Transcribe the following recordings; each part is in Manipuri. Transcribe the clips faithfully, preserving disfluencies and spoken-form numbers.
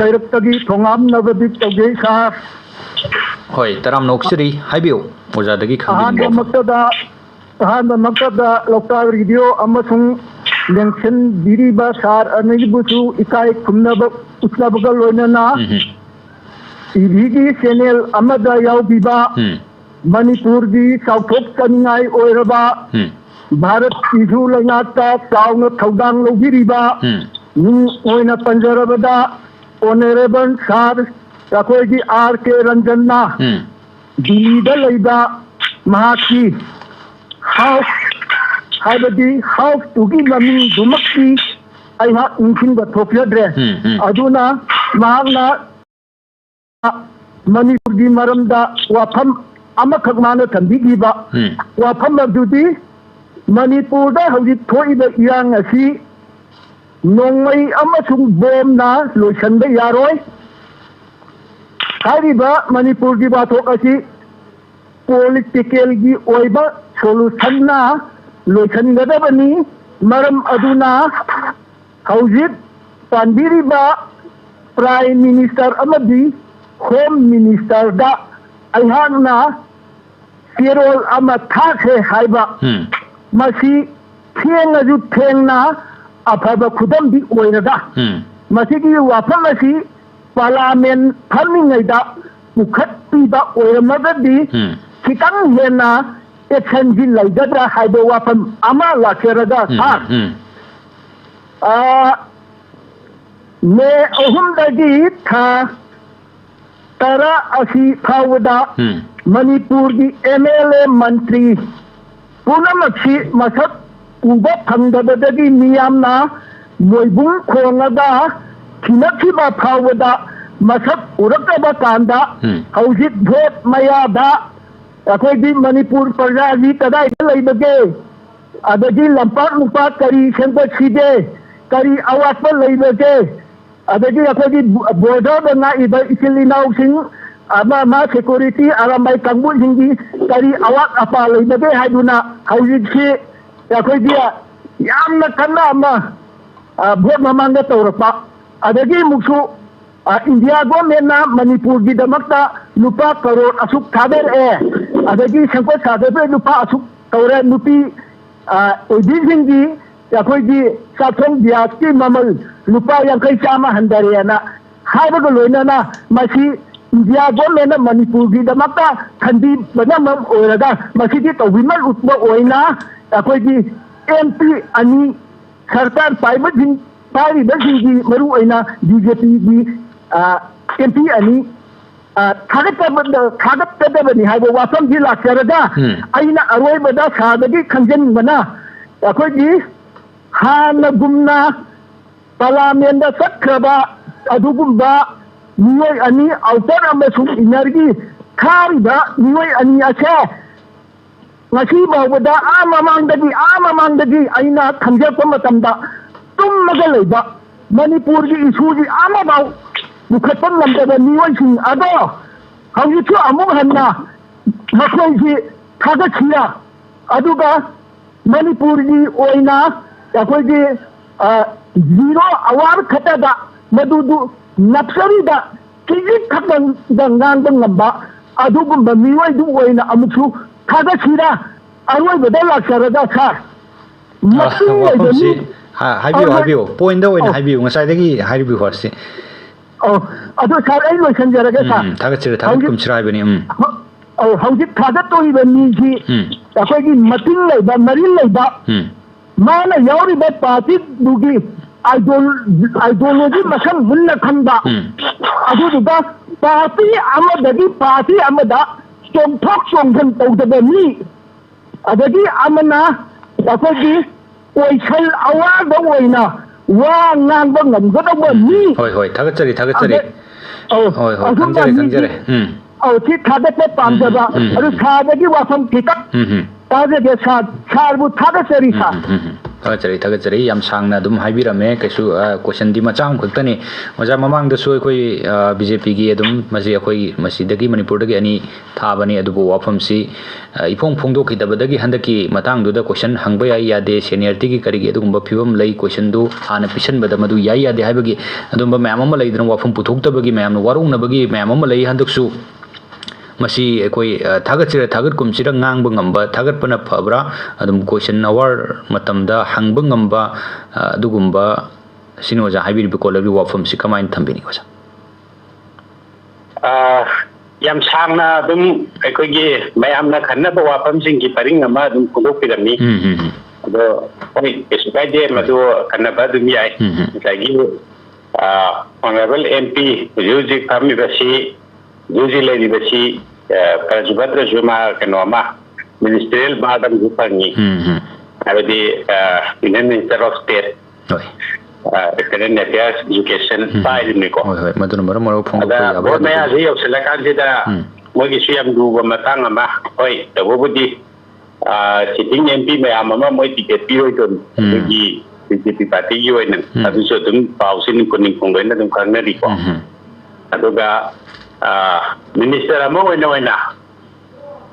ꯂꯩꯔꯛꯇꯒꯤ ꯊꯣꯉꯥꯝꯅꯕꯗꯤ ꯇꯧꯖꯩ ꯁꯥꯔ꯫ ꯍꯣꯏ, ꯇꯔꯥꯝꯅ ꯑꯣꯛꯆꯔꯤ꯫ ꯍꯥꯏꯕꯤꯌꯨ, ꯑꯣꯖꯥꯗꯒꯤ ꯈꯪꯅꯤꯡꯕ ꯋꯥꯐꯝ꯫ ꯑꯍꯥꯟꯕꯃꯛꯇꯗ ꯑꯍꯥꯟꯕꯃꯛꯇꯗ ꯂꯧꯇꯥꯛ ꯔꯦꯗꯤꯑꯣ ꯑꯃꯁꯨꯡ ꯂꯦꯡꯁꯤꯟꯕꯤꯔꯤꯕ ꯁꯥꯔ ꯑꯅꯤꯕꯨꯁꯨ ꯏꯀꯥꯏ ꯈꯨꯝꯅꯕ ꯎꯠꯅꯕꯒ ꯂꯣꯏꯅꯅ ꯎꯝ, ꯇꯤꯚꯤꯒꯤ ꯆꯦꯅꯦꯜ ꯑꯃꯗ ꯌꯥꯎꯕꯤꯕ ꯎꯝ, ꯃꯅꯤꯄꯨꯔꯒꯤ ꯆꯥꯎꯊꯣꯛꯆꯅꯤꯡꯉꯥꯏ ꯑꯣꯏꯔꯕ ꯎꯝ, ꯚꯥꯔꯠꯀꯤꯁꯨ ꯂꯩꯉꯥꯛꯇ ꯆꯥꯎꯅ ꯊꯧꯗꯥꯡ ꯂꯧꯕꯤꯔꯤꯕ ꯎꯝ, ꯃꯤꯡ ꯑꯣꯏꯅ ꯄꯟꯖꯔꯕꯗ ꯑꯣꯅꯔꯦꯕꯜ ꯁꯥꯔ ꯑꯩꯈꯣꯏꯒꯤ ꯑꯥꯔ ꯀꯦ ꯔꯟꯖꯟꯅ ꯎꯝ, ꯗꯤꯜꯂꯤꯗ ꯂꯩꯕ ꯃꯍꯥꯛꯀꯤ ꯍꯥꯎꯁ, ꯍꯥꯏꯕꯗꯤ ꯍꯥꯎꯁꯇꯨꯒꯤ ꯃꯃꯤꯡꯗꯨꯃꯛꯇꯤ ꯑꯩꯍꯥꯛ ꯅꯤꯡꯁꯤꯡꯕ ꯊꯣꯛꯆꯗ꯭ꯔꯦ꯫ ꯎꯝ, ꯎꯝ꯫ ꯑꯗꯨꯅ ꯃꯍꯥꯛꯅ ꯃꯅꯤꯄꯨꯔꯒꯤ ꯃꯔꯝꯗ ꯋꯥꯐꯝ ꯑꯃꯈꯛ ꯃꯥꯅ ꯊꯝꯕꯤꯈꯤꯕ ꯎꯝ꯫ ꯋꯥꯐꯝ ꯑꯗꯨꯗꯤ ꯃꯅꯤꯄꯨꯔꯗ ꯍꯧꯖꯤꯛ ꯊꯣꯛꯏꯕ ꯏꯔꯥꯡ ꯑꯁꯤ ꯅꯣꯡꯃꯩ ꯑꯃꯁꯨꯡ ꯕꯣꯝꯅ ꯂꯣꯏꯁꯤꯟꯕ ꯌꯥꯔꯣꯏ꯫ ꯍꯥꯏꯔꯤꯕ ꯃꯅꯤꯄꯨꯔꯒꯤ ꯋꯥꯊꯣꯛ ꯑꯁꯤ ꯄꯣꯂꯤꯇꯤꯀꯦꯜꯒꯤ ꯑꯣꯏꯕ ꯁꯣꯂꯨꯁꯟꯅ ꯂꯣꯏꯁꯤꯟꯒꯗꯕꯅꯤ꯫ ꯃꯔꯝ ꯑꯗꯨꯅ ꯍꯧꯖꯤꯛ ꯄꯥꯟꯕꯤꯔꯤꯕ ꯄ꯭ꯔꯥꯏꯝ ꯃꯤꯅꯤꯁꯇꯔ ꯑꯃꯗꯤ ꯍꯣꯝ ꯃꯤꯅꯤꯁꯇꯔꯗ ꯑꯩꯍꯥꯛꯅ ꯆꯦꯔꯣꯜ ꯑꯃ ꯊꯥꯈ꯭ꯔꯦ ꯍꯥꯏꯕ ꯎꯝ꯫ ꯃꯁꯤ ꯊꯦꯡꯉꯁꯨ ꯊꯦꯡꯅ ꯑꯐꯕ ꯈꯨꯗꯝꯗꯤ ꯑꯣꯏꯔꯒ ꯎꯝ꯫ ꯃꯁꯤꯒꯤ ꯋꯥꯐꯝ ꯑꯁꯤ ꯄꯥꯔꯂꯥꯃꯦꯟ ꯐꯝꯃꯤꯉꯩꯗ ꯄꯨꯈꯠꯄꯤꯕ ꯑꯣꯏꯔꯝꯃꯒꯗꯤ ꯎꯝ꯫ ꯈꯤꯇꯪ ꯍꯦꯟꯅ ꯑꯦꯛꯁꯟꯁꯤ ꯂꯩꯒꯗ꯭ꯔꯥ ꯍꯥꯏꯕ ꯋꯥꯐꯝ ꯑꯃ ꯂꯥꯛꯆꯔꯒ ꯎꯝ, ꯁꯥꯔ ꯎꯝ, ꯑ, ꯃꯦ ꯑꯍꯨꯝꯗꯒꯤ ꯊꯥ ꯇꯔꯥ ꯑꯁꯤ ꯐꯥꯎꯕꯗ ꯎꯝ꯫ ꯃꯅꯤꯄꯨꯔꯒꯤ ꯑꯦꯝ ꯑꯦꯜ ꯑꯦ ꯃꯟꯇ꯭ꯔꯤ ꯄꯨꯝꯅꯃꯛꯁꯤ ꯃꯁꯛ ꯎꯕ ꯐꯪꯗꯕꯗꯒꯤ ꯃꯤꯌꯥꯝꯅ ꯃꯣꯏꯕꯨꯡ ꯈꯣꯡꯉꯒ ꯊꯤꯅꯈꯤꯕ ꯐꯥꯎꯕꯗ ꯃꯁꯛ ꯎꯔꯛꯇꯕ ꯀꯥꯟꯗ ꯎꯝ꯫ ꯍꯧꯖꯤꯛ ꯚꯣꯠ ꯃꯌꯥꯗ ꯑꯩꯈꯣꯏꯒꯤ ꯃꯅꯤꯄꯨꯔ ꯄ꯭ꯔꯖꯥꯁꯤ ꯀꯗꯥꯏꯗ ꯂꯩꯕꯒꯦ? ꯑꯗꯒꯤ ꯂꯝꯄꯥꯛ ꯂꯨꯄꯥ ꯀꯔꯤ ꯁꯦꯝꯒꯠꯁꯤꯒꯦ? ꯀꯔꯤ ꯑꯋꯥꯠꯄ ꯂꯩꯕꯒꯦ? ꯑꯗꯒꯤ ꯑꯩꯈꯣꯏꯒꯤ ꯕꯣꯔꯗꯔꯗ ꯉꯥꯛꯏꯕ ꯏꯆꯤꯜ ꯏꯅꯥꯎꯁꯤꯡ ꯑꯃ ꯑꯃ ꯁꯦꯀꯨꯔꯤꯇꯤ ꯑꯔꯥꯝꯕꯥꯏ ꯀꯥꯡꯕꯨꯁꯤꯡꯒꯤ ꯀꯔꯤ ꯑꯋꯥꯠ ꯑꯄꯥ ꯂꯩꯕꯒꯦ ꯍꯥꯏꯗꯨꯅ ꯍꯧꯖꯤꯛꯁꯤ ꯑꯩꯈꯣꯏꯒꯤ ꯌꯥꯝꯅ ꯀꯟꯅ ꯑꯃ, ꯑ, ꯚꯣꯠ ꯃꯃꯥꯡꯗ ꯇꯧꯔꯛꯄ, ꯑꯗꯒꯤ ꯑꯃꯨꯛꯁꯨ ꯑ, ꯏꯟꯗꯤꯌꯥ ꯒꯣꯔꯃꯦꯟꯅ ꯃꯅꯤꯄꯨꯔꯒꯤꯗꯃꯛꯇ ꯂꯨꯄꯥ ꯀꯔꯣꯔ ꯑꯁꯨꯛ ꯊꯥꯗꯔꯛꯑꯦ, ꯑꯗꯒꯤ ꯁꯦꯝꯒꯠ ꯁꯥꯒꯠꯄ ꯂꯨꯄꯥ ꯑꯁꯨꯛ ꯇꯧꯔꯦ, ꯅꯨꯄꯤ, ꯑ, ꯑꯣꯏꯕꯤꯁꯤꯡꯒꯤ ꯑꯩꯈꯣꯏꯒꯤ ꯆꯥꯛꯊꯣꯡ ꯒ꯭ꯌꯥꯁꯀꯤ ꯃꯃꯜ ꯂꯨꯄꯥ ꯌꯥꯡꯈꯩ ꯆꯥꯝꯃ ꯍꯟꯊꯔꯦꯅ ꯍꯥꯏꯕꯒ ꯂꯣꯏꯅꯅ ꯃꯁꯤ ꯏꯟꯗꯤꯌꯥ ꯒꯣꯔꯃꯦꯟꯅ ꯃꯅꯤꯄꯨꯔꯒꯤꯗꯃꯛꯇ ꯈꯟꯕꯤꯕꯅ ꯃꯔꯝ ꯑꯣꯏꯔꯒ ꯃꯁꯤꯒꯤ ꯇꯧꯕꯤꯃꯜ ꯎꯠꯄ ꯑꯣꯏꯅ ꯑꯩꯈꯣꯏꯒꯤ ꯑꯦꯝ ꯄꯤ ꯑꯅꯤ ꯁꯔꯀꯥꯔ ꯄꯥꯏꯕꯁꯤꯡ, ꯄꯥꯏꯔꯤꯕꯁꯤꯡꯒꯤ ꯃꯔꯨ ꯑꯣꯏꯅ ꯕꯤ ꯖꯦ ꯄꯤꯒꯤ ꯑꯦꯝ ꯄꯤ ꯑꯅꯤ ꯑ, ꯊꯥꯒꯠꯀꯗꯕ-, ꯊꯥꯒꯠꯀꯗꯕꯅꯤ ꯍꯥꯏꯕ ꯋꯥꯐꯝꯁꯤ ꯂꯥꯛꯆꯔꯒ ꯎꯝ꯫ ꯑꯩꯅ ꯑꯔꯣꯏꯕꯗ ꯁꯥꯔꯗꯒꯤ ꯈꯪꯖꯅꯤꯡꯕꯅ ꯑꯩꯈꯣꯏꯒꯤ ꯍꯥꯟꯅꯒꯨꯝꯅ ꯄꯥꯔꯂꯥꯃꯦꯟꯗ ꯆꯠꯈ꯭ꯔꯕ ꯑꯗꯨꯒꯨꯝꯕ ꯃꯤꯑꯣꯏ ꯑꯅꯤ, ꯑꯥꯎꯇꯔ ꯑꯃꯁꯨꯡ ꯏꯟꯅꯔꯒꯤ ꯊꯥꯔꯤꯕ ꯃꯤꯑꯣꯏ ꯑꯅꯤ ꯑꯁꯦ ꯉꯁꯤ ꯐꯥꯎꯕꯗ ꯑꯥ ꯃꯃꯥꯡꯗꯒꯤ, ꯑꯥ ꯃꯃꯥꯡꯗꯒꯤ ꯑꯩꯅ ꯈꯪꯖꯔꯛꯄ ꯃꯇꯝꯗ ꯇꯨꯝꯃꯒ ꯂꯩꯕ ꯃꯅꯤꯄꯨꯔꯒꯤ ꯏꯁꯨꯁꯤ ꯑꯃꯐꯥꯎ ꯄꯨꯈꯠꯄ ꯉꯝꯗꯕ ꯃꯤꯑꯣꯏꯁꯤꯡ ꯑꯗꯣ ꯍꯧꯖꯤꯛꯁꯨ ꯑꯃꯨꯛ ꯍꯟꯅ ꯃꯈꯣꯏꯁꯤ ꯊꯥꯒꯠꯁꯤꯔꯥ? ꯑꯗꯨꯒ ꯃꯅꯤꯄꯨꯔꯒꯤ ꯑꯣꯏꯅ ꯑꯩꯈꯣꯏꯒꯤ, ꯑ, ꯖꯤꯔꯣ ꯑꯋꯥꯔ ꯈꯛꯇꯗ ꯃꯗꯨꯗꯨ ꯅꯞꯁꯔꯤꯗ ꯈꯤꯖꯤꯛ ꯈꯛꯇꯪꯗ ꯉꯥꯡꯕ ꯉꯝꯕ ꯑꯗꯨꯒꯨꯝꯕ ꯃꯤꯑꯣꯏꯗꯨ ꯑꯣꯏꯅ ꯑꯃꯨꯛꯁꯨ ꯊꯥꯒꯠꯁꯤꯔꯥ? ꯑꯔꯣꯏꯕꯗ ꯂꯥꯛꯆꯔꯒ ꯁꯥꯔ, ꯑ, ꯃꯇꯨꯡ ꯂꯩꯕ ꯋꯥꯐꯝꯁꯤ ꯃꯤ-, ꯍꯥ-, ꯍꯥꯏꯕꯤꯌꯨ, ꯑꯔꯣꯏ-, ꯍꯥꯏꯕꯤꯌꯨ꯫ ꯄꯣꯏꯟꯗ ꯑꯣꯏꯅ ꯑꯧ꯫ ꯍꯥꯏꯕꯤꯌꯨ, ꯉꯁꯥꯏꯗꯒꯤ ꯍꯥꯏꯔꯤꯕ ꯋꯥꯁꯤ꯫ ꯑꯧ, ꯑꯗꯣ ꯁꯥꯔ, ꯑꯩ ꯂꯣꯏꯁꯤꯟꯖꯔꯒꯦ, ꯎꯝ, ꯁꯥꯔ꯫ ꯎꯝ, ꯊꯥꯒꯠꯆꯔꯤ, ꯍꯧꯖꯤꯛ ꯊꯥꯒꯠꯀꯨꯝꯁꯤꯔꯥ ꯍꯥꯏꯕꯅꯤ, ꯎꯝ꯫ ꯍꯧ-, ꯑꯧ, ꯍꯧꯖꯤꯛ ꯊꯥꯒꯠꯇꯣꯔꯤꯕ ꯃꯤꯁꯤ ꯎꯝ꯫ ꯑꯩꯈꯣꯏꯒꯤ ꯃꯇꯤꯡ ꯂꯩꯕ, ꯃꯔꯤꯜ ꯂꯩꯕ, ꯎꯝ꯫ ꯃꯥꯅ ꯌꯥꯎꯔꯤꯕ ꯄꯥꯔꯇꯤꯗꯨꯒꯤ ꯑꯥꯏꯗꯣꯜ-, ꯑꯥꯏꯗꯣꯂꯣꯖꯤ ꯃꯁꯛ ꯃꯨꯟꯅ ꯈꯪꯕ, ꯎꯝ꯫ ꯑꯗꯨꯗꯨꯒ ꯄꯥꯔꯇꯤ ꯑꯃꯗꯒꯤ ꯄꯥꯔꯇꯤ ꯑꯃꯗ ꯆꯣꯡꯊꯣꯛ ꯆꯣꯡꯁꯤꯟ ꯇꯧꯗꯕ ꯃꯤ, ꯑꯗꯒꯤ ꯑꯃꯅ ꯑꯩꯈꯣꯏꯒꯤ ꯑꯣꯏꯁꯜ ꯑꯋꯥꯗ ꯑꯣꯏꯅ ꯋꯥ ꯉꯥꯡꯕ ꯉꯝꯒꯗꯧꯕ ꯎꯝ, ꯃꯤ꯫ ꯍꯣꯏ, ꯍꯣꯏ, ꯊꯥꯒꯠꯆꯔꯤ, ꯊꯥꯒꯠꯆꯔꯤ꯫ ꯑꯗ-, ꯑꯧ, ꯍꯣꯏ, ꯍꯣꯏ, ꯑꯁꯨꯝꯅ ꯈꯪꯖꯔꯦ, ꯃꯤꯒꯤ ꯈꯪꯖꯔꯦ꯫ ꯎꯝ꯫ ꯑꯧ, ꯁꯤ ꯊꯥꯒꯠꯄ ꯄꯥꯝꯖꯕ꯫ ꯎꯝ, ꯎꯝ, ꯑꯗꯨ ꯎꯝ꯫ ꯁꯥꯔꯗꯒꯤ ꯋꯥꯐꯝ ꯈꯤꯇꯪ ꯎꯝ, ꯎꯝ꯫ ꯇꯥꯖꯒꯦ, ꯁꯥꯔ, ꯁꯥꯔꯕꯨ ꯊꯥꯒꯠꯆꯔꯤ, ꯎꯝ, ꯁꯥꯔ꯫ ꯎꯝ, ꯎꯝ, ꯎꯝ꯫ ꯊꯥꯒꯠꯆꯔꯤ, ꯊꯥꯒꯠꯆꯔꯤ꯫ ꯌꯥꯝ ꯁꯥꯡꯅ ꯑꯗꯨꯝ ꯍꯥꯏꯕꯤꯔꯝꯃꯦ꯫ ꯀꯩꯁꯨ, ꯑ, questionꯗꯤ ꯃꯆꯥ ꯑꯃꯈꯛꯇꯅꯤ꯫ ꯑꯣꯖꯥ, ꯃꯃꯥꯡꯗꯁꯨ ꯑꯩꯈꯣꯏ, ꯑ, BJPꯒꯤ ꯑꯗꯨꯝ ꯃꯁꯤ ꯑꯩꯈꯣꯏ ꯃꯁꯤꯗꯒꯤ ꯃꯅꯤꯄꯨꯔꯗꯒꯤ ꯑꯅꯤ ꯊꯥꯕꯅꯤ꯫ ꯑꯗꯨꯕꯨ ꯋꯥꯐꯝꯁꯤ, ꯑ, ꯏꯐꯣꯡ ꯐꯣꯡꯗꯣꯛꯈꯤꯗꯕꯗꯒꯤ ꯍꯟꯗꯛꯀꯤ ꯃꯇꯥꯡꯗꯨꯗ question ꯍꯪꯕ ꯌꯥꯏ ꯌꯥꯗꯦ, seniorityꯒꯤ ꯀꯔꯤꯒꯤ ꯑꯗꯨꯒꯨꯝꯕ ꯐꯤꯕꯝ ꯂꯩ, questionꯗꯨ ꯍꯥꯟꯅ ꯄꯤꯁꯟꯕꯗ ꯃꯗꯨ ꯌꯥꯏ ꯌꯥꯗꯦ ꯍꯥꯏꯕꯒꯤ ꯑꯗꯨꯝꯕ ꯃꯌꯥꯝ ꯑꯃ ꯂꯩꯗꯅ, ꯋꯥꯐꯝ ꯄꯨꯊꯣꯛꯇꯕꯒꯤ ꯃꯌꯥꯝꯅ ꯋꯥꯔꯧꯅꯕꯒꯤ ꯃꯌꯥꯝ ꯑꯃ ꯂꯩ꯫ ꯍꯟꯗꯛꯁꯨ ꯃꯁꯤ ꯑꯩꯈꯣꯏ, ꯑ, ꯊꯥꯒꯠꯁꯤꯔ ꯊꯥꯒꯠꯀꯨꯝꯁꯤꯔ ꯉꯥꯡꯕ ꯉꯝꯕ, ꯊꯥꯒꯠꯄꯅ ꯐꯕ꯭ꯔꯥ? ꯑꯗꯨꯝ question hour ꯃꯇꯝꯗ ꯍꯪꯕ ꯉꯝꯕ, ꯑ, ꯑꯗꯨꯒꯨꯝꯕ ꯁꯤꯅꯤ ꯑꯣꯖꯥ ꯍꯥꯏꯕꯤꯔꯤꯕ ꯀꯣꯂꯔꯒꯤ ꯋꯥꯐꯝꯁꯤ ꯀꯃꯥꯏꯅ ꯊꯝꯕꯤꯅꯤ ꯑꯣꯖꯥ? ꯑ, ꯌꯥꯝ ꯁꯥꯡꯅ ꯑꯗꯨꯝ ꯑꯩꯈꯣꯏꯒꯤ ꯃꯌꯥꯝꯅ ꯈꯟꯅꯕ ꯋꯥꯐꯝꯁꯤꯡꯒꯤ ꯄꯔꯤꯡ ꯑꯃ ꯑꯗꯨꯝ ꯐꯣꯡꯗꯣꯛꯄꯤꯔꯝꯃꯤ꯫ ꯎꯝ, ꯎꯝ, ꯎꯝ꯫ ꯑꯗꯣ ꯍꯣꯏ, ꯀꯩꯁꯨ ꯀꯥꯏꯗꯦ, ꯃꯗꯨ ꯈꯟꯅꯕ ꯑꯗꯨꯝ ꯌꯥꯏ꯫ ꯎꯝ, ꯎꯝ꯫ ꯉꯁꯥꯏꯒꯤ, ꯑ, Honourable MP ꯍꯧꯖꯤꯛ ꯍꯧꯖꯤꯛ ꯐꯝꯃꯤꯕꯁꯤ, ꯍꯧꯖꯤꯛ ꯍꯧꯖꯤꯛ ꯂꯩꯔꯤꯕꯁꯤ, ꯑ, ꯐꯔꯁꯨ ꯐꯠꯇ꯭ꯔꯁꯨ ꯃꯥ ꯀꯩꯅꯣ ꯑꯃ, ministerial birth ꯑꯃꯁꯨ ꯐꯪꯉꯤ꯫ ꯎꯝ, ꯎꯝ꯫ ꯍꯥꯏꯕꯗꯤ, ꯑ, Union Minister of State, ꯍꯣꯏ꯫ ꯑ, External Affairs, Education ꯎꯝ꯫ ꯄꯥꯏꯔꯤꯕꯅꯤꯀꯣ꯫ ꯍꯣꯏ, ꯍꯣꯏ, ꯃꯗꯨꯅ ꯃꯔꯝ ꯑꯣꯏꯔꯒ ꯐꯣꯡꯗꯣꯛꯄ ꯑꯗ ꯌꯥꯕ vote ꯌꯥꯗꯕ꯫ ꯃꯌꯥꯁꯤ ꯌꯧꯁꯤꯜꯂꯀꯥꯟꯁꯤꯗ ꯎꯝ꯫ ꯃꯣꯏꯒꯤꯁꯨ ꯌꯥꯝ ꯂꯨꯕ ꯃꯇꯥꯡ ꯑꯃ, ꯍꯣꯏ, ꯇꯧꯕꯕꯨꯗꯤ, ꯑ, sitting MP ꯃꯌꯥꯝ ꯑꯃ ꯃꯣꯏ ticket ꯄꯤꯔꯣꯏꯗꯣꯏꯅꯤ꯫ ꯎꯝ꯫ ꯑꯩꯈꯣꯏꯒꯤ BJP partyꯒꯤ ꯑꯣꯏꯅ꯫ ꯎꯝ꯫ ꯑꯗꯨꯁꯨ ꯑꯗꯨꯝ ꯄꯥꯎꯁꯤ ꯅꯤꯡꯈꯣ ꯅꯤꯡꯈꯣꯡ ꯂꯣꯏꯅ ꯑꯗꯨꯝ ꯈꯪꯅꯔꯤꯀꯣ꯫ ꯎꯝ꯫ ꯑꯗꯨꯒ, ꯑ, minister ꯑꯃ ꯑꯣꯏꯅ ꯑꯣꯏꯅ,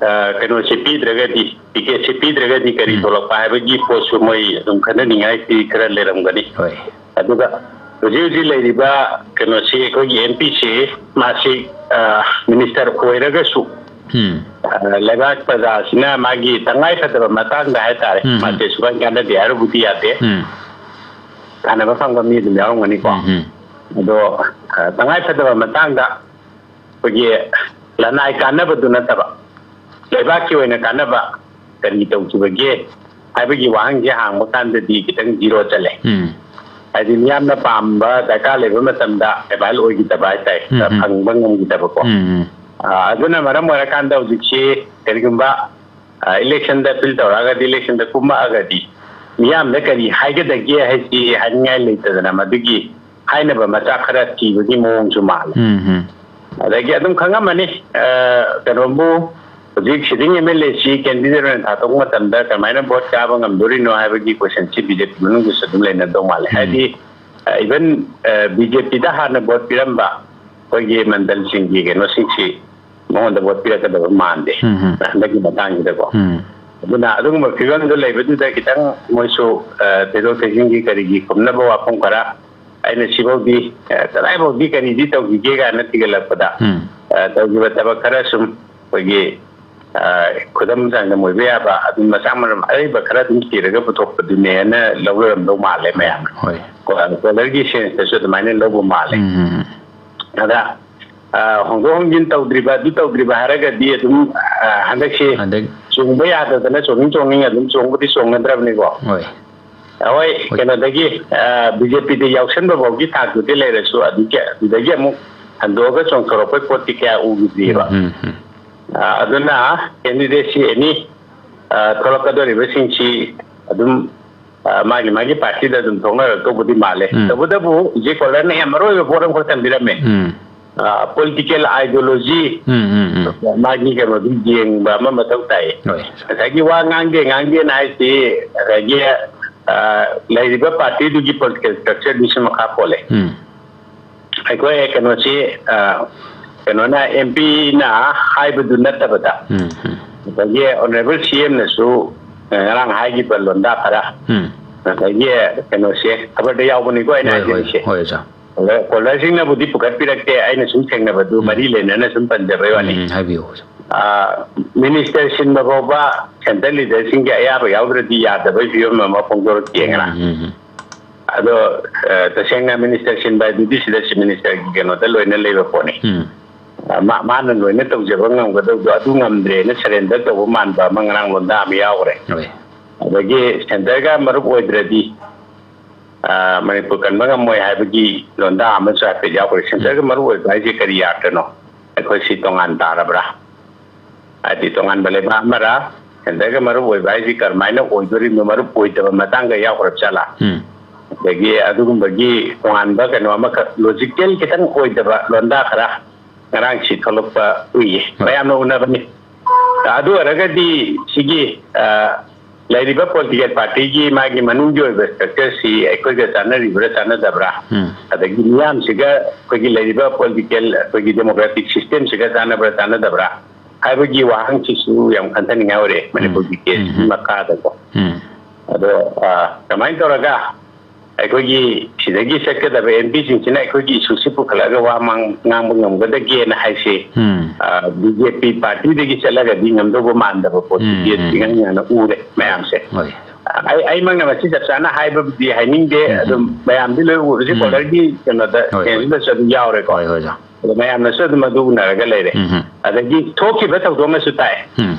ꯑ, ꯀꯩꯅꯣꯁꯤ ꯄꯤꯗ꯭ꯔꯒꯗꯤ, ticketꯁꯤ ꯄꯤꯗ꯭ꯔꯒꯗꯤ ꯀꯔꯤ ꯎꯝ꯫ ꯊꯣꯛꯂꯛꯄ ꯍꯥꯏꯕꯒꯤ ꯄꯣꯠꯁꯨ ꯃꯣꯏ ꯑꯗꯨꯝ ꯈꯟꯅꯅꯤꯡꯉꯥꯏꯁꯤ ꯈꯔ ꯂꯩꯔꯝꯒꯅꯤ꯫ ꯍꯣꯏ꯫ ꯑꯗꯨꯒ ꯍꯧꯖꯤꯛ ꯍꯧꯖꯤꯛ ꯂꯩꯔꯤꯕ ꯀꯩꯅꯣꯁꯤ, ꯑꯩꯈꯣꯏꯒꯤ MPꯁꯤ, ꯃꯥꯁꯤ, ꯑ, minister ꯑꯣꯏꯔꯒꯁꯨ, ꯎꯝ꯫ ꯑ, ꯂꯩꯕꯥꯛ ꯄ꯭ꯔꯖꯥꯁꯤꯅ ꯃꯥꯒꯤ ꯇꯉꯥꯏ ꯐꯗꯕ ꯃꯇꯥꯡꯗ ꯍꯥꯏꯇꯥꯔꯦ, ꯎꯝ, ꯎꯝ꯫ ꯃꯥꯁꯦ ꯁꯨꯃꯥꯏꯅ ꯀꯥꯟꯅꯗꯦ ꯍꯥꯏꯔꯨꯕꯗꯤ ꯌꯥꯗꯦ꯫ ꯎꯝ꯫ ꯀꯥꯟꯅꯕ ꯐꯪꯕ ꯃꯤ ꯑꯗꯨꯝ ꯌꯥꯎꯔꯝꯒꯅꯤꯀꯣ꯫ ꯎꯝ, ꯎꯝ꯫ ꯑꯗꯣ, ꯑ, ꯇꯉꯥꯏ ꯐꯗꯕ ꯃꯇꯥꯡꯗ ꯑꯩꯈꯣꯏꯒꯤ ꯂꯅꯥꯏ ꯀꯥꯟꯅꯕꯗꯨ ꯅꯠꯇꯕ, ꯂꯩꯕꯥꯛꯀꯤ ꯑꯣꯏꯅ ꯀꯥꯟꯅꯕ ꯀꯔꯤ ꯇꯧꯈꯤꯕꯒꯦ ꯍꯥꯏꯕꯒꯤ ꯋꯥꯍꯪꯁꯦ ꯍꯥꯡꯕ ꯀꯥꯟꯗꯗꯤ ꯈꯤꯇꯪ zero ꯆꯠꯂꯦ꯫ ꯎꯝ꯫ ꯍꯥꯏꯗꯤ ꯃꯤꯌꯥꯝꯅ ꯄꯥꯝꯕ ꯗꯔꯀꯥꯔ ꯂꯩꯕ ꯃꯇꯝꯗ avail ꯑꯣꯏꯈꯤꯗꯕ ꯍꯥꯏꯇꯥꯔꯦ, ꯎꯝ, ꯎꯝ꯫ ꯐꯪꯕ ꯉꯝꯈꯤꯗꯕꯀꯣ꯫ ꯎꯝ, ꯎꯝ꯫ ꯑ, ꯑꯗꯨꯅ ꯃꯔꯝ ꯑꯣꯏꯔꯀꯥꯟꯗ ꯍꯧꯖꯤꯛꯁꯤ ꯀꯔꯤꯒꯨꯝꯕ, ꯑ, electionꯗ appeal ꯇꯧꯔꯛꯑꯒꯗꯤ, electionꯗ ꯀꯨꯝꯃꯛꯑꯒꯗꯤ ꯃꯤꯌꯥꯝꯗ ꯀꯔꯤ ꯍꯥꯏꯒꯗꯒꯦ ꯍꯥꯏꯁꯤ ꯍꯥꯏꯅꯤꯡꯉꯥꯏ ꯂꯩꯇꯗꯅ ꯃꯗꯨꯒꯤ ꯍꯥꯏꯅꯕ ꯃꯆꯥ ꯈꯔ ꯊꯤꯕꯒꯤ ꯃꯑꯣꯡꯁꯨ ꯃꯥꯜꯂꯦ꯫ ꯎꯝ, ꯎꯝ꯫ ꯑꯗꯒꯤ ꯑꯗꯨꯝ ꯈꯪꯉꯝꯃꯅꯤ, ꯑ, ꯀꯩꯅꯣꯕꯨ, ꯍꯧꯖꯤꯛ sitting M L A ꯁꯤ candidate ꯑꯣꯏꯅ ꯊꯥꯗꯣꯛꯄ ꯃꯇꯝꯗ ꯀꯃꯥꯏꯅ vote ꯀꯥꯕ ꯉꯝꯗꯣꯔꯤꯅꯣ ꯍꯥꯏꯕꯒꯤ question ꯁꯤ B J P ꯃꯅꯨꯡꯗꯁꯨ ꯑꯗꯨꯝ ꯂꯩꯅꯗꯧ ꯃꯥꯜꯂꯦ꯫ ꯎꯝ꯫ ꯍꯥꯏꯗꯤ, ꯑ, even, ꯑ, B J P ꯗ ꯍꯥꯟꯅ vote ꯄꯤꯔꯝꯕ ꯑꯩꯈꯣꯏꯒꯤ ꯃꯟꯗꯜꯁꯤꯡꯒꯤ ꯀꯩꯅꯣꯁꯤꯡꯁꯤ ꯃꯉꯣꯟꯗ vote ꯄꯤꯔꯛꯀꯗꯕ ꯃꯥꯟꯗꯦ, ꯎꯝ, ꯎꯝ꯫ ꯍꯟꯗꯛꯀꯤ ꯃꯇꯥꯡꯁꯤꯗꯀꯣ꯫ ꯎꯝ꯫ ꯑꯗꯨꯅ ꯑꯗꯨꯒꯨꯝꯕ ꯐꯤꯕꯝꯗꯨ ꯂꯩꯕꯗꯨꯗ ꯈꯤꯇꯪ ꯃꯣꯏꯁꯨ, ꯑ, ꯊꯣꯏꯗꯣꯛ ꯊꯣꯏꯖꯤꯟꯒꯤ ꯀꯔꯤꯒꯤ ꯈꯨꯝꯅꯕ ꯋꯥꯐꯝ ꯈꯔ, ꯑꯩꯅ ꯁꯤꯐꯥꯎꯗꯤ, ꯑ, ꯀꯗꯥꯏꯐꯥꯎꯗꯤ ꯀꯔꯤꯗꯤ ꯇꯧꯈꯤꯒꯦ ꯀꯥꯏꯅ ꯊꯤꯒꯠꯂꯛꯄꯗ, ꯎꯝ꯫ ꯑ, ꯇꯧꯈꯤꯕ ꯊꯕꯛ ꯈꯔ ꯁꯨꯝ ꯑꯩꯈꯣꯏꯒꯤ, ꯑ, ꯈꯨꯗꯝ ꯆꯥꯡꯗꯝ ꯑꯣꯏꯕ ꯌꯥꯕ ꯑꯗꯨꯝ ꯃꯆꯥ ꯃꯔꯝ ꯑꯔꯩꯕ ꯈꯔ ꯑꯗꯨꯝ ꯊꯤꯔꯒ ꯄꯨꯊꯣꯛꯄꯗꯨꯅꯦꯅ ꯂꯧꯅꯔꯝꯗꯧ ꯃꯥꯜꯂꯦ ꯃꯌꯥꯝꯅ꯫ ꯍꯣꯏ꯫ ꯀꯣ-, ꯀꯣꯂꯔꯒꯤ sense ꯇꯁꯨ ꯑꯗꯨꯃꯥꯏꯅ ꯂꯧꯕ ꯃꯥꯜꯂꯦ꯫ ꯎꯝ, ꯎꯝ, ꯎꯝ꯫ ꯑꯗ, ꯑ, ꯍꯣꯡꯗꯣꯛ ꯍꯣꯡꯖꯤꯟ ꯇꯧꯗ꯭ꯔꯤꯕ, ꯑꯗꯨ ꯇꯧꯗ꯭ꯔꯤꯕ ꯍꯥꯏꯔꯒꯗꯤ ꯑꯗꯨꯝ, ꯑ, ꯍꯟꯗꯛꯁꯤ ꯍꯟꯗꯛ ꯆꯣꯡꯕ ꯌꯥꯗꯗꯅ ꯆꯣꯡꯅꯤꯡ ꯆꯣꯡꯅꯤꯡ ꯑꯗꯨꯝ ꯆꯣꯡꯕꯗꯤ ꯆꯣꯡꯅꯗ꯭ꯔꯕꯅꯤꯀꯣ꯫ ꯍꯣꯏ꯫ ꯍꯣꯏ, ꯍꯣꯏ꯫ ꯀꯩꯅꯣꯗꯒꯤ, ꯑ, B J P ꯗ ꯌꯥꯎꯁꯟꯕ ꯐꯥꯎꯒꯤ ꯊꯥꯛꯇꯨꯗꯤ ꯂꯩꯔꯁꯨ ꯑꯗꯨꯒꯤ, ꯑꯗꯨꯗꯒꯤ ꯑꯃꯨꯛ ꯍꯟꯗꯣꯛꯑꯒ ꯆꯣꯡꯊꯣꯔꯛꯄꯩ ꯄꯣꯠꯇꯤ ꯀꯌꯥ ꯎꯈꯤꯗ꯭ꯔꯤꯕ꯫ ꯎꯝ, ꯎꯝ, ꯎꯝ꯫ ꯑ, ꯑꯗꯨꯅ candidate ꯁꯤ any, ꯑ, ꯊꯣꯛꯂꯛꯀꯗꯧꯔꯤꯕꯁꯤꯡꯁꯤ ꯑꯗꯨꯝ, ꯑ, ꯃꯥꯒꯤ ꯃꯥꯒꯤ party ꯗ ꯑꯗꯨꯝ ꯊꯣꯛꯅꯔꯛꯇꯧꯕꯗꯤ ꯃꯥꯜꯂꯦ꯫ ꯎꯝ꯫ ꯇꯧꯕꯇꯕꯨ ꯍꯧꯖꯤꯛ ꯀꯣꯂꯔꯅ ꯌꯥꯝ ꯃꯔꯨ ꯑꯣꯏꯕ ꯄꯣꯠ ꯑꯃꯈꯛ ꯊꯝꯕꯤꯔꯝꯃꯦ꯫ ꯎꯝ꯫ ꯑ, political ideology, ꯎꯝ, ꯎꯝ, ꯎꯝ꯫ ꯃꯥꯒꯤ ꯀꯩꯅꯣꯗꯨ ꯌꯦꯡꯕ ꯑꯃ ꯃꯊꯧ ꯇꯥꯏ꯫ ꯍꯣꯏ꯫ ꯉꯁꯥꯏꯒꯤ ꯋꯥ ꯉꯥꯡꯗꯦ ꯉꯥꯡꯗꯦꯅ ꯍꯥꯏꯁꯤ ꯉꯁꯥꯏꯒꯤ, ꯑ, ꯂꯩꯔꯤꯕ party ꯗꯨꯒꯤ political structure ꯗꯨꯒꯤꯁꯨ ꯃꯈꯥ ꯄꯣꯜꯂꯦ꯫ ꯎꯝ꯫ ꯑꯩꯈꯣꯏ ꯀꯩꯅꯣꯁꯤ, ꯑ, ꯀꯩꯅꯣꯅ, M P ꯅ ꯍꯥꯏꯕꯗꯨ ꯅꯠꯇꯕꯗ, ꯎꯝ, ꯎꯝ꯫ ꯉꯁꯥꯏꯒꯤ Honourable C M ꯅꯁꯨ ꯉꯔꯥꯡ ꯍꯥꯏꯈꯤꯕ ꯂꯣꯟꯗꯥ ꯈꯔ, ꯎꯝ꯫ ꯉꯁꯥꯏꯒꯤ ꯀꯩꯅꯣꯁꯦ, ꯈꯕꯔꯗ ꯌꯥꯎꯕꯅꯤꯀꯣ ꯑꯩꯅ ꯍꯣꯏ, ꯍꯣꯏ, ꯍꯥꯏꯖꯔꯤꯁꯦ꯫ ꯍꯣꯏ, ꯑꯣꯖꯥ꯫ ꯀꯣꯂꯔ-, ꯀꯣꯂꯔꯁꯤꯡꯅꯕꯨꯗꯤ ꯄꯨꯈꯠꯄꯤꯔꯛꯇꯦ, ꯑꯩꯅ ꯁꯨꯝ ꯊꯦꯡꯅꯕꯗꯨ ꯎꯝ꯫ ꯃꯔꯤ ꯂꯩꯅꯅ ꯁꯨꯝ ꯄꯟꯖꯕꯩ ꯋꯥꯅꯤ꯫ ꯎꯝ, ꯎꯝ, ꯍꯥꯏꯕꯤꯌꯨ, ꯑꯣꯖꯥ꯫ ꯑ, minister ꯁꯤꯟꯕ ꯐꯥꯎꯕ central leader ꯁꯤꯡꯒꯤ ꯑꯌꯥꯕ ꯌꯥꯎꯗ꯭ꯔꯗꯤ ꯌꯥꯗꯕꯒꯤ ꯐꯤꯕꯝ ꯑꯃ ꯐꯣꯡꯗꯣꯔꯛꯈꯤ ꯉꯔꯥꯡ꯫ ꯎꯝ, ꯎꯝ, ꯎꯝ꯫ ꯑꯗꯣ, ꯑ, ꯇꯁꯦꯡꯅ minister ꯁꯤꯟꯕ ꯍꯥꯏꯗꯨꯗꯤ ꯁꯤꯗ chief minister ꯒꯤ ꯀꯩꯅꯣꯗ ꯂꯣꯏꯅ ꯂꯩꯕ ꯄꯣꯠꯅꯤ꯫ ꯎꯝ꯫ ꯑ, ꯃꯥ-, ꯃꯥꯅ ꯂꯣꯏꯅ ꯇꯧꯖꯕ ꯉꯝꯒꯗꯧꯗꯣ ꯑꯗꯨ ꯉꯝꯗ꯭ꯔꯦꯅ surrender ꯇꯧꯕ ꯃꯥꯟꯕ ꯑꯃ ꯉꯔꯥꯡ ꯂꯣꯟꯗꯥ ꯑꯃ ꯌꯥꯎꯈ꯭ꯔꯦ꯫ ꯍꯣꯏ꯫ ꯑꯗꯒꯤ centre ꯒ ꯃꯔꯨꯞ ꯑꯣꯏꯗ꯭ꯔꯗꯤ, ꯑ, ꯃꯅꯤꯄꯨꯔ ꯀꯟꯕ ꯉꯝꯃꯣꯏ ꯍꯥꯏꯕꯒꯤ ꯂꯣꯟꯗꯥ ꯑꯃꯁꯨ ꯍꯥꯏꯐꯦꯠ ꯌꯥꯎꯈ꯭ꯔꯦ꯫ Centre ꯒ ꯎꯝ꯫ ꯃꯔꯨꯞ ꯑꯣꯏꯕ ꯍꯥꯏꯁꯦ ꯀꯔꯤ ꯑꯥꯔꯊꯅꯣ? ꯑꯩꯈꯣꯏ ꯁꯤ ꯇꯣꯉꯥꯟ ꯇꯥꯔꯕ꯭ꯔꯥ? ꯍꯥꯏꯗꯤ ꯇꯣꯉꯥꯟꯕ ꯂꯩꯕꯥꯛ ꯑꯃꯔ, centre ꯒ ꯃꯔꯨꯞ ꯑꯣꯏꯕ ꯍꯥꯏꯁꯤ ꯀꯔꯝꯍꯥꯏꯅ ꯑꯣꯏꯗꯣꯔꯤꯕꯅꯣ? ꯃꯔꯨꯞ ꯑꯣꯏꯗꯕ ꯃꯇꯥꯡꯒ ꯌꯥꯎꯈ꯭ꯔꯕ ꯖꯥꯠꯂꯥ? ꯎꯝ꯫ ꯑꯗꯒꯤ ꯑꯗꯨꯒꯨꯝꯕꯒꯤ ꯇꯣꯉꯥꯟꯕ ꯀꯩꯅꯣ ꯑꯃꯈꯛ, logical ꯈꯤꯇꯪ ꯑꯣꯏꯗꯕ ꯂꯣꯟꯗꯥ ꯈꯔ ꯉꯔꯥꯡꯁꯤ ꯊꯣꯛꯂꯛꯄ ꯎꯏꯌꯦ꯫ ꯍꯣꯏ꯫ ꯃꯌꯥꯝꯅ ꯎꯅꯕꯅꯤ꯫ ꯑꯗꯨ ꯑꯣꯏꯔꯒꯗꯤ ꯁꯤꯒꯤ, ꯑ, ꯂꯩꯔꯤꯕ political partyꯒꯤ ꯃꯥꯒꯤ ꯃꯅꯨꯡꯒꯤ ꯑꯣꯏꯕ structureꯁꯤ ꯑꯩꯈꯣꯏꯒ ꯆꯥꯟꯅꯔꯤꯕ꯭ꯔꯥ ꯆꯥꯟꯅꯗꯕ꯭ꯔꯥ, ꯎꯝ꯫ ꯑꯗꯒꯤ ꯃꯤꯌꯥꯝꯁꯤꯒ ꯑꯩꯈꯣꯏꯒꯤ ꯂꯩꯔꯤꯕ political, ꯑꯩꯈꯣꯏꯒꯤ democratic systemꯁꯤꯒ ꯆꯥꯟꯅꯕ꯭ꯔꯥ ꯆꯥꯟꯅꯗꯕ꯭ꯔꯥ ꯍꯥꯏꯕꯒꯤ ꯋꯥꯍꯪꯁꯤꯁꯨ ꯌꯥꯝ ꯈꯟꯊꯅꯤꯡꯉꯥꯏ ꯑꯣꯏꯔꯦ ꯎꯝ꯫ ꯃꯅꯤꯄꯨꯔꯒꯤ caseꯀꯤ ꯎꯝ꯫ ꯃꯈꯥꯗꯀꯣ꯫ ꯎꯝ꯫ ꯑꯗꯣ, ꯑ, ꯀꯃꯥꯏꯅ ꯇꯧꯔꯒ ꯑꯩꯈꯣꯏꯒꯤ ꯁꯤꯗꯒꯤ ꯆꯠꯀꯗꯕ MPꯁꯤꯡꯁꯤꯅ ꯑꯩꯈꯣꯏꯒꯤ issueꯁꯤ ꯄꯨꯈꯠꯂꯒ ꯋꯥ ꯃꯥꯡ-, ꯉꯥꯡꯕ ꯉꯝꯒꯗꯒꯦꯅ ꯍꯥꯏꯁꯤ, ꯎꯝ꯫ ꯑ, BJP partyꯗꯒꯤ ꯆꯠꯂꯒꯗꯤ ꯉꯝꯗꯧꯕ ꯃꯥꯟꯗꯕ ꯄꯣꯠꯇꯨꯗꯤ ꯎꯝ, ꯎꯝ꯫ ꯏꯉꯥꯡ ꯉꯥꯡꯅ ꯎꯔꯦ ꯃꯌꯥꯝꯁꯦ꯫ ꯍꯣꯏ꯫ ꯑꯩ, ꯑꯩꯃꯛꯅ ꯃꯁꯤ ꯆꯞ ꯆꯥꯅ ꯍꯥꯏꯕꯕꯨꯗꯤ ꯍꯥꯏꯅꯤꯡꯗꯦ, ꯎꯝ, ꯑꯗꯨꯝ ꯎꯝ꯫ ꯃꯌꯥꯝꯗꯤ ꯂꯣꯏ ꯎꯕꯁꯤ ꯎꯝ꯫ Caller-ꯒꯤ ꯀꯩꯅꯣꯗ, ꯍꯣꯏ, ꯍꯣꯏ꯫ Caller-ꯗꯁꯨ ꯑꯗꯨꯝ ꯌꯥꯎꯔꯦꯀꯣ꯫ ꯍꯣꯏ, ꯍꯣꯏ, ꯑꯣꯖꯥ꯫ ꯑꯗꯣ ꯃꯌꯥꯝꯅꯁꯨ ꯑꯗꯨꯝ ꯑꯗꯨ ꯎꯅꯔꯒ ꯂꯩꯔꯦ꯫ ꯎꯝ, ꯎꯝ꯫ ꯑꯗꯒꯤ ꯊꯣꯛꯈꯤꯕ ꯊꯧꯗꯣꯛ ꯑꯃꯁꯨ ꯇꯥꯏ꯫ ꯎꯝ꯫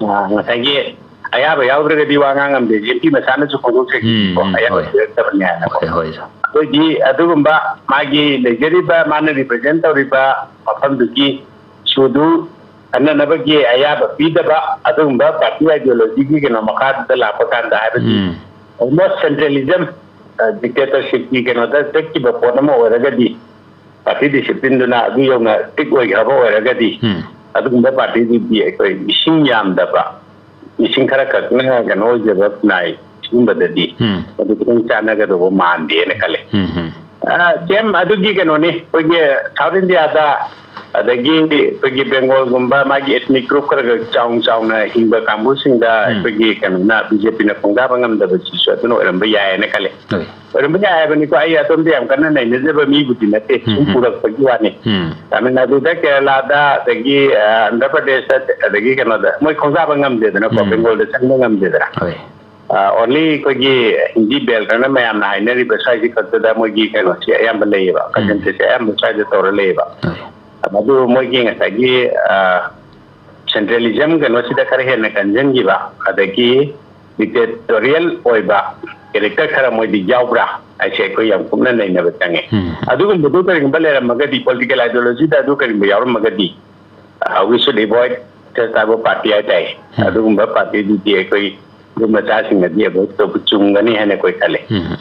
ꯑ, ꯉꯁꯥꯏꯒꯤ ꯑꯌꯥꯕ ꯌꯥꯎꯗ꯭ꯔꯒꯗꯤ ꯋꯥ ꯉꯥꯡ ꯉꯝꯗꯦ, MP ꯃꯁꯥꯅꯁꯨ ꯐꯣꯡꯗꯣꯛꯆꯈꯤꯕꯀꯣ, ꯎꯝ, ꯎꯝ, ꯑꯌꯥꯕ ꯍꯣꯏ꯫ ꯄꯤꯔꯛꯇꯕꯅꯤ ꯍꯥꯏꯅꯀꯣ꯫ ꯍꯣꯏ, ꯍꯣꯏ, ꯑꯣꯖꯥ꯫ ꯑꯩꯈꯣꯏꯗꯤ ꯑꯗꯨꯒꯨꯝꯕ ꯃꯥꯒꯤ ꯂꯩꯖꯔꯤꯕ, ꯃꯥꯅ represent ꯇꯧꯔꯤꯕ ꯃꯐꯝꯗꯨꯒꯤ issue-ꯗꯨ ꯈꯟꯅꯅꯕꯒꯤ ꯑꯌꯥꯕ ꯄꯤꯗꯕ, ꯑꯗꯨꯒꯨꯝꯕ party ideology-ꯒꯤ ꯀꯩꯅꯣ ꯃꯈꯥꯗ ꯂꯥꯛꯄ ꯀꯥꯟꯗ ꯍꯥꯏꯕꯗꯤ ꯎꯝ꯫ Almost centralism, ꯑ, dictatorship-ꯀꯤ ꯀꯩꯅꯣꯗ ꯆꯠꯈꯤꯕ ꯄꯣꯠ ꯑꯃ ꯑꯣꯏꯔꯒꯗꯤ, party discipline-ꯗꯨꯅ ꯑꯗꯨ ꯌꯧꯅ strict ꯑꯣꯏꯈ꯭ꯔꯕ ꯑꯣꯏꯔꯒꯗꯤ, ꯎꯝ꯫ ꯑꯗꯨꯒꯨꯝꯕ party-ꯗꯨꯗꯤ ꯑꯩꯈꯣꯏ ꯃꯤꯁꯤꯡ ꯌꯥꯝꯗꯕ, ꯃꯤꯁꯤꯡ ꯈꯔ ꯈꯛꯅ ꯀꯩꯅꯣ ꯑꯣꯏꯖꯕ ꯈꯨꯟꯅꯥꯏ ꯁꯤꯒꯨꯝꯕꯗꯗꯤ ꯎꯝ꯫ ꯃꯗꯨ ꯈꯤꯇꯪ ꯆꯥꯟꯅꯒꯗꯧꯕ ꯃꯥꯟꯗꯦꯅ ꯈꯜꯂꯦ꯫ ꯎꯝ, ꯎꯝ꯫ ꯑ, same ꯑꯗꯨꯒꯤ ꯀꯩꯅꯣꯅꯤ, ꯑꯩꯈꯣꯏꯒꯤ South India-ꯗ, ꯑꯗꯒꯤ ꯑꯩꯈꯣꯏꯒꯤ Bengal-ꯒꯨꯝꯕ ꯃꯥꯒꯤ ethnic group ꯈꯔ ꯈꯔ ꯆꯥꯎꯅ ꯆꯥꯎꯅ ꯍꯤꯡꯕ ꯀꯥꯡꯕꯨꯁꯤꯡꯗ ꯎꯝ꯫ ꯑꯩꯈꯣꯏꯒꯤ ꯀꯩꯅꯣꯅ, BJP-ꯅ ꯈꯣꯡꯗꯥꯕ ꯉꯝꯗꯕꯁꯤꯁꯨ ꯑꯗꯨꯅ ꯑꯣꯏꯔꯝꯕ ꯌꯥꯏꯌꯦꯅ ꯈꯜꯂꯦ꯫ ꯍꯣꯏ꯫ ꯑꯣꯏꯔꯝꯕ ꯌꯥꯏ ꯍꯥꯏꯕꯅꯤꯀꯣ꯫ ꯑꯩ ꯑꯗꯣꯝꯗ ꯌꯥꯝ ꯀꯟꯅ ꯅꯩꯅꯖꯕ ꯃꯤꯕꯨꯗꯤ ꯅꯠꯇꯦ, ꯁꯨꯝ ꯎꯝ, ꯎꯝ꯫ ꯎꯔꯛꯄꯒꯤ ꯋꯥꯅꯤ꯫ ꯎꯝ꯫ ꯇꯥꯃꯤꯜ ꯅꯥꯗꯨꯗ, ꯀꯦꯔꯂꯥꯗ, ꯑꯗꯒꯤ, ꯑ, ꯑꯟꯙ꯭ꯔ ꯄ꯭ꯔꯗꯦꯁꯇ, ꯑꯗꯒꯤ ꯀꯩꯅꯣꯗ ꯃꯣꯏ ꯈꯣꯡꯗꯥꯕ ꯉꯝꯗꯦꯗꯅꯀꯣ, ꯎꯝ꯫ Bengal-ꯗ ꯆꯪꯕ ꯉꯝꯗꯦꯗꯅ꯫ ꯍꯣꯏ꯫ ꯑ, only ꯑꯩꯈꯣꯏꯒꯤ ꯍꯤꯟꯗꯤ belt ꯍꯥꯏꯅ ꯃꯌꯥꯝꯅ ꯍꯥꯏꯅꯔꯤꯕ ꯁ꯭ꯋꯥꯏꯁꯤ ꯈꯛꯇꯗ ꯃꯣꯏꯒꯤ ꯀꯩꯅꯣꯁꯤ ꯑꯌꯥꯝꯕ ꯂꯩꯌꯦꯕ, ꯎꯝ꯫ Percentage-ꯁꯦ ꯑꯌꯥꯝꯕ ꯁ꯭ꯋꯥꯏꯗ ꯇꯧꯔ ꯂꯩꯌꯦꯕ꯫ ꯍꯣꯏ꯫ ꯃꯗꯨ ꯃꯣꯏꯒꯤ ꯉꯁꯥꯏꯒꯤ, ꯑ, centralism ꯀꯩꯅꯣꯁꯤꯗ ꯈꯔ ꯍꯦꯟꯅ ꯀꯟꯁꯤꯟꯈꯤꯕ, ꯑꯗꯒꯤ dictatorial ꯑꯣꯏꯕ character ꯈꯔ ꯃꯣꯏꯗꯤ ꯌꯥꯎꯕ꯭ꯔꯥ ꯍꯥꯏꯁꯦ ꯑꯩꯈꯣꯏ ꯌꯥꯝ ꯀꯨꯞꯅ ꯅꯩꯅꯕ ꯆꯪꯉꯦ꯫ ꯎꯝ꯫ ꯑꯗꯨꯒꯨꯝꯕꯗꯨ ꯀꯔꯤꯒꯨꯝꯕ ꯂꯩꯔꯝꯃꯒꯗꯤ, political ideology-ꯗ ꯑꯗꯨ ꯀꯔꯤꯒꯨꯝꯕ ꯌꯥꯎꯔꯝꯃꯒꯗꯤ, ꯑ, we should avoid such type of party ꯍꯥꯏꯇꯥꯔꯦ꯫ ꯎꯝ꯫ ꯑꯗꯨꯒꯨꯝꯕ party-ꯗꯨꯗꯤ ꯑꯩꯈꯣꯏ ꯒꯨꯝꯕ ꯃꯆꯥꯁꯤꯡꯅꯗꯤ avoid ꯇꯧꯕ ꯆꯨꯝꯒꯅꯤ ꯍꯥꯏꯅ ꯑꯩꯈꯣꯏ ꯈꯜꯂꯦ꯫ ꯎꯝ꯫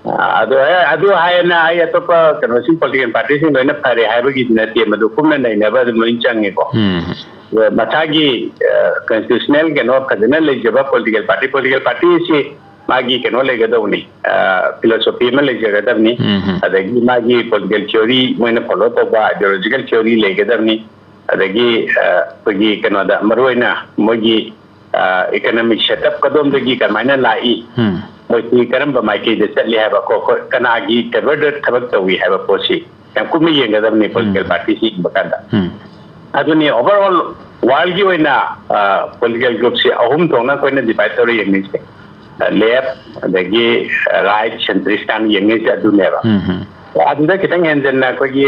ꯑ, ꯑꯗꯨ, ꯑꯗꯨ ꯍꯥꯏꯅ ꯑꯩ ꯑꯇꯣꯞꯄ ꯀꯩꯅꯣꯁꯤꯡ, political party-ꯁꯤꯡ ꯂꯣꯏꯅ ꯐꯔꯦ ꯍꯥꯏꯕꯒꯤꯗꯤ ꯅꯠꯇꯦ, ꯃꯗꯨ ꯀꯨꯞꯅ ꯅꯩꯅꯕ ꯑꯗꯨꯝ ꯂꯣꯏꯅ ꯆꯪꯉꯦꯀꯣ꯫ ꯎꯝ꯫ ꯃꯁꯥꯒꯤ ꯀꯟꯁꯇꯤꯇ꯭ꯌꯨꯁꯅꯦꯜ ꯀꯩꯅꯣ ꯐꯖꯅ ꯂꯩꯖꯕ ꯄꯣꯂꯤꯇꯤꯀꯦꯜ ꯄꯥꯔꯇꯤ, ꯄꯣꯂꯤꯇꯤꯀꯦꯜ ꯄꯥꯔꯇꯤꯁꯤ ꯃꯥꯒꯤ ꯀꯩꯅꯣ ꯂꯩꯒꯗꯧꯕꯅꯤ, ꯐꯤꯂꯣꯁꯣꯐꯤ ꯑꯃ ꯂꯩꯖꯒꯗꯕꯅꯤ꯫ ꯎꯝ, ꯎꯝ꯫ ꯑꯗꯒꯤ ꯃꯥꯒꯤ ꯄꯣꯂꯤꯇꯤꯀꯦꯜ ꯊꯤꯑꯣꯔꯤ, ꯃꯣꯏꯅ ꯐꯣꯂꯣ ꯇꯧꯕ ꯑꯥꯏꯗꯤꯌꯣꯂꯣꯖꯤꯀꯦꯜ ꯊꯤꯑꯣꯔꯤ ꯂꯩꯒꯗꯕꯅꯤ꯫ ꯑꯗꯒꯤ ꯑ, ꯑꯩꯈꯣꯏꯒꯤ ꯀꯩꯅꯣꯗ ꯃꯔꯨꯑꯣꯏꯅ ꯃꯣꯏꯒꯤ ꯏꯀꯅꯣꯃꯤꯛ ꯁꯦꯠꯑꯞ ꯀꯗꯣꯝꯗꯒꯤ ꯀꯃꯥꯏꯅ ꯂꯥꯛꯏ, ꯎꯝ꯫ ꯃꯣꯏꯁꯤ ꯀꯔꯝꯕ ꯃꯥꯏꯀꯩꯗ ꯆꯠꯂꯤ ꯍꯥꯏꯕ ꯀꯣ, ꯑꯩꯈꯣꯏ ꯀꯅꯥꯒꯤ ꯐꯦꯚꯔꯗ ꯊꯕꯛ ꯇꯧꯏ ꯍꯥꯏꯕ ꯄꯣꯠꯁꯤ ꯌꯥꯝ ꯀꯨꯞꯅ ꯌꯦꯡꯒꯗꯕꯅꯤ ꯄꯣꯂꯤꯇꯤꯀꯦꯜ ꯎꯝ꯫ ꯄꯥꯔꯇꯤꯁꯤ ꯌꯦꯡꯕ ꯀꯥꯟꯗ꯫ ꯎꯝ꯫ ꯑꯗꯨꯅꯤ ꯑꯣꯚꯔꯑꯣꯜ ꯋꯥꯔꯜꯒꯤ ꯑꯣꯏꯅ ꯄꯣꯂꯤꯇꯤꯀꯦꯜ ꯒ꯭ꯔꯨꯞꯁꯤ ꯑꯍꯨꯝ ꯊꯣꯛꯅ ꯑꯩꯈꯣꯏꯅ ꯗꯤꯚꯥꯏꯠ ꯇꯧꯔ ꯌꯦꯡꯅꯩꯁꯦ꯫ ꯂꯦꯐ, ꯑꯗꯒꯤ ꯔꯥꯏꯠ, ꯁꯦꯟꯇ꯭ꯔꯤꯁ ꯀꯥꯏꯅ ꯌꯦꯡꯅꯩꯁꯦ ꯑꯗꯨꯅꯦꯕ꯫ ꯎꯝ, ꯎꯝ꯫ ꯑꯗꯨꯗ ꯈꯤꯇꯪ ꯍꯦꯟꯖꯟꯅ ꯑꯩꯈꯣꯏꯒꯤ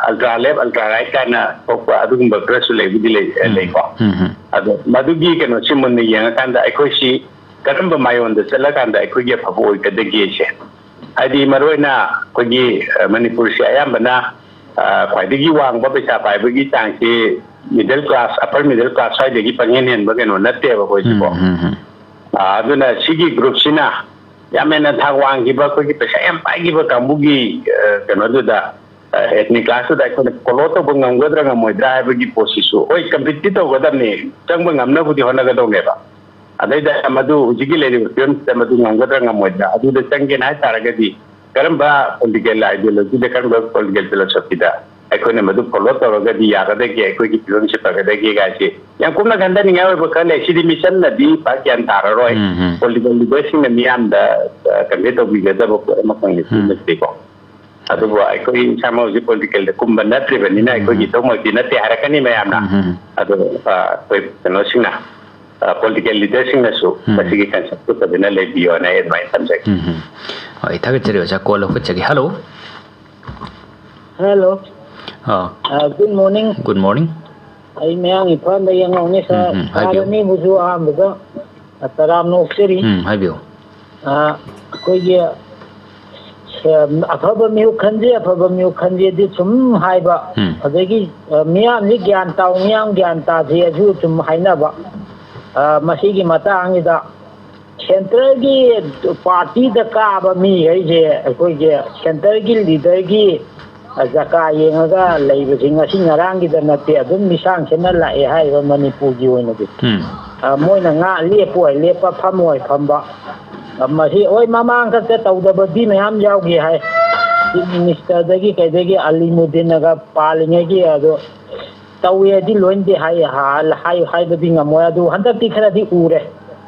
ꯑꯜꯇ꯭ꯔꯥ ꯂꯦꯐ, ꯑꯜꯇ꯭ꯔꯥ ꯔꯥꯏꯠ ꯀꯥꯏꯅ ꯊꯣꯛꯄ ꯑꯗꯨꯒꯨꯝꯕ ꯈꯔꯁꯨ ꯂꯩꯕꯨꯗꯤ ꯂꯩ, ꯎꯝ, ꯂꯩꯀꯣ꯫ ꯎꯝ, ꯎꯝ꯫ ꯑꯗꯣ ꯃꯗꯨꯒꯤ ꯀꯩꯅꯣꯁꯤ ꯃꯨꯟꯅ ꯌꯦꯡꯉꯀꯥꯟꯗ ꯑꯩꯈꯣꯏꯁꯤ ꯀꯔꯝꯕ ꯃꯥꯏꯑꯣꯟꯗ ꯆꯠꯂꯀꯥꯟꯗ ꯑꯩꯈꯣꯏꯒꯤ ꯑꯐꯕ ꯑꯣꯏꯒꯗꯒꯦꯁꯦ꯫ ꯍꯥꯏꯗꯤ ꯃꯔꯨꯑꯣꯏꯅ ꯑꯩꯈꯣꯏꯒꯤ ꯑ, ꯃꯅꯤꯄꯨꯔꯁꯤ ꯑꯌꯥꯝꯕꯅ ꯑ, ꯈ꯭ꯋꯥꯏꯗꯒꯤ ꯋꯥꯡꯕ ꯄꯩꯁꯥ ꯄꯥꯏꯕꯒꯤ ꯆꯥꯡꯁꯤ middle class, upper middle class ꯁ꯭ꯋꯥꯏꯗꯒꯤ ꯄꯪꯍꯦꯟ ꯍꯦꯟꯕ ꯀꯩꯅꯣ ꯅꯠꯇꯦꯕ ꯑꯩꯈꯣꯏꯁꯤꯀꯣ꯫ ꯎꯝ, ꯎꯝ, ꯎꯝ꯫ ꯑ, ꯑꯗꯨꯅ ꯁꯤꯒꯤ ꯒ꯭ꯔꯨꯞꯁꯤꯅ ꯌꯥꯝ ꯍꯦꯟꯅ ꯊꯥꯛ ꯋꯥꯡꯈꯤꯕ ꯑꯩꯈꯣꯏꯒꯤ ꯄꯩꯁꯥ ꯌꯥꯝ ꯄꯥꯏꯈꯤꯕ ꯀꯥꯡꯕꯨꯒꯤ ꯑ, ꯀꯩꯅꯣꯗꯨꯗ, ꯑ, ꯑꯦꯊꯅꯤꯛ ꯀ꯭ꯂꯥꯁꯇꯨꯗ ꯑꯩꯈꯣꯏꯅ ꯐꯣꯂꯣ ꯇꯧꯕ ꯉꯝꯒꯗ꯭ꯔꯥ ꯉꯝꯃꯣꯏꯗ꯭ꯔꯥ ꯍꯥꯏꯕꯒꯤ ꯄꯣꯠꯁꯤꯁꯨ, ꯍꯣꯏ, ꯀꯝꯄꯤꯠꯇꯤ ꯇꯧꯒꯗꯕꯅꯤ, ꯆꯪꯕ ꯉꯝꯅꯕꯗꯤ ꯍꯣꯠꯅꯒꯗꯧꯅꯦꯕ꯫ ꯑꯗꯩꯗ ꯃꯗꯨ ꯍꯧꯖꯤꯛꯀꯤ ꯂꯩꯔꯤꯕ ꯐꯤꯕꯝꯁꯤꯗ ꯃꯗꯨ ꯉꯝꯒꯗ꯭ꯔꯥ ꯉꯝꯃꯣꯏꯗ꯭ꯔꯥ, ꯑꯗꯨꯗ ꯆꯪꯒꯦꯅ ꯍꯥꯏ ꯇꯥꯔꯒꯗꯤ ꯀꯔꯝꯕ ꯄꯣꯂꯤꯇꯤꯀꯦꯜ ꯑꯥꯏꯗꯤꯌꯣꯂꯣꯖꯤꯗ, ꯀꯔꯝꯕ ꯄꯣꯂꯤꯇꯤꯀꯦꯜ ꯐꯤꯂꯣꯁꯣꯐꯤꯗ ꯑꯩꯈꯣꯏꯅ ꯃꯗꯨ ꯐꯣꯂꯣ ꯇꯧꯔꯒꯗꯤ ꯌꯥꯒꯗꯒꯦ, ꯑꯩꯈꯣꯏꯒꯤ ꯐꯤꯕꯝꯁꯤ ꯐꯒꯗꯒꯦ ꯀꯥꯏꯁꯦ ꯌꯥꯝ ꯀꯨꯞꯅ ꯈꯟꯊꯅꯤꯡꯉꯥꯏ ꯑꯣꯏꯕ ꯈꯔ ꯂꯩ꯫ ꯁꯤꯗꯤ ꯃꯤꯁꯟꯅꯗꯤ ꯄꯥꯛ ꯒ꯭ꯌꯥꯟ ꯇꯥꯔꯔꯣꯏ꯫ ꯎꯝ, ꯎꯝ꯫ ꯄꯣꯂꯤꯇꯤꯀꯦꯜ ꯂꯤꯗꯔꯁꯤꯡꯅ ꯃꯤꯌꯥꯝꯗ ꯀꯟꯚꯦ ꯇꯧꯕꯤꯒꯗꯕ ꯄꯣꯠ ꯑꯃꯈꯛꯅꯤ ꯎꯝ꯫ ꯁꯤꯃꯁꯤꯀꯣ꯫ ꯑꯗꯨꯕꯨ ꯑꯩꯈꯣꯏ ꯏꯁꯥꯃꯛ ꯍꯧꯖꯤꯛ ꯄꯣꯂꯤꯇꯤꯀꯦꯜꯗ ꯀꯨꯝꯕ ꯅꯠꯇ꯭ꯔꯤꯕꯅꯤꯅ ꯎꯝ꯫ ꯑꯩꯈꯣꯏꯒꯤ ꯏꯊꯧꯃꯛꯇꯤ ꯅꯠꯇꯦ ꯍꯥꯏꯔꯛꯀꯅꯤ ꯃꯌꯥꯝꯅ꯫ ꯎꯝ, ꯎꯝ꯫ ꯑꯗꯣ ꯑ, ꯑꯩꯈꯣꯏ ꯀꯩꯅꯣꯁꯤꯡꯅ, ꯄꯣꯂꯤꯇꯤꯀꯦꯜ ꯂꯤꯗꯔꯁꯤꯡꯅꯁꯨ ꯎꯝ꯫ ꯃꯁꯤꯒꯤ ꯀꯟꯁꯦꯞꯇꯨ ꯐꯖꯅ ꯂꯩꯕꯤꯌꯣꯅ ꯑꯩ ꯑꯗꯨꯃꯥꯏꯅ ꯊꯝꯖꯒꯦ꯫ ꯎꯝ, ꯎꯝ꯫ ꯍꯣꯏ, ꯊꯥꯒꯠꯆꯔꯤ ꯑꯣꯖꯥ꯫ ꯀꯣꯜ ꯂꯧꯈꯠꯆꯒꯦ꯫ ꯍꯜꯂꯣ꯫ ꯍꯦꯜꯂꯣ꯫ ꯑꯥ꯫ Good morning. Good morning. ꯑꯩ ꯃꯌꯥꯡ ꯏꯝꯐꯥꯜꯗ ꯌꯦꯡꯉꯧꯅꯤ ꯁꯥꯔ꯫ ꯎꯝ, ꯎꯝ, ꯍꯥꯏꯕꯤꯌꯨ꯫ ꯁꯥꯔ ꯑꯅꯤꯕꯨꯁꯨ ꯑꯍꯥꯟꯕꯗ ꯇꯔꯥꯝꯅ ꯑꯣꯛꯆꯔꯤ꯫ ꯎꯝ, ꯍꯥꯏꯕꯤꯌꯨ꯫ ꯑ, ꯑꯩꯈꯣꯏꯒꯤ, ꯑ, ꯑꯐꯕ ꯃꯤꯍꯨꯠ ꯈꯟꯖꯦ, ꯑꯐꯕ ꯃꯤꯍꯨꯠ ꯈꯟꯖꯦꯗꯤ ꯁꯨꯝ ꯍꯥꯏꯕ꯫ ꯎꯝ꯫ ꯑꯗꯒꯤ, ꯑ, ꯃꯤꯌꯥꯝꯁꯤ ꯒ꯭ꯌꯥꯟ ꯇꯥꯎ, ꯃꯤꯌꯥꯝ ꯒ꯭ꯌꯥꯟ ꯇꯥꯁꯦꯁꯨ ꯁꯨꯝ ꯍꯥꯏꯅꯕ꯫ ꯑ, ꯃꯁꯤꯒꯤ ꯃꯇꯥꯡꯁꯤꯗ ꯁꯦꯟꯇ꯭ꯔꯦꯜꯒꯤ ꯄꯥꯔꯇꯤꯗ ꯀꯥꯕ ꯃꯤꯈꯩꯁꯦ ꯑꯩꯈꯣꯏꯒꯤ ꯁꯦꯟꯇ꯭ꯔꯦꯜꯒꯤ ꯂꯤꯗꯔꯒꯤ ꯖꯒꯥ ꯌꯦꯡꯉꯒ ꯂꯩꯕꯁꯤ ꯉꯁꯤ ꯉꯔꯥꯡꯒꯤꯗ ꯅꯠꯇꯦ, ꯑꯗꯨꯝ ꯃꯤꯁꯥꯡꯁꯤꯟꯅ ꯂꯥꯛꯑꯦ ꯍꯥꯏꯔꯤꯕ ꯃꯅꯤꯄꯨꯔꯒꯤ ꯑꯣꯏꯅꯗꯤ꯫ ꯎꯝ꯫ ꯑ, ꯃꯣꯏꯅ ꯉꯥ ꯂꯦꯞꯄ ꯑꯣꯏ ꯂꯦꯞꯄ, ꯐꯝ ꯑꯣꯏ ꯐꯝꯕ꯫ ꯑ, ꯃꯁꯤ ꯍꯣꯏ, ꯃꯃꯥꯡ ꯈꯛꯇ ꯇꯧꯗꯕꯗꯤ ꯃꯌꯥꯝ ꯌꯥꯎꯈꯤ ꯍꯥꯏ꯫ ꯆꯤꯐ ꯃꯤꯅꯤꯁꯇꯔꯗꯒꯤ ꯀꯩꯗꯒꯤ ꯑꯂꯤꯃꯨꯗꯤꯟꯅꯒ ꯄꯥꯜꯂꯤꯉꯩꯒꯤ ꯑꯗꯣ ꯇꯧꯋꯦꯗꯤ ꯂꯣꯏꯅꯗꯤ ꯍꯥꯏ-, ꯍꯥ-, ꯍꯥꯏ-, ꯍꯥꯏꯕꯗꯤ ꯉꯝꯃꯣꯏ꯫ ꯑꯗꯨ ꯍꯟꯗꯛꯇꯤ ꯈꯔꯗꯤ ꯎꯔꯦ꯫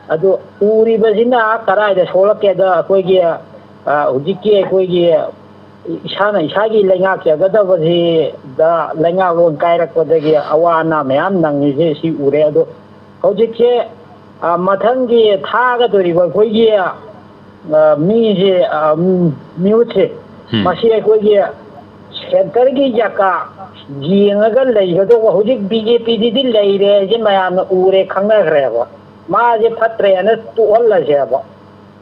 ꯑꯗꯨ ꯎꯔꯤꯕꯁꯤꯅ ꯀꯗꯥꯏꯗ ꯁꯣꯛꯂꯛꯀꯦꯗ, ꯑꯩꯈꯣꯏꯒꯤ, ꯑ, ꯍꯧꯖꯤꯛꯀꯤ ꯑꯩꯈꯣꯏꯒꯤ ꯏꯁꯥꯅ ꯏꯁꯥꯒꯤ ꯂꯩꯉꯥꯛ ꯆꯒꯗꯕꯁꯤꯗ ꯂꯩꯉꯥꯛꯂꯣꯟ ꯀꯥꯏꯔꯛꯄꯗꯒꯤ ꯑꯋꯥ ꯑꯅꯥ ꯃꯌꯥꯝ ꯅꯪꯉꯤꯁꯦ ꯁꯤ ꯎꯔꯦ꯫ ꯑꯗꯣ ꯍꯧꯖꯤꯛꯁꯦ, ꯑ, ꯃꯊꯪꯒꯤ ꯊꯥꯒꯗꯧꯔꯤꯕ ꯑꯩꯈꯣꯏꯒꯤ, ꯑ, ꯃꯤꯁꯦ, ꯑ, ꯃꯤꯍꯨꯠꯁꯦ, ꯎꯝ꯫ ꯃꯁꯤ ꯑꯩꯈꯣꯏꯒꯤ ꯁꯦꯟꯇꯔꯒꯤ ꯖꯒꯥ ꯌꯦꯡꯉꯒ ꯂꯩꯒꯗꯧꯕ꯫ ꯍꯧꯖꯤꯛ ꯕꯤ ꯖꯦ ꯄꯤꯗꯗꯤ ꯂꯩꯔꯦ ꯍꯥꯏꯁꯦ ꯃꯌꯥꯝꯅ ꯎꯔꯦ, ꯈꯪꯅꯈ꯭ꯔꯦꯕ꯫ ꯃꯥꯁꯦ ꯐꯠꯇ꯭ꯔꯦꯅ ꯇꯣꯛꯍꯜꯂꯁꯦꯕ꯫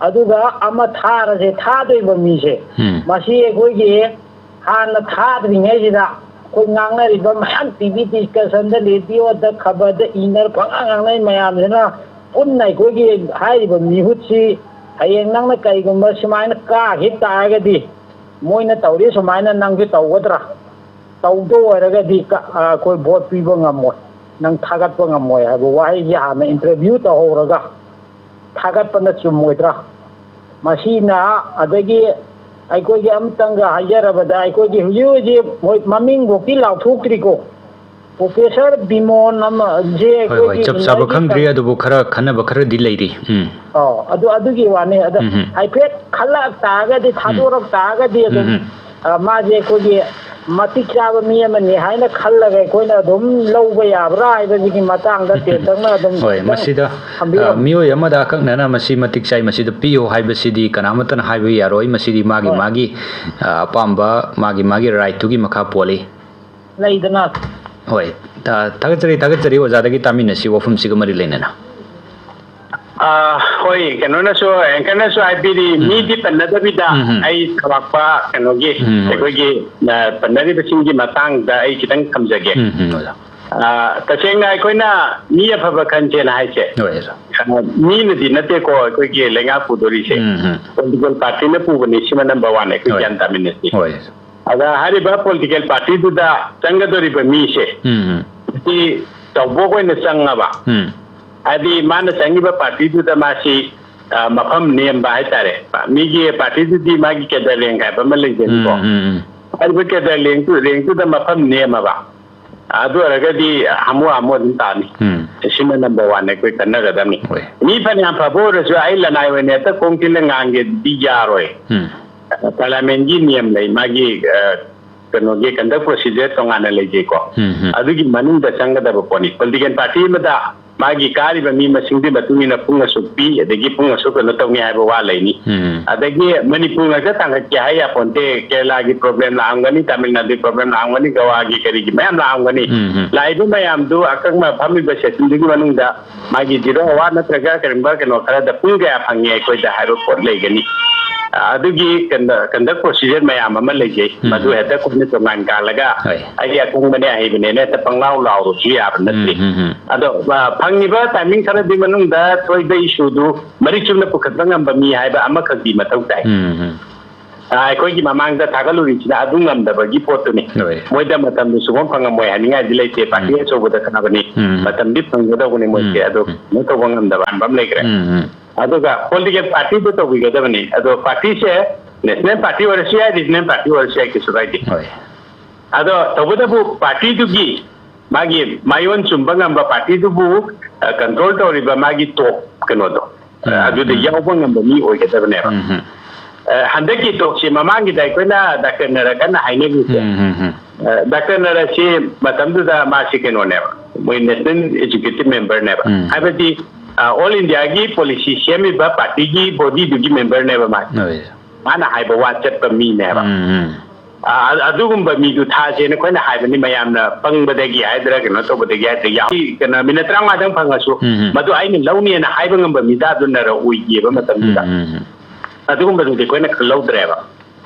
ꯑꯗꯨꯒ ꯑꯃ ꯊꯥꯔꯁꯦ, ꯊꯥꯗꯣꯏꯕ ꯃꯤꯁꯦ꯫ ꯎꯝ꯫ ꯃꯁꯤ ꯑꯩꯈꯣꯏꯒꯤ ꯍꯥꯟꯅ ꯊꯥꯗ꯭ꯔꯤꯉꯩꯁꯤꯗ ꯑꯩꯈꯣꯏ ꯉꯥꯡꯅꯔꯤꯕ ꯃꯌꯥꯝ ꯇꯤ ꯚꯤ ꯗꯤꯁꯀꯁꯟꯗ, ꯔꯦꯗꯤꯑꯣꯗ, ꯈꯕꯔꯗ ꯏꯅꯔ ꯄꯪꯉꯥꯡ ꯉꯥꯡꯅꯩ ꯃꯌꯥꯝꯁꯤꯅ ꯄꯨꯟꯅ ꯑꯩꯈꯣꯏꯒꯤ ꯍꯥꯏꯔꯤꯕ ꯃꯤꯍꯨꯠꯁꯤ ꯍꯌꯦꯡ ꯅꯪꯅ ꯀꯔꯤꯒꯨꯝꯕ ꯁꯨꯃꯥꯏꯅ ꯀꯥꯈꯤ ꯇꯥꯔꯒꯗꯤ ꯃꯣꯏꯅ ꯇꯧꯔꯤ ꯁꯨꯃꯥꯏꯅ ꯅꯪꯁꯨ ꯇꯧꯒꯗ꯭ꯔꯥ? ꯇꯧꯗ ꯑꯣꯏꯔꯒꯗꯤ ꯀ-, ꯑ, ꯑꯩꯈꯣꯏ ꯚꯣꯠ ꯄꯤꯕ ꯉꯝꯃꯣꯏ, ꯅꯪ ꯊꯥꯒꯠꯄ ꯉꯝꯃꯣꯏ ꯍꯥꯏꯕ ꯋꯥꯍꯩꯁꯤ ꯍꯥꯟꯅ ꯏꯟꯇꯔꯚ꯭ꯌꯨ ꯇꯧꯍꯧꯔꯒ ꯊꯥꯒꯠꯄꯅ ꯆꯨꯝꯃꯣꯏꯗ꯭ꯔꯥ? ꯃꯁꯤꯅ ꯑꯗꯒꯤ ꯑꯩꯈꯣꯏꯒꯤ ꯑꯃꯇꯪꯒ ꯍꯥꯏꯖꯔꯕꯗ ꯑꯩꯈꯣꯏꯒꯤ ꯍꯧꯖꯤꯛ ꯍꯧꯖꯤꯛ ꯃꯣꯏ ꯃꯃꯤꯡꯐꯧꯗꯤ ꯂꯥꯎꯊꯣꯛꯇ꯭ꯔꯤꯀꯣ꯫ ꯄ꯭ꯔꯣꯐꯦꯁꯔ ꯕꯤꯃꯣꯟ ꯑꯃ ꯖꯦ ꯍꯣꯏ, ꯍꯣꯏ, ꯑꯩꯈꯣꯏꯒꯤ ꯆꯞ ꯆꯥꯕ ꯏꯟꯗꯤꯌꯥꯒꯤ ꯈꯪꯗ꯭ꯔꯤ, ꯀꯪ-, ꯑꯗꯨꯕꯨ ꯈꯔ ꯈꯟꯅꯕ ꯈꯔꯗꯤ ꯂꯩꯔꯤ꯫ ꯎꯝ꯫ ꯑꯣ, ꯑꯗꯨ, ꯑꯗꯨꯒꯤ ꯋꯥꯅꯤ꯫ ꯑꯗ ꯎꯝ, ꯎꯝ꯫ ꯍꯥꯏꯐꯦꯠ ꯈꯜꯂꯛ ꯇꯥꯔꯒꯗꯤ, ꯎꯝ꯫ ꯊꯥꯗꯣꯔꯛ ꯇꯥꯔꯒꯗꯤ ꯑꯗꯨꯝ, ꯎꯝ, ꯎꯝ꯫ ꯑ, ꯃꯥꯁꯦ ꯑꯩꯈꯣꯏꯒꯤ ꯃꯇꯤꯛ ꯆꯥꯕ ꯃꯤ ꯑꯃꯅꯤ ꯍꯥꯏꯅ ꯈꯜꯂꯒ ꯑꯩꯈꯣꯏꯅ ꯑꯗꯨꯝ ꯂꯧꯕ ꯌꯥꯕ꯭ꯔꯥ ꯍꯥꯏꯕꯁꯤꯒꯤ ꯃꯇꯥꯡꯗ ꯇꯦꯟꯇꯛꯅ ꯑꯗꯨꯝ ꯍꯣꯏ, ꯈꯤꯇꯪ ꯃꯁꯤꯗ, ꯊꯝꯕꯤꯔꯝꯃꯨ꯫ ꯑ, ꯃꯤꯑꯣꯏ ꯑꯃꯗ ꯑꯀꯛꯅꯅ ꯃꯁꯤ ꯃꯇꯤꯛ ꯆꯥꯏ, ꯃꯁꯤꯗ ꯄꯤꯌꯨ ꯍꯥꯏꯕꯁꯤꯗꯤ ꯀꯅꯥꯃꯠꯇꯅ ꯍꯥꯏꯕ ꯌꯥꯔꯣꯏ꯫ ꯃꯁꯤꯗꯤ ꯃꯥꯒꯤ ꯍꯣꯏ꯫ ꯃꯥꯒꯤ, ꯑ, ꯑꯄꯥꯝꯕ, ꯃꯥꯒꯤ ꯃꯥꯒꯤ ꯔꯥꯏꯠꯇꯨꯒꯤ ꯃꯈꯥ ꯄꯣꯜꯂꯤ꯫ ꯂꯩꯗꯅ꯫ ꯍꯣꯏ꯫ ꯊꯥ-, ꯊꯥꯒꯠꯆꯔꯤ, ꯊꯥꯒꯠꯆꯔꯤ ꯑꯣꯖꯥꯗꯒꯤ ꯇꯥꯃꯤꯟꯅꯁꯤ ꯋꯥꯐꯝꯁꯤꯒ ꯃꯔꯤ ꯂꯩꯅꯅ꯫ ꯑꯥ, ꯍꯣꯏ, ꯀꯩꯅꯣꯅꯁꯨ, anchorꯅꯁꯨ ꯍꯥꯏꯕꯤꯔꯤ, ꯎꯝ꯫ ꯃꯤꯗꯤ ꯄꯟꯅꯗꯕꯤꯗ ꯎꯝ, ꯎꯝ꯫ ꯑꯩ ꯆꯥꯎꯔꯥꯛꯄ ꯀꯩꯅꯣꯒꯤ, ꯎꯝ, ꯍꯣꯏ꯫ ꯑꯩꯈꯣꯏꯒꯤ, ꯑ, ꯄꯟꯅꯔꯤꯕꯁꯤꯡꯒꯤ ꯃꯇꯥꯡꯗ ꯑꯩ ꯈꯤꯇꯪ ꯊꯝꯖꯒꯦ꯫ ꯎꯝ, ꯎꯝ, ꯑꯣꯖꯥ꯫ ꯑ, ꯇꯁꯦꯡꯅ ꯑꯩꯈꯣꯏꯅ ꯃꯤ ꯑꯐꯕ ꯈꯟꯁꯦꯅ ꯍꯥꯏꯁꯦ꯫ ꯍꯣꯏ, ꯑꯣꯖꯥ꯫ ꯑ, ꯃꯤꯅꯗꯤ ꯅꯠꯇꯦꯀꯣ ꯑꯩꯈꯣꯏꯒꯤ ꯂꯩꯉꯥꯛ ꯄꯨꯗꯣꯔꯤꯁꯦ꯫ ꯎꯝ, ꯎꯝ꯫ Political partyꯅ ꯄꯨꯕꯅꯤ, ꯁꯤꯃ number one, ꯑꯩꯈꯣꯏ ꯍꯣꯏ꯫ ꯒ꯭ꯌꯥꯟ ꯇꯥꯃꯤꯟꯅꯁꯤ꯫ ꯍꯣꯏ꯫ ꯑꯗ ꯍꯥꯏꯔꯤꯕ ꯄꯣꯂꯤꯇꯤꯀꯦꯜ ꯄꯥꯔꯇꯤꯗꯨꯗ ꯆꯪꯒꯗꯧꯔꯤꯕ ꯃꯤꯁꯦ, ꯎꯝ, ꯎꯝ꯫ ꯁꯤ ꯆꯥꯎꯕꯣꯛ ꯑꯣꯏꯅ ꯆꯪꯉꯕ, ꯎꯝ꯫ ꯍꯥꯏꯗꯤ ꯃꯥꯅ ꯆꯪꯉꯤꯕ ꯄꯥꯔꯇꯤꯗꯨꯗ ꯃꯥꯁꯤ, ꯑ, ꯃꯐꯝ ꯅꯦꯝꯕ ꯍꯥꯏꯇꯥꯔꯦ꯫ ꯃꯤꯒꯤ ꯄꯥꯔꯇꯤꯗꯨꯗꯤ ꯃꯥꯒꯤ ꯀꯦꯗꯔ ꯔꯦꯡ ꯍꯥꯏꯕ ꯑꯃ ꯂꯩꯖꯩꯀꯣ꯫ ꯎꯝ, ꯎꯝ, ꯎꯝ꯫ ꯍꯥꯏꯔꯤꯕ ꯀꯦꯗꯔ ꯔꯦꯡꯇꯨ-, ꯔꯦꯡꯇꯨꯗ ꯃꯐꯝ ꯅꯦꯝꯃꯕ, ꯑꯗꯨ ꯑꯣꯏꯔꯒꯗꯤ ꯍꯥꯃꯨ ꯍꯥꯃꯨ ꯑꯗꯨꯝ ꯇꯥꯅꯤ꯫ ꯎꯝ꯫ ꯁꯤꯃ ꯅꯝꯕꯔ ꯋꯥꯟꯅꯦ ꯑꯩꯈꯣꯏ ꯈꯟꯅꯒꯗꯕꯅꯤ꯫ ꯍꯣꯏ꯫ ꯃꯤ ꯐꯅꯌꯥꯝ ꯐꯕ ꯑꯣꯏꯔꯁꯨ ꯑꯩ ꯂꯅꯥꯏ ꯑꯣꯏꯅ ꯍꯦꯛꯇ ꯈꯣꯡ ꯊꯤꯜꯂ ꯉꯥꯡꯒꯦꯗꯤ ꯌꯥꯔꯣꯏ꯫ ꯎꯝ꯫ ꯄꯥꯔꯂꯤꯌꯥꯃꯦꯟꯒꯤ ꯅꯤꯌꯝ ꯂꯩ, ꯃꯥꯒꯤ, ꯑ, ꯀꯩꯅꯣꯒꯤ ꯀꯟꯗꯛ ꯄ꯭ꯔꯣꯁꯤꯖꯔ ꯇꯣꯉꯥꯟꯅ ꯂꯩꯖꯩꯀꯣ꯫ ꯎꯝ, ꯎꯝ꯫ ꯑꯗꯨꯒꯤ ꯃꯅꯨꯡꯗ ꯆꯪꯒꯗꯕ ꯄꯣꯠꯅꯤ꯫ ꯄꯣꯂꯤꯇꯤꯀꯦꯜ ꯄꯥꯔꯇꯤ ꯑꯃꯗ ꯃꯥꯒꯤ ꯀꯥꯔꯤꯕ ꯃꯤ ꯃꯁꯤꯡꯗꯨꯒꯤ ꯃꯇꯨꯡ ꯏꯟꯅ ꯄꯨꯡ ꯑꯁꯨꯛ ꯄꯤ, ꯑꯗꯒꯤ ꯄꯨꯡ ꯑꯁꯨꯛ ꯀꯩꯅꯣ ꯇꯧꯅꯤ ꯍꯥꯏꯕ ꯋꯥ ꯂꯩꯅꯤ꯫ ꯎꯝ꯫ ꯑꯗꯒꯤ ꯃꯅꯤꯄꯨꯔ ꯉꯥꯛꯇ ꯊꯥꯡꯒꯠꯀꯦ ꯍꯥꯏ ꯌꯥꯄꯣꯟꯇꯦ, ꯀꯦꯔꯂꯥꯒꯤ ꯄ꯭ꯔꯣꯕ꯭ꯂꯦꯝ ꯂꯥꯛꯑꯝꯒꯅꯤ, ꯇꯥꯃꯤꯜ ꯅꯥꯗꯨꯒꯤ ꯄ꯭ꯔꯣꯕ꯭ꯂꯦꯝ ꯂꯥꯛꯑꯝꯒꯅꯤ, ꯒꯋꯥꯒꯤ ꯀꯔꯤꯒꯤ ꯃꯌꯥꯝ ꯂꯥꯛꯑꯝꯒꯅꯤ꯫ ꯎꯝ, ꯎꯝ꯫ ꯂꯥꯛꯏꯕ ꯃꯌꯥꯝꯗꯨ ꯑꯀꯛꯅ ꯐꯝꯃꯤꯕ ꯁꯦꯁꯟꯗꯨꯒꯤ ꯃꯅꯨꯡꯗ ꯃꯥꯒꯤ ꯖꯤꯔꯣ ꯑꯋꯥꯔ ꯅꯠꯇ꯭ꯔꯒ ꯀꯔꯤꯒꯨꯝꯕ ꯀꯩꯅꯣ ꯈꯔꯗ ꯄꯨꯡ ꯀꯌꯥ ꯐꯪꯉꯤ ꯑꯩꯈꯣꯏꯗ ꯍꯥꯏꯕ ꯄꯣꯠ ꯂꯩꯒꯅꯤ꯫ ꯑ, ꯑꯗꯨꯒꯤ ꯀꯟꯗ-, ꯀꯟꯗꯛ ꯄ꯭ꯔꯣꯁꯤꯖꯔ ꯃꯌꯥꯝ ꯑꯃ ꯂꯩꯖꯩ꯫ ꯎꯝ꯫ ꯃꯗꯨ ꯍꯦꯛꯇ ꯑꯩꯈꯣꯏꯅ ꯇꯣꯉꯥꯟ ꯀꯥꯜꯂꯒ ꯍꯣꯏ꯫ ꯑꯩꯗꯤ ꯑꯈꯪꯕꯅꯦ ꯑꯍꯩꯕꯅꯦꯅ ꯍꯦꯛꯇ ꯄꯪꯂꯥꯎ ꯂꯥꯎꯔꯨꯕꯁꯨ ꯌꯥꯕ ꯅꯠꯇꯦ꯫ ꯎꯝ, ꯎꯝ, ꯎꯝ꯫ ꯑꯗꯣ, ꯑ, ꯐꯪꯉꯤꯕ ꯇꯥꯏꯃꯤꯡ ꯈꯔꯗꯤ ꯃꯅꯨꯡꯗ ꯊꯣꯏꯕ ꯏꯁꯨꯗꯨ ꯃꯔꯤꯛ ꯆꯨꯝꯅ ꯄꯨꯈꯠꯄ ꯉꯝꯕ ꯃꯤ ꯍꯥꯏꯕ ꯑꯃꯈꯛꯇꯤ ꯃꯊꯧ ꯇꯥꯏ꯫ ꯎꯝ, ꯎꯝ꯫ ꯑ, ꯑꯩꯈꯣꯏꯒꯤ ꯃꯃꯥꯡꯗ ꯊꯥꯒꯠꯂꯨꯔꯤꯁꯤꯅ ꯑꯗꯨ ꯉꯝꯗꯕꯒꯤ ꯄꯣꯠꯇꯨꯅꯤ꯫ ꯍꯣꯏ꯫ ꯃꯣꯏꯗ ꯃꯇꯝꯗꯨ ꯁꯨꯐꯝ ꯐꯪꯉꯝꯃꯣꯏ ꯍꯥꯏꯅꯤꯡꯉꯥꯏꯗꯤ ꯂꯩꯇꯦ꯫ ꯄꯥꯔꯇꯤ ꯎꯝ꯫ ꯑꯆꯧꯕꯗ ꯀꯥꯕꯅꯤ꯫ ꯎꯝ꯫ ꯃꯇꯝꯗꯤ ꯐꯪꯒꯗꯧꯕꯅꯤ ꯃꯣꯏꯁꯦ꯫ ꯎꯝ꯫ ꯑꯗꯣ ꯎꯝ꯫ ꯀꯩꯅꯣ ꯇꯧꯕ ꯉꯝꯗꯕ ꯑꯃ ꯂꯩꯈ꯭ꯔꯦ꯫ ꯎꯝ, ꯎꯝ꯫ ꯑꯗꯨꯒ ꯄꯣꯂꯤꯇꯤꯀꯦꯜ ꯄꯥꯔꯇꯤꯗꯨ ꯇꯧꯕꯤꯒꯗꯕꯅꯤ꯫ ꯑꯗꯣ ꯄꯥꯔꯇꯤꯁꯦ ꯅꯦꯁꯅꯦꯜ ꯄꯥꯔꯇꯤ ꯑꯣꯏꯔꯁꯨ ꯌꯥꯏ, ꯔꯤꯖꯅꯦꯜ ꯄꯥꯔꯇꯤ ꯑꯣꯏꯔꯁꯨ ꯌꯥꯏ, ꯀꯩꯁꯨ ꯀꯥꯏꯗꯦ꯫ ꯍꯣꯏ꯫ ꯑꯗꯣ ꯇꯧꯕꯇꯕꯨ ꯄꯥꯔꯇꯤꯗꯨꯒꯤ ꯃꯥꯒꯤ ꯃꯥꯏꯑꯣꯟ ꯆꯨꯝꯕ ꯉꯝꯕ ꯄꯥꯔꯇꯤꯗꯨꯕꯨ, ꯑ, ꯀꯟꯇ꯭ꯔꯣꯜ ꯇꯧꯔꯤꯕ ꯃꯥꯒꯤ ꯇꯣꯞ ꯀꯩꯅꯣꯗꯣ, ꯑ, ꯎꯝ, ꯑꯗꯨꯗ ꯎꯝ꯫ ꯌꯥꯎꯕ ꯉꯝꯕ ꯃꯤ ꯑꯣꯏꯒꯗꯕꯅꯦꯕ꯫ ꯎꯝ, ꯎꯝ꯫ ꯑ, ꯍꯟꯗꯛꯀꯤ ꯇꯣꯛꯁꯤ ꯃꯃꯥꯡꯒꯤꯗ ꯑꯩꯈꯣꯏꯅ ꯗꯥꯛꯇꯔ ꯅꯔ ꯀꯟꯅ ꯍꯥꯏꯅꯈꯤꯁꯦ꯫ ꯎꯝ, ꯎꯝ, ꯎꯝ꯫ ꯑ, ꯗꯥꯛꯇꯔ ꯅꯔꯁꯤ ꯃꯇꯝꯗꯨꯗ ꯃꯥꯁꯤ ꯀꯩꯅꯣꯅꯦꯕ, ꯃꯣꯏ ꯅꯦꯁꯅꯦꯜ ꯑꯦꯛꯖꯤꯀ꯭ꯌꯨꯇꯤꯚ ꯃꯦꯝꯕꯔꯅꯦꯕ꯫ ꯎꯝ꯫ ꯍꯥꯏꯕꯗꯤ, ꯑ, ꯑꯣꯜ ꯏꯟꯗꯤꯌꯥꯒꯤ ꯄꯣꯂꯤꯁꯤ ꯁꯦꯝꯃꯤꯕ ꯄꯥꯔꯇꯤꯒꯤ ꯕꯣꯗꯤꯗꯨꯒꯤ ꯃꯦꯝꯕꯔꯅꯦꯕ ꯃꯥꯁꯦ꯫ ꯍꯣꯏ꯫ ꯃꯥꯅ ꯍꯥꯏꯕ ꯋꯥ ꯆꯠꯄ ꯃꯤꯅꯦꯕ꯫ ꯎꯝ, ꯎꯝ꯫ ꯑ, ꯑ, ꯑꯗꯨꯒꯨꯝꯕ ꯃꯤꯗꯨ ꯊꯥꯁꯦꯅ ꯑꯩꯈꯣꯏꯅ ꯍꯥꯏꯕꯅꯤ, ꯃꯌꯥꯝꯅ ꯄꯪꯕꯗꯒꯤ ꯍꯥꯏꯗ꯭ꯔꯥ ꯀꯩꯅꯣ ꯇꯧꯕꯗꯒꯤ ꯍꯥꯏꯗ꯭ꯔꯥ, ꯌꯥꯝ, ꯀꯩꯅꯣ, ꯃꯤꯅꯠ ꯇꯔꯥꯃꯉꯥꯗꯪ ꯐꯪꯉꯁꯨ ꯎꯝ, ꯎꯝ꯫ ꯃꯗꯨ ꯑꯩꯅ ꯂꯧꯅꯤꯅ ꯍꯥꯏꯕ ꯉꯝꯕ ꯃꯤꯗꯥꯗꯨ ꯅꯔ ꯑꯣꯏꯗꯦꯕ ꯃꯇꯝꯗꯨꯗ꯫ ꯎꯝ, ꯎꯝ, ꯎꯝ꯫ ꯑꯗꯨꯒꯨꯝꯕꯗꯨꯗꯤ ꯑꯩꯈꯣꯏꯅ ꯈꯜꯍꯧꯗ꯭ꯔꯦꯕ꯫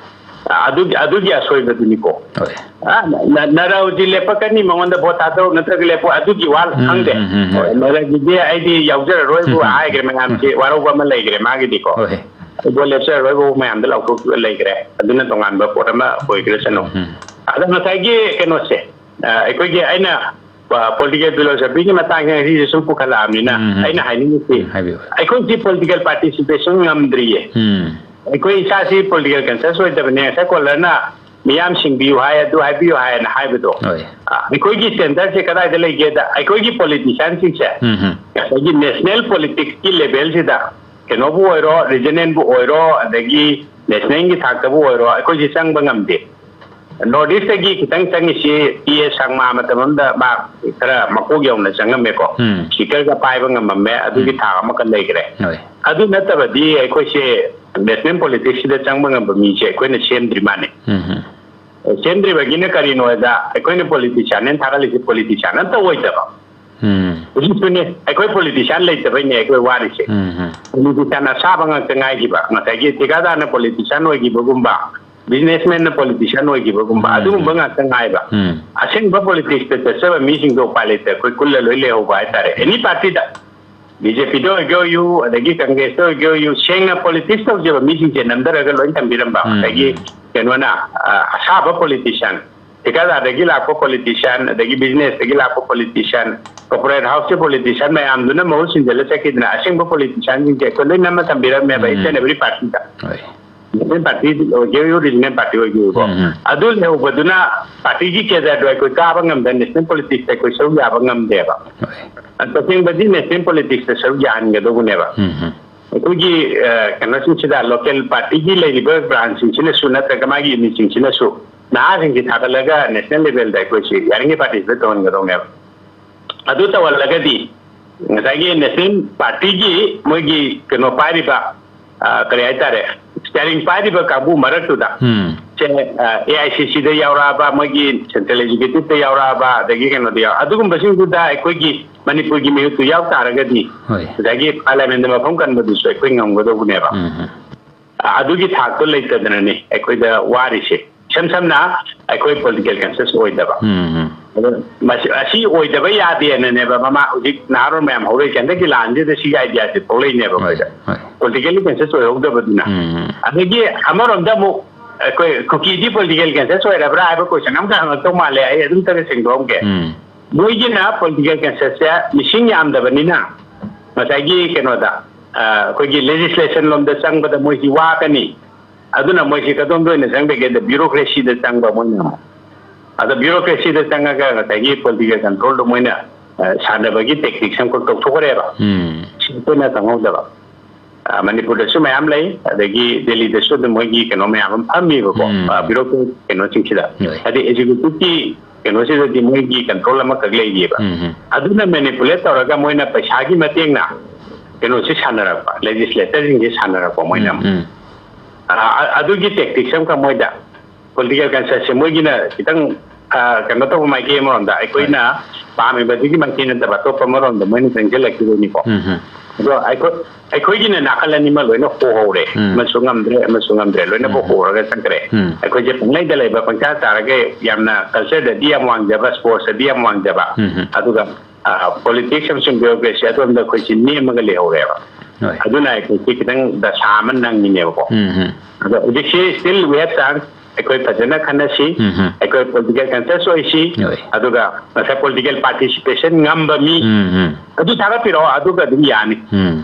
ꯑ, ꯑꯗꯨꯒꯤ, ꯑꯗꯨꯒꯤ ꯑꯁꯣꯏꯕꯗꯨꯅꯤꯀꯣ꯫ ꯍꯣꯏ꯫ ꯑ, ꯅ-, ꯅ-, ꯅꯔ ꯍꯧꯖꯤꯛ ꯂꯦꯞꯄꯛꯀꯅꯤ, ꯃꯉꯣꯟꯗ ꯚꯣꯠ ꯊꯥꯗꯧ ꯅꯠꯇ꯭ꯔꯒ ꯂꯦꯞꯄꯣ, ꯑꯗꯨꯒꯤ ꯋꯥ ꯎꯝ, ꯈꯪꯗꯦ꯫ ꯎꯝ, ꯎꯝ, ꯍꯣꯏ꯫ ꯅꯔꯒꯤꯗꯤ ꯑꯩꯗꯤ ꯌꯥꯎꯖꯔꯔꯣꯏꯕꯨ ꯎꯝ, ꯎꯝ꯫ ꯍꯥꯏꯈ꯭ꯔꯦ ꯃꯌꯥꯝꯁꯦ, ꯎꯝ꯫ ꯋꯥꯔꯧꯕ ꯑꯃ ꯂꯩꯈ꯭ꯔꯦ ꯃꯥꯒꯤꯗꯤꯀꯣ꯫ ꯍꯣꯏ꯫ ꯐꯨꯠꯕꯣꯜ ꯂꯦꯞꯆꯔꯔꯣꯏꯕꯨ ꯃꯌꯥꯝꯗ ꯂꯥꯎꯊꯣꯛꯂꯒ ꯂꯩꯈ꯭ꯔꯦ꯫ ꯑꯗꯨꯅ ꯇꯣꯉꯥꯟꯕ ꯄꯣꯠ ꯑꯃ ꯑꯣꯏꯈ꯭ꯔꯁꯅꯨ꯫ ꯎꯝ꯫ ꯑꯗ ꯉꯁꯥꯏꯒꯤ ꯀꯩꯅꯣꯁꯦ, ꯑ, ꯑꯩꯈꯣꯏꯒꯤ ꯑꯩꯅ, ꯑ, political philosophyꯒꯤ ꯃꯇꯥꯡꯁꯦ ꯉꯁꯤꯁꯦ ꯁꯨꯝ ꯄꯨꯈꯠꯂꯛꯑꯕꯅꯤꯅ ꯎꯝ, ꯎꯝ꯫ ꯑꯩꯅ ꯍꯥꯏꯅꯤꯡꯉꯤꯁꯤ, ꯎꯝ, ꯍꯥꯏꯕꯤꯌꯨ꯫ ꯑꯩꯈꯣꯏꯁꯤ political participation ꯉꯝꯗ꯭ꯔꯤꯌꯦ꯫ ꯎꯝ꯫ ꯑꯩꯈꯣꯏ ꯏꯁꯥꯁꯤ political conscious ꯑꯣꯏꯗꯕꯅꯦ꯫ ꯉꯁꯥꯏ caller ꯅ ꯃꯤꯌꯥꯝ ꯁꯤꯡꯕꯤꯌꯨ ꯍꯥꯏ, ꯑꯗꯨ ꯍꯥꯏꯕꯤꯌꯨ ꯍꯥꯏꯅ ꯍꯥꯏꯕꯗꯣ, ꯍꯣꯏ꯫ ꯑ, ꯑꯩꯈꯣꯏꯒꯤ centreꯁꯦ ꯀꯗꯥꯏꯗ ꯂꯩꯒꯦꯗ, ꯑꯩꯈꯣꯏꯒꯤ politicianꯁꯤꯡꯁꯦ ꯎꯝ, ꯎꯝ꯫ ꯉꯁꯥꯏꯒꯤ national politicsꯀꯤ levelꯁꯤꯗ ꯀꯩꯅꯣꯕꯨ ꯑꯣꯏꯔꯣ, regionalꯕꯨ ꯑꯣꯏꯔꯣ, ꯑꯗꯒꯤ nationalꯒꯤ ꯊꯥꯛꯇꯕꯨ ꯑꯣꯏꯔꯣ, ꯑꯩꯈꯣꯏꯁꯤ ꯆꯪꯕ ꯉꯝꯗꯦ꯫ North Eastꯇꯒꯤ ꯈꯤꯇꯪ ꯆꯪꯉꯤꯁꯤ ꯇꯤ ꯑꯦꯁ ꯁꯪꯃꯥ ꯃꯇꯝ ꯑꯃꯗ ꯃꯥ ꯈꯔ ꯃꯀꯣꯛ ꯌꯧꯅ ꯆꯪꯉꯝꯃꯦꯀꯣ꯫ ꯎꯝ꯫ Speakerꯒ ꯄꯥꯏꯕ ꯉꯝꯃꯝꯃꯦ, ꯑꯗꯨꯒꯤ ꯎꯝ꯫ ꯊꯥꯛ ꯑꯃꯈꯛ ꯂꯩꯈ꯭ꯔꯦ꯫ ꯍꯣꯏ꯫ ꯑꯗꯨ ꯅꯠꯇꯕꯗꯤ ꯑꯩꯈꯣꯏꯁꯦ national politicsꯁꯤꯗ ꯆꯪꯕ ꯉꯝꯕ ꯃꯤꯁꯦ ꯑꯩꯈꯣꯏꯅ ꯁꯦꯝꯗ꯭ꯔꯤ ꯃꯥꯅꯤ꯫ ꯎꯝ, ꯎꯝ꯫ ꯁꯦꯝꯗ꯭ꯔꯤꯕꯒꯤꯅ ꯀꯔꯤꯅꯣ ꯍꯥꯏꯗ, ꯑꯩꯈꯣꯏꯅ politicianꯅꯦꯅ ꯊꯥꯒꯠꯂꯤꯁꯦ politician ꯑꯝꯇ ꯑꯣꯏꯗꯕ꯫ ꯎꯝ꯫ ꯍꯧꯖꯤꯛꯁꯨꯅꯦ, ꯑꯩꯈꯣꯏ politician ꯂꯩꯇꯕꯩꯅꯦ ꯑꯩꯈꯣꯏ ꯋꯥꯔꯤꯁꯦ꯫ ꯎꯝ, ꯎꯝ꯫ Politician ꯑꯁꯥꯕ ꯉꯥꯛꯇ ꯉꯥꯏꯈꯤꯕ, ꯉꯁꯥꯏꯒꯤ ꯊꯤꯀꯥꯗꯥꯔꯅ politician ꯑꯣꯏꯈꯤꯕꯒꯨꯝꯕ, businessmanꯅ politician ꯑꯣꯏꯈꯤꯕꯒꯨꯝꯕ, ꯎꯝ, ꯑꯗꯨꯒꯨꯝꯕ ꯎꯝ꯫ ꯉꯥꯛꯇ ꯉꯥꯏꯕ꯫ ꯎꯝ꯫ ꯑꯁꯦꯡꯕ politicsꯇ ꯆꯠꯆꯕ ꯃꯤꯁꯤꯡꯗꯣ ꯎꯄꯥꯏ ꯂꯩꯇ꯭ꯔꯦ, ꯑꯩꯈꯣꯏ ꯀꯨꯜꯂ ꯂꯣꯏ ꯂꯩꯍꯧꯕ ꯍꯥꯏꯇꯥꯔꯦ, any partyꯗ꯫ BJPꯗ ꯑꯣꯏꯒꯦ ꯑꯣꯏꯌꯨ, ꯑꯗꯒꯤ Congressꯇ ꯑꯣꯏꯒꯦ ꯑꯣꯏꯌꯨ, ꯁꯦꯡꯅ politics ꯇꯧꯖꯕ ꯃꯤꯁꯤꯡꯁꯦ ꯅꯝꯊꯔꯒ ꯂꯣꯏ ꯊꯝꯕꯤꯔꯝꯕ꯫ ꯎꯝ, ꯑꯗꯒꯤ ꯎꯝ꯫ ꯀꯩꯅꯣꯅ, ꯑ, ꯑꯁꯥꯕ politician, ꯊꯤꯀꯥꯗꯥꯔꯗꯒꯤ ꯂꯥꯛꯄ politician, ꯑꯗꯒꯤ businessꯇꯒꯤ ꯂꯥꯛꯄ politician, corporate houseꯀꯤ politician ꯃꯌꯥꯝꯗꯨꯅ ꯃꯍꯨꯠ ꯁꯤꯟꯖꯜꯂ ꯆꯠꯈꯤꯗꯅ ꯑꯁꯦꯡꯕ politicianꯁꯤꯡꯁꯦ ꯑꯩꯈꯣꯏ ꯂꯣꯏ ꯅꯝꯃ ꯊꯝꯕꯤꯔꯝꯃꯦꯕ, ꯎꯝ꯫ Each and every partyꯗ꯫ ꯍꯣꯏ꯫ National party ꯑꯣꯏꯒꯦ ꯑꯣꯏꯌꯨ, regional party ꯑꯣꯏꯒꯦ ꯑꯣꯏꯌꯨꯀꯣ꯫ ꯎꯝ, ꯎꯝ꯫ ꯑꯗꯨ ꯂꯩꯍꯧꯕꯗꯨꯅ partyꯒꯤ cadreꯗꯣ ꯑꯩꯈꯣꯏ ꯀꯥꯕ ꯉꯝꯗꯅ national politicsꯇ ꯑꯩꯈꯣꯏ ꯁꯔꯨꯛ ꯌꯥꯕ ꯉꯝꯗꯦꯕ꯫ ꯍꯣꯏ꯫ ꯑ, ꯇꯁꯦꯡꯕꯗꯤ national politicsꯇ ꯁꯔꯨꯛ ꯌꯥꯍꯟꯒꯗꯧꯕꯅꯦꯕ꯫ ꯎꯝ, ꯎꯝ꯫ ꯑꯩꯈꯣꯏꯒꯤ, ꯑ, ꯀꯩꯅꯣꯁꯤꯡꯁꯤꯗ, local partyꯒꯤ ꯂꯩꯔꯤꯕ branchꯁꯤꯡꯁꯤꯅꯁꯨ ꯅꯠꯇ꯭ꯔꯒ ꯃꯥꯒꯤ unitꯁꯤꯡꯁꯤꯅꯁꯨ ꯅꯍꯥꯁꯤꯡꯁꯤ ꯊꯥꯒꯠꯂꯒ national levelꯗ ꯑꯩꯈꯣꯏꯁꯤ ꯌꯥꯔꯤꯉꯩ participate ꯇꯧꯍꯟꯒꯗꯧꯅꯦꯕ꯫ ꯑꯗꯨ ꯇꯧꯍꯜꯂꯒꯗꯤ ꯉꯁꯥꯏꯒꯤ national partyꯒꯤ ꯃꯣꯏꯒꯤ ꯀꯩꯅꯣ ꯄꯥꯏꯔꯤꯕ, ꯑ, ꯀꯔꯤ ꯍꯥꯏꯇꯥꯔꯦ, steering ꯄꯥꯏꯔꯤꯕ ꯀꯥꯡꯕꯨ ꯃꯔꯛꯇꯨꯗ ꯎꯝ꯫ ꯁꯦ, ꯑ, AICCꯗ ꯌꯥꯎꯔꯛꯑꯕ, ꯃꯣꯏꯒꯤ central executiveꯇ ꯌꯥꯎꯔꯛꯑꯕ, ꯑꯗꯒꯤ ꯀꯩꯅꯣꯗ ꯌꯥꯎ-, ꯑꯗꯨꯒꯨꯝꯕꯁꯤꯡꯗꯨꯗ ꯑꯩꯈꯣꯏꯒꯤ ꯃꯅꯤꯄꯨꯔꯒꯤ ꯃꯤꯍꯨꯠꯇꯨ ꯌꯥꯎ ꯇꯥꯔꯒꯗꯤ ꯍꯣꯏ꯫ ꯉꯁꯥꯏꯒꯤ parliamentꯗ ꯃꯐꯝ ꯀꯟꯕꯗꯨꯁꯨ ꯑꯩꯈꯣꯏ ꯉꯝꯒꯗꯧꯕꯅꯦꯕ꯫ ꯎꯝ, ꯎꯝ꯫ ꯑ, ꯑꯗꯨꯒꯤ ꯊꯥꯛꯇꯣ ꯂꯩꯇꯗꯅꯅꯦ ꯑꯩꯈꯣꯏꯗ ꯋꯥꯔꯤꯁꯦ꯫ ꯏꯁꯝ ꯁꯝꯅ ꯑꯩꯈꯣꯏ political conscious ꯑꯣꯏꯗꯕ꯫ ꯎꯝ, ꯎꯝ꯫ ꯑꯗꯣ ꯃꯁꯤ, ꯑꯁꯤ ꯑꯣꯏꯗꯕ ꯌꯥꯗꯦꯅꯅꯦꯕ ꯃꯃꯥ ꯍꯧꯖꯤꯛ ꯅꯍꯥꯔꯣꯜ ꯃꯌꯥꯝ ꯍꯧꯔꯛꯏꯁꯦ꯫ ꯍꯟꯗꯛꯀꯤ ꯂꯥꯟꯁꯤꯗ ꯁꯤꯒꯤ idea ꯁꯦ ꯊꯣꯛꯂꯛꯏꯅꯦꯕ꯫ ꯍꯣꯏ, ꯑꯩꯈꯣꯏꯗ ꯍꯣꯏ꯫ Politically conscious ꯑꯣꯏꯍꯧꯗꯕꯗꯨꯅ꯫ ꯎꯝ꯫ ꯑꯗꯒꯤ ꯑꯃꯔꯣꯝꯗ ꯑꯃꯨꯛ ꯑꯩꯈꯣꯏ ꯀꯨꯀꯤꯗꯤ political conscious ꯑꯣꯏꯔꯕ꯭ꯔꯥ ꯍꯥꯏꯕ question ꯑꯃꯈꯛ ꯍꯪꯉꯛꯇꯧ ꯃꯥꯜꯂꯦ꯫ ꯑꯩ ꯑꯗꯨꯝꯇꯒ ꯁꯦꯡꯗꯣꯛꯑꯝꯒꯦ꯫ ꯎꯝ꯫ ꯃꯣꯏꯒꯤꯅ political conscious ꯁꯦ ꯃꯤꯁꯤꯡ ꯌꯥꯝꯗꯕꯅꯤꯅ ꯉꯁꯥꯏꯒꯤ ꯀꯩꯅꯣꯗ, ꯑ, ꯑꯩꯈꯣꯏꯒꯤ legislation ꯂꯣꯝꯗ ꯆꯪꯕꯗ ꯃꯣꯏꯁꯤ ꯋꯥꯒꯅꯤ꯫ ꯑꯗꯨꯅ ꯃꯣꯏꯁꯤ ꯀꯗꯣꯝꯗ ꯑꯣꯏꯅ ꯆꯪꯗꯒꯦꯗ bureaucracy ꯗ ꯆꯪꯕ ꯃꯣꯏꯅ ꯑꯃꯨꯛ꯫ ꯑꯗ bureaucracy ꯗ ꯆꯪꯉꯒ ꯉꯁꯥꯏꯒꯤ political control ꯗꯣ ꯃꯣꯏꯅ, ꯑ, ꯁꯥꯟꯅꯕꯒꯤ tactics ꯑꯃꯈꯛ ꯇꯧꯊꯣꯛꯈ꯭ꯔꯦꯕ꯫ ꯎꯝ꯫ ꯁꯤ ꯑꯩꯈꯣꯏꯅ ꯈꯪꯍꯧꯗꯕ꯫ ꯑ, ꯃꯅꯤꯄꯨꯔꯗꯁꯨ ꯃꯌꯥꯝ ꯂꯩ, ꯑꯗꯒꯤ ꯗꯦꯜꯂꯤꯗꯁꯨ ꯑꯗꯨꯝ ꯃꯣꯏꯒꯤ ꯀꯩꯅꯣ ꯃꯌꯥꯝ ꯑꯃ ꯐꯝꯃꯤꯕꯀꯣ, ꯎꯝ꯫ ꯑ, bureaucracy ꯀꯩꯅꯣꯁꯤꯡꯁꯤꯗ꯫ ꯍꯣꯏ꯫ ꯍꯥꯏꯗꯤ executive ꯀꯤ ꯀꯩꯅꯣꯁꯤꯗꯗꯤ ꯃꯣꯏꯒꯤ control ꯑꯃꯈꯛ ꯂꯩꯔꯤꯑꯕ꯫ ꯎꯝ, ꯎꯝ꯫ ꯑꯗꯨꯅ manipulate ꯇꯧꯔꯒ ꯃꯣꯏꯅ ꯄꯩꯁꯥꯒꯤ ꯃꯇꯦꯡꯅ ꯀꯩꯅꯣꯁꯤ ꯁꯥꯟꯅꯔꯛꯄ, legislator ꯁꯤꯡꯁꯤ ꯁꯥꯟꯅꯔꯛꯄ ꯃꯣꯏꯅ ꯎꯝ, ꯑꯃꯨꯛ꯫ ꯎꯝ꯫ ꯑ, ꯑ-, ꯑꯗꯨꯒꯤ tactics ꯑꯃꯈꯛ ꯃꯣꯏꯗ political conscience ꯁꯦ ꯃꯣꯏꯒꯤꯅ ꯈꯤꯇꯪ, ꯑ, ꯀꯩꯅꯣ ꯇꯧꯕ ꯃꯥꯏꯀꯩ ꯑꯃꯔꯣꯝꯗ ꯑꯩꯈꯣꯏꯅ ꯍꯣꯏ꯫ ꯄꯥꯝꯃꯤꯕꯗꯨꯒꯤ ꯃꯥꯏꯀꯩ ꯅꯠꯇꯕ ꯑꯇꯣꯞꯄ ꯑꯃꯔꯣꯝꯗ ꯃꯣꯏꯅ ꯆꯪꯁꯤꯜꯂꯛꯈꯤꯗꯣꯏꯅꯤꯀꯣ꯫ ꯎꯝ, ꯎꯝ꯫ ꯑꯗꯣ ꯑꯩꯈꯣꯏ, ꯑꯩꯈꯣꯏꯒꯤꯅ ꯅꯥꯀꯜ ꯑꯅꯤꯃꯛ ꯂꯣꯏꯅ ꯍꯣꯍꯧꯔꯦ꯫ ꯎꯝ꯫ ꯑꯃꯁꯨ ꯉꯝꯗ꯭ꯔꯦ, ꯑꯃꯁꯨ ꯉꯝꯗ꯭ꯔꯦ, ꯂꯣꯏꯅ ꯎꯝ꯫ ꯍꯣꯍꯧꯔꯒ ꯆꯠꯈ꯭ꯔꯦ꯫ ꯎꯝ꯫ ꯑꯩꯈꯣꯏꯁꯦ ꯄꯪꯂꯩꯗ ꯂꯩꯕ, ꯄꯪꯆꯥ ꯆꯥꯔꯒ ꯌꯥꯝꯅ culture ꯗꯗꯤ ꯌꯥꯝ ꯋꯥꯡꯖꯕ, sports ꯇꯗꯤ ꯌꯥꯝ ꯋꯥꯡꯖꯕ, ꯎꯝ, ꯎꯝ꯫ ꯑꯗꯨꯒ, ꯑ, politics ꯑꯃꯁꯨꯡ bureaucracy ꯑꯗꯣꯝꯗ ꯑꯩꯈꯣꯏꯁꯤ ꯅꯦꯝꯃꯒ ꯂꯩꯍꯧꯔꯦꯕ꯫ ꯍꯣꯏ꯫ ꯑꯗꯨꯅ ꯑꯩꯈꯣꯏꯁꯤ ꯈꯤꯇꯪ ꯗꯁꯥ ꯑꯃ ꯅꯪꯉꯤꯅꯦꯕꯀꯣ꯫ ꯎꯝ, ꯎꯝ꯫ ꯑꯗꯣ ꯍꯧꯖꯤꯛꯁꯤ still we have chance꯫ ꯑꯩꯈꯣꯏ ꯐꯖꯅ ꯈꯟꯅꯁꯤ, ꯎꯝ, ꯎꯝ꯫ ꯑꯩꯈꯣꯏ political conscious ꯑꯣꯏꯁꯤ, ꯍꯣꯏ꯫ ꯑꯗꯨꯒ ꯉꯁꯥꯏ political participation ꯉꯝꯕ ꯃꯤ, ꯎꯝ, ꯎꯝ꯫ ꯑꯗꯨ ꯊꯥꯒꯠꯄꯤꯔꯛꯑꯣ, ꯑꯗꯨꯒ ꯑꯗꯨꯝ ꯌꯥꯅꯤ꯫ ꯎꯝ꯫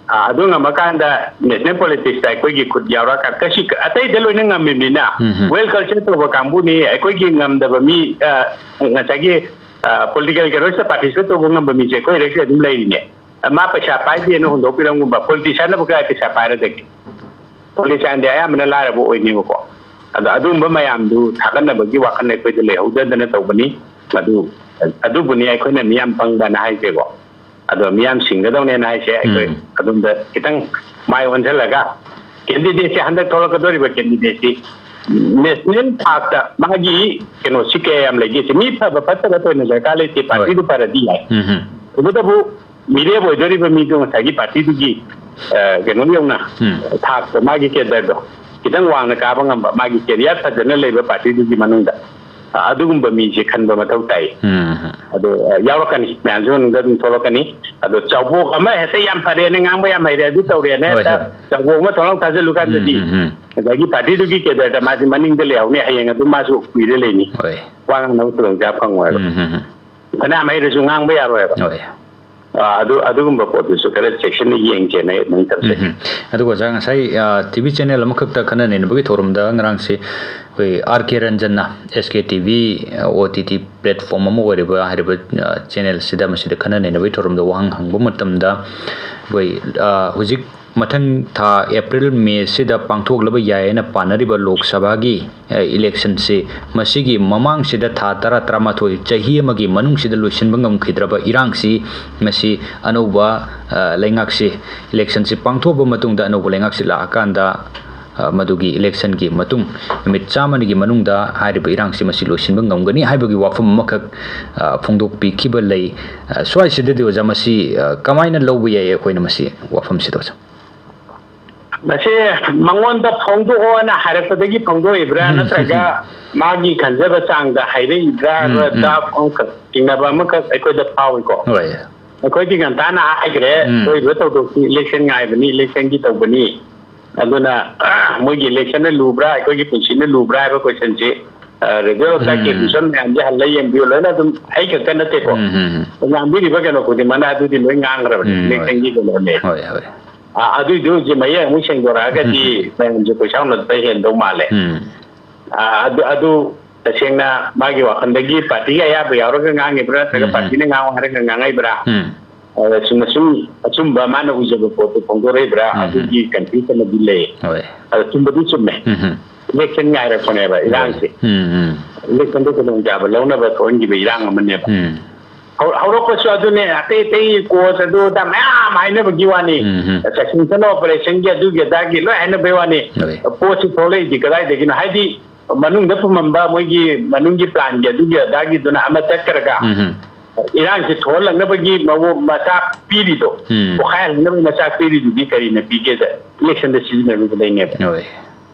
ꯑ, ꯑꯗꯨ ꯉꯝꯃꯀꯥꯟꯗ national politics ꯇ ꯑꯩꯈꯣꯏꯒꯤ ꯈꯨꯠ ꯌꯥꯎꯔꯛꯑꯀꯥꯟꯗ, ꯀꯩꯁꯨ ꯑꯇꯩꯗ ꯂꯣꯏꯅ ꯉꯝꯃꯤꯕꯅꯤꯅ, ꯎꯝ, ꯎꯝ꯫ Well culture ꯇꯧꯕ ꯀꯥꯡꯕꯨꯅꯤ, ꯑꯩꯈꯣꯏꯒꯤ ꯉꯝꯗꯕ ꯃꯤ, ꯑ, ꯉꯁꯥꯏꯒꯤ, ꯑ, political ꯀꯩꯅꯣꯁꯤꯗ participate ꯇꯧꯕ ꯉꯝꯕ ꯃꯤꯁꯦ ꯑꯩꯈꯣꯏ ꯍꯧꯖꯤꯛꯁꯨ ꯑꯗꯨꯝ ꯂꯩꯔꯤꯅꯦ꯫ ꯃꯥ ꯄꯩꯁꯥ ꯄꯥꯏꯗꯦꯅ ꯍꯨꯟꯗꯣꯛꯄꯤꯔꯝꯒꯨꯝꯕ, politician ꯅꯕꯨ ꯀꯗꯥꯏ ꯄꯩꯁꯥ ꯄꯥꯏꯔꯗꯒꯦ? Politician ꯗꯤ ꯑꯌꯥꯝꯕꯅ ꯂꯥꯏꯔꯕ ꯑꯣꯏꯅꯦꯕꯀꯣ꯫ ꯑꯗꯣ ꯑꯗꯨꯒꯨꯝꯕ ꯃꯌꯥꯝꯗꯨ ꯊꯥꯒꯠꯅꯕꯒꯤ ꯋꯥꯈꯜ ꯑꯩꯈꯣꯏꯗ ꯂꯩꯍꯧꯗꯗꯅ ꯇꯧꯕꯅꯤ꯫ ꯑꯗꯨ, ꯑꯗꯨꯕꯨꯅꯤ ꯑꯩꯈꯣꯏꯅ ꯃꯤꯌꯥꯝ ꯄꯪꯕꯅ ꯍꯥꯏꯁꯦꯀꯣ꯫ ꯑꯗꯣ ꯃꯤꯌꯥꯝ ꯁꯤꯡꯒꯗꯧꯅꯦꯅ ꯍꯥꯏꯁꯦ ꯑꯩꯈꯣꯏ ꯎꯝ꯫ ꯑꯗꯣꯝꯗ ꯈꯤꯇꯪ ꯃꯥꯏ ꯑꯣꯟꯁꯤꯜꯂꯒ candidate ꯁꯦ, ꯍꯟꯗꯛ ꯊꯣꯛꯂꯛꯀꯗꯧꯔꯤꯕ candidate ꯁꯤ national ꯊꯥꯛꯇ ꯃꯥꯒꯤ ꯀꯩꯅꯣꯁꯤ ꯀꯌꯥ ꯌꯥꯝ ꯂꯩꯒꯦ ꯁꯤ꯫ ꯃꯤ ꯐꯕ ꯐꯠꯇꯕ ꯊꯣꯏꯅ ꯗꯔꯀꯥꯔ ꯂꯩꯇꯦ, ꯍꯣꯏ꯫ Party ꯗꯨ ꯐꯔꯗꯤ ꯌꯥꯏ꯫ ꯎꯝ, ꯎꯝ꯫ ꯇꯧꯕꯇꯕꯨ ꯃꯤꯔꯦꯞ ꯑꯣꯏꯗꯣꯔꯤꯕ ꯃꯤꯗꯣ ꯉꯁꯥꯏꯒꯤ party ꯗꯨꯒꯤ, ꯑ, ꯀꯩꯅꯣ ꯌꯧꯅ ꯎꯝ꯫ ꯊꯥꯛꯇ ꯃꯥꯒꯤ cadre ꯗꯣ ꯈꯤꯇꯪ ꯋꯥꯡꯅ ꯀꯥꯕ ꯉꯝꯕ, ꯃꯥꯒꯤ career ꯐꯖꯅ ꯂꯩꯕ party ꯗꯨꯒꯤ ꯃꯅꯨꯡꯗ꯫ ꯑ, ꯑꯗꯨꯒꯨꯝꯕ ꯃꯤꯁꯦ ꯈꯟꯕ ꯃꯊꯧ ꯇꯥꯏ꯫ ꯎꯝ꯫ ꯑꯗꯣ, ꯑ, ꯌꯥꯎꯔꯛꯀꯅꯤ, ꯃꯌꯥꯝꯁꯨ ꯃꯅꯨꯡꯗ ꯑꯗꯨꯝ ꯊꯣꯛꯂꯛꯀꯅꯤ꯫ ꯑꯗꯣ ꯆꯥꯎꯕꯣꯛ ꯑꯃ ꯍꯦꯛꯇ ꯌꯥꯝ ꯐꯔꯦꯅ ꯉꯥꯡꯕ ꯌꯥꯝ ꯍꯩꯔꯦ, ꯑꯗꯨ ꯇꯧꯔꯦꯅ ꯍꯣꯏ, ꯍꯦꯛꯇ ꯍꯣꯏ꯫ ꯆꯥꯎꯕꯣꯛ ꯑꯃ ꯊꯣꯛꯂꯥꯎ ꯊꯥꯖꯤꯜꯂꯨ ꯀꯥꯟꯗꯗꯤ ꯎꯝ, ꯎꯝ, ꯎꯝ꯫ ꯉꯁꯥꯏꯒꯤ ꯄꯥꯔꯇꯤꯗꯨꯒꯤ ꯀꯦꯗꯔꯗ ꯃꯥꯁꯦ ꯃꯅꯤꯡꯗ ꯂꯩꯍꯧꯅꯤ, ꯍꯌꯦꯡ ꯑꯗꯨꯝ ꯃꯥꯁꯨ ꯀꯨꯏꯔ ꯂꯩꯅꯤ, ꯍꯣꯏ꯫ ꯋꯥ ꯉꯥꯡꯅꯕ ꯈꯨꯗꯣꯡꯆꯥꯕ ꯐꯪꯉꯣꯏꯕ꯫ ꯎꯝ, ꯎꯝ, ꯎꯝ꯫ ꯐꯅꯌꯥꯝ ꯍꯩꯔꯁꯨ ꯉꯥꯡꯕ ꯌꯥꯔꯣꯏꯕ꯫ ꯍꯣꯏ꯫ ꯑ, ꯑꯗꯨ, ꯑꯗꯨꯒꯨꯝꯕ ꯄꯣꯠꯇꯨꯁꯨ ꯈꯔ ꯆꯦꯛꯁꯤꯟꯅ ꯌꯦꯡꯁꯦꯅ ꯑꯩ ꯑꯗꯨꯝ ꯇꯝꯖꯒꯦ꯫ ꯎꯝ꯫ ꯑꯗꯨꯒ ꯑꯣꯖꯥ, ꯉꯁꯥꯏ, ꯑ, ꯇꯤ ꯚꯤ ꯆꯦꯅꯦꯜ ꯑꯃꯈꯛꯇ ꯈꯟꯅ ꯅꯩꯅꯕꯒꯤ ꯊꯧꯔꯝꯗ ꯉꯔꯥꯡꯁꯤ ꯑꯩꯈꯣꯏ ꯑꯥꯔ ꯀꯦ ꯔꯟꯖꯟꯅ, ꯑꯦꯁ ꯀꯦ ꯇꯤ ꯚꯤ, ꯑ, ꯑꯣ ꯇꯤ ꯇꯤ ꯄ꯭ꯂꯦꯠꯐꯣꯝ ꯑꯃ ꯑꯣꯏꯔꯤꯕ ꯍꯥꯏꯔꯤꯕ, ꯑ, ꯆꯦꯅꯦꯜꯁꯤꯗ, ꯃꯁꯤꯗ ꯈꯟꯅ ꯅꯩꯅꯕꯒꯤ ꯊꯧꯔꯝꯗ ꯋꯥꯍꯪ ꯍꯪꯕ ꯃꯇꯝꯗ ꯑꯩꯈꯣꯏ, ꯑ, ꯍꯧꯖꯤꯛ ꯃꯊꯪ ꯊꯥ ꯑꯦꯄ꯭ꯔꯤꯜ, ꯃꯦꯁꯤꯗ ꯄꯥꯡꯊꯣꯛꯂꯕ ꯌꯥꯏ ꯍꯥꯏꯅ ꯄꯥꯅꯔꯤꯕ ꯂꯣꯛ ꯁꯚꯥꯒꯤ, ꯑ, ꯏꯂꯦꯛꯁꯟꯁꯤ, ꯃꯁꯤꯒꯤ ꯃꯃꯥꯡꯁꯤꯗ ꯊꯥ ꯇꯔꯥ, ꯇꯔꯥꯃꯥꯊꯣꯏ, ꯆꯍꯤ ꯑꯃꯒꯤ ꯃꯅꯨꯡꯁꯤꯗ ꯂꯣꯏꯁꯤꯟꯕ ꯉꯝꯈꯤꯗ꯭ꯔꯕ ꯏꯔꯥꯡꯁꯤ, ꯃꯁꯤ ꯑꯅꯧꯕ, ꯑ, ꯂꯩꯉꯥꯛꯁꯤ, ꯏꯂꯦꯛꯁꯟꯁꯤ ꯄꯥꯡꯊꯣꯛꯑꯕ ꯃꯇꯨꯡꯗ ꯑꯅꯧꯕ ꯂꯩꯉꯥꯛꯁꯤ ꯂꯥꯛꯑꯀꯥꯟꯗ, ꯑ, ꯃꯗꯨꯒꯤ ꯏꯂꯦꯛꯁꯟꯒꯤ ꯃꯇꯨꯡ ꯅꯨꯃꯤꯠ ꯆꯥꯝꯃꯅꯤꯒꯤ ꯃꯅꯨꯡꯗ ꯍꯥꯏꯔꯤꯕ ꯏꯔꯥꯡꯁꯤ ꯃꯁꯤ ꯂꯣꯏꯁꯤꯟꯕ ꯉꯝꯒꯅꯤ ꯍꯥꯏꯕꯒꯤ ꯋꯥꯐꯝ ꯑꯃꯈꯛ, ꯑ, ꯐꯣꯡꯗꯣꯛꯄꯤꯈꯤꯕ ꯂꯩ꯫ ꯑ, ꯁ꯭ꯋꯥꯏꯁꯤꯗꯗꯤ ꯑꯣꯖꯥ, ꯃꯁꯤ, ꯑ, ꯀꯃꯥꯏꯅ ꯂꯧꯕ ꯌꯥꯏ ꯑꯩꯈꯣꯏꯅ ꯃꯁꯤ ꯋꯥꯐꯝꯁꯤꯗ, ꯑꯣꯖꯥ? ꯃꯁꯤ ꯃꯉꯣꯟꯗ ꯐꯣꯡꯗꯣꯛꯑꯣꯅ ꯍꯥꯏꯔꯛꯄꯗꯒꯤ ꯐꯣꯡꯗꯣꯛꯏꯕ꯭ꯔꯥ, ꯎꯝ, ꯅꯠꯇ꯭ꯔꯒ ꯃꯥꯒꯤ ꯈꯟꯖꯕ ꯆꯥꯡꯗ ꯍꯥꯏꯔꯛꯏꯕ꯭ꯔꯥ? ꯎꯝ, ꯎꯝ꯫ ꯗꯥꯎꯠ ꯑꯃꯈꯛ, ꯆꯤꯡꯅꯕ ꯑꯃꯈꯛ ꯑꯩꯈꯣꯏꯗ ꯐꯥꯎꯏꯀꯣ꯫ ꯍꯣꯏ꯫ ꯑꯩꯈꯣꯏꯗꯤ ꯉꯟꯇꯥꯅ ꯍꯥꯏꯈ꯭ꯔꯦ, ꯎꯝ꯫ ꯊꯣꯛꯏꯕ ꯊꯧꯗꯣꯛꯁꯤ ꯏꯂꯦꯛꯁꯟ ꯉꯥꯏꯕꯅꯤ, ꯏꯂꯦꯛꯁꯟꯒꯤ ꯇꯧꯕꯅꯤ꯫ ꯑꯗꯨꯅ ꯃꯣꯏꯒꯤ ꯏꯂꯦꯛꯁꯟꯅ ꯂꯨꯕ꯭ꯔꯥ, ꯑꯩꯈꯣꯏꯒꯤ ꯄꯨꯟꯁꯤꯅ ꯂꯨꯕ꯭ꯔꯥ ꯍꯥꯏꯕ ꯀꯣꯏꯁꯟꯁꯤ, ꯑ, ꯔꯦꯗꯤꯑꯣ ꯂꯣꯛꯇꯥꯛꯀꯤ ꯎꯝ꯫ ꯃꯤꯁꯟ ꯃꯌꯥꯝꯁꯦ ꯍꯜꯂ ꯌꯦꯡꯕꯤꯌꯨ, ꯂꯣꯏꯅ ꯑꯗꯨꯝ ꯑꯩ ꯈꯛꯇ ꯅꯠꯇꯦꯀꯣ꯫ ꯎꯝ, ꯎꯝ, ꯎꯝ꯫ ꯉꯥꯡꯕꯤꯔꯤꯕ ꯀꯩꯅꯣ ꯈꯨꯗꯤꯡꯃꯛꯅ ꯑꯗꯨꯗꯤ ꯂꯣꯏ ꯉꯥꯡꯈ꯭ꯔꯕꯅꯤ, ꯎꯝ, ꯍꯣꯏ꯫ ꯏꯂꯦꯛꯁꯟꯒꯤ ꯀꯩꯅꯣꯅꯦ꯫ ꯍꯣꯏ, ꯍꯣꯏ꯫ ꯑ, ꯑꯗꯨꯏꯗꯨ ꯍꯧꯖꯤꯛ ꯃꯌꯦꯛ ꯑꯃꯨꯛ ꯁꯦꯡꯗꯣꯔꯛꯑꯒꯗꯤ ꯎꯝ꯫ ꯃꯌꯥꯝꯁꯦ ꯀꯣꯏꯁꯥꯎꯅꯗꯕ ꯍꯦꯟꯗꯧ ꯃꯥꯜꯂꯦ꯫ ꯎꯝ꯫ ꯑ, ꯑꯗꯨ, ꯑꯗꯨ ꯇꯁꯦꯡꯅ ꯃꯥꯒꯤ ꯋꯥꯈꯜꯗꯒꯤ ꯄꯥꯔꯇꯤꯒꯤ ꯑꯌꯥꯕ ꯌꯥꯎꯔꯒ ꯉꯥꯡꯉꯤꯕ꯭ꯔꯥ, ꯅꯠꯇ꯭ꯔꯒ ꯎꯝ, ꯎꯝ꯫ ꯄꯥꯔꯇꯤꯅ ꯉꯥꯡꯉꯨ ꯍꯥꯏꯔꯒ ꯉꯥꯡꯉꯛꯏꯕ꯭ꯔꯥ? ꯎꯝ꯫ ꯑꯗ ꯁꯨꯝ ꯑꯁꯨꯝ ꯑꯆꯨꯝꯕ ꯃꯥꯅ ꯎꯖꯕ ꯄꯣꯠꯇꯨ ꯐꯣꯡꯗꯣꯔꯛꯏꯕ꯭ꯔꯥ? ꯎꯝ, ꯎꯝ꯫ ꯑꯗꯨꯒꯤ ꯀꯟꯐ꯭ꯌꯨꯖꯟ ꯑꯃꯗꯤ ꯂꯩ꯫ ꯍꯣꯏ꯫ ꯑꯗ ꯆꯨꯝꯕꯗꯤ ꯆꯨꯝꯃꯦ꯫ ꯎꯝ, ꯎꯝ꯫ ꯏꯂꯦꯛꯁꯟ ꯉꯥꯏꯔꯛꯄꯅꯦꯕ ꯏꯔꯥꯡꯁꯦ꯫ ꯎꯝ, ꯎꯝ꯫ ꯏꯂꯦꯛꯁꯟꯗ ꯈꯨꯗꯣꯡꯆꯥꯕ ꯂꯧꯅꯕ ꯊꯣꯛꯍꯟꯈꯤꯕ ꯏꯔꯥꯡ ꯑꯃꯅꯦꯕ꯫ ꯎꯝ꯫ ꯍꯧ-, ꯍꯧꯔꯛꯄꯁꯨ ꯑꯗꯨꯅꯦ, ꯑꯇꯩ ꯑꯇꯩ ꯀꯣꯁ ꯑꯗꯨ ꯑꯗꯥ ꯃꯌꯥꯝ ꯍꯥꯏꯅꯕꯒꯤ ꯋꯥꯅꯤ꯫ ꯎꯝ, ꯎꯝ꯫ Sanction operation ꯒꯤ ꯑꯗꯨꯒꯤ ꯑꯗꯥꯒꯤ ꯂꯣꯏ ꯍꯥꯏꯅꯕꯩ ꯋꯥꯅꯤ꯫ ꯍꯣꯏ꯫ ꯄꯣꯠꯁꯤ ꯊꯣꯛꯂꯛꯏꯗꯤ ꯀꯗꯥꯏꯗꯒꯤꯅꯣ? ꯍꯥꯏꯗꯤ ꯃꯅꯨꯡꯗ ꯐꯨꯝꯃꯝꯕ ꯃꯣꯏꯒꯤ ꯃꯅꯨꯡꯒꯤ plan ꯒꯤ ꯑꯗꯨꯒꯤ ꯑꯗꯥꯒꯤꯗꯨꯅ ꯑꯃ ꯆꯠꯈ꯭ꯔꯒ ꯎꯝ, ꯎꯝ꯫ ꯏꯔꯥꯡꯁꯤ ꯊꯣꯛꯍꯜꯂꯛꯅꯕꯒꯤ ꯃꯑꯣꯡ ꯃꯆꯥꯛ ꯄꯤꯔꯤꯗꯣ, ꯎꯝ꯫ ꯄꯣꯈꯥꯏꯍꯜꯂꯛꯅꯕꯒꯤ ꯃꯆꯥꯛ ꯄꯤꯔꯤꯗꯨꯗꯤ ꯀꯔꯤꯅ ꯄꯤꯒꯦꯗ, ꯏꯂꯦꯛꯁꯟꯗ ꯁꯤꯖꯤꯟꯅꯔꯨꯕꯗꯩꯅꯦꯕ꯫ ꯍꯣꯏ꯫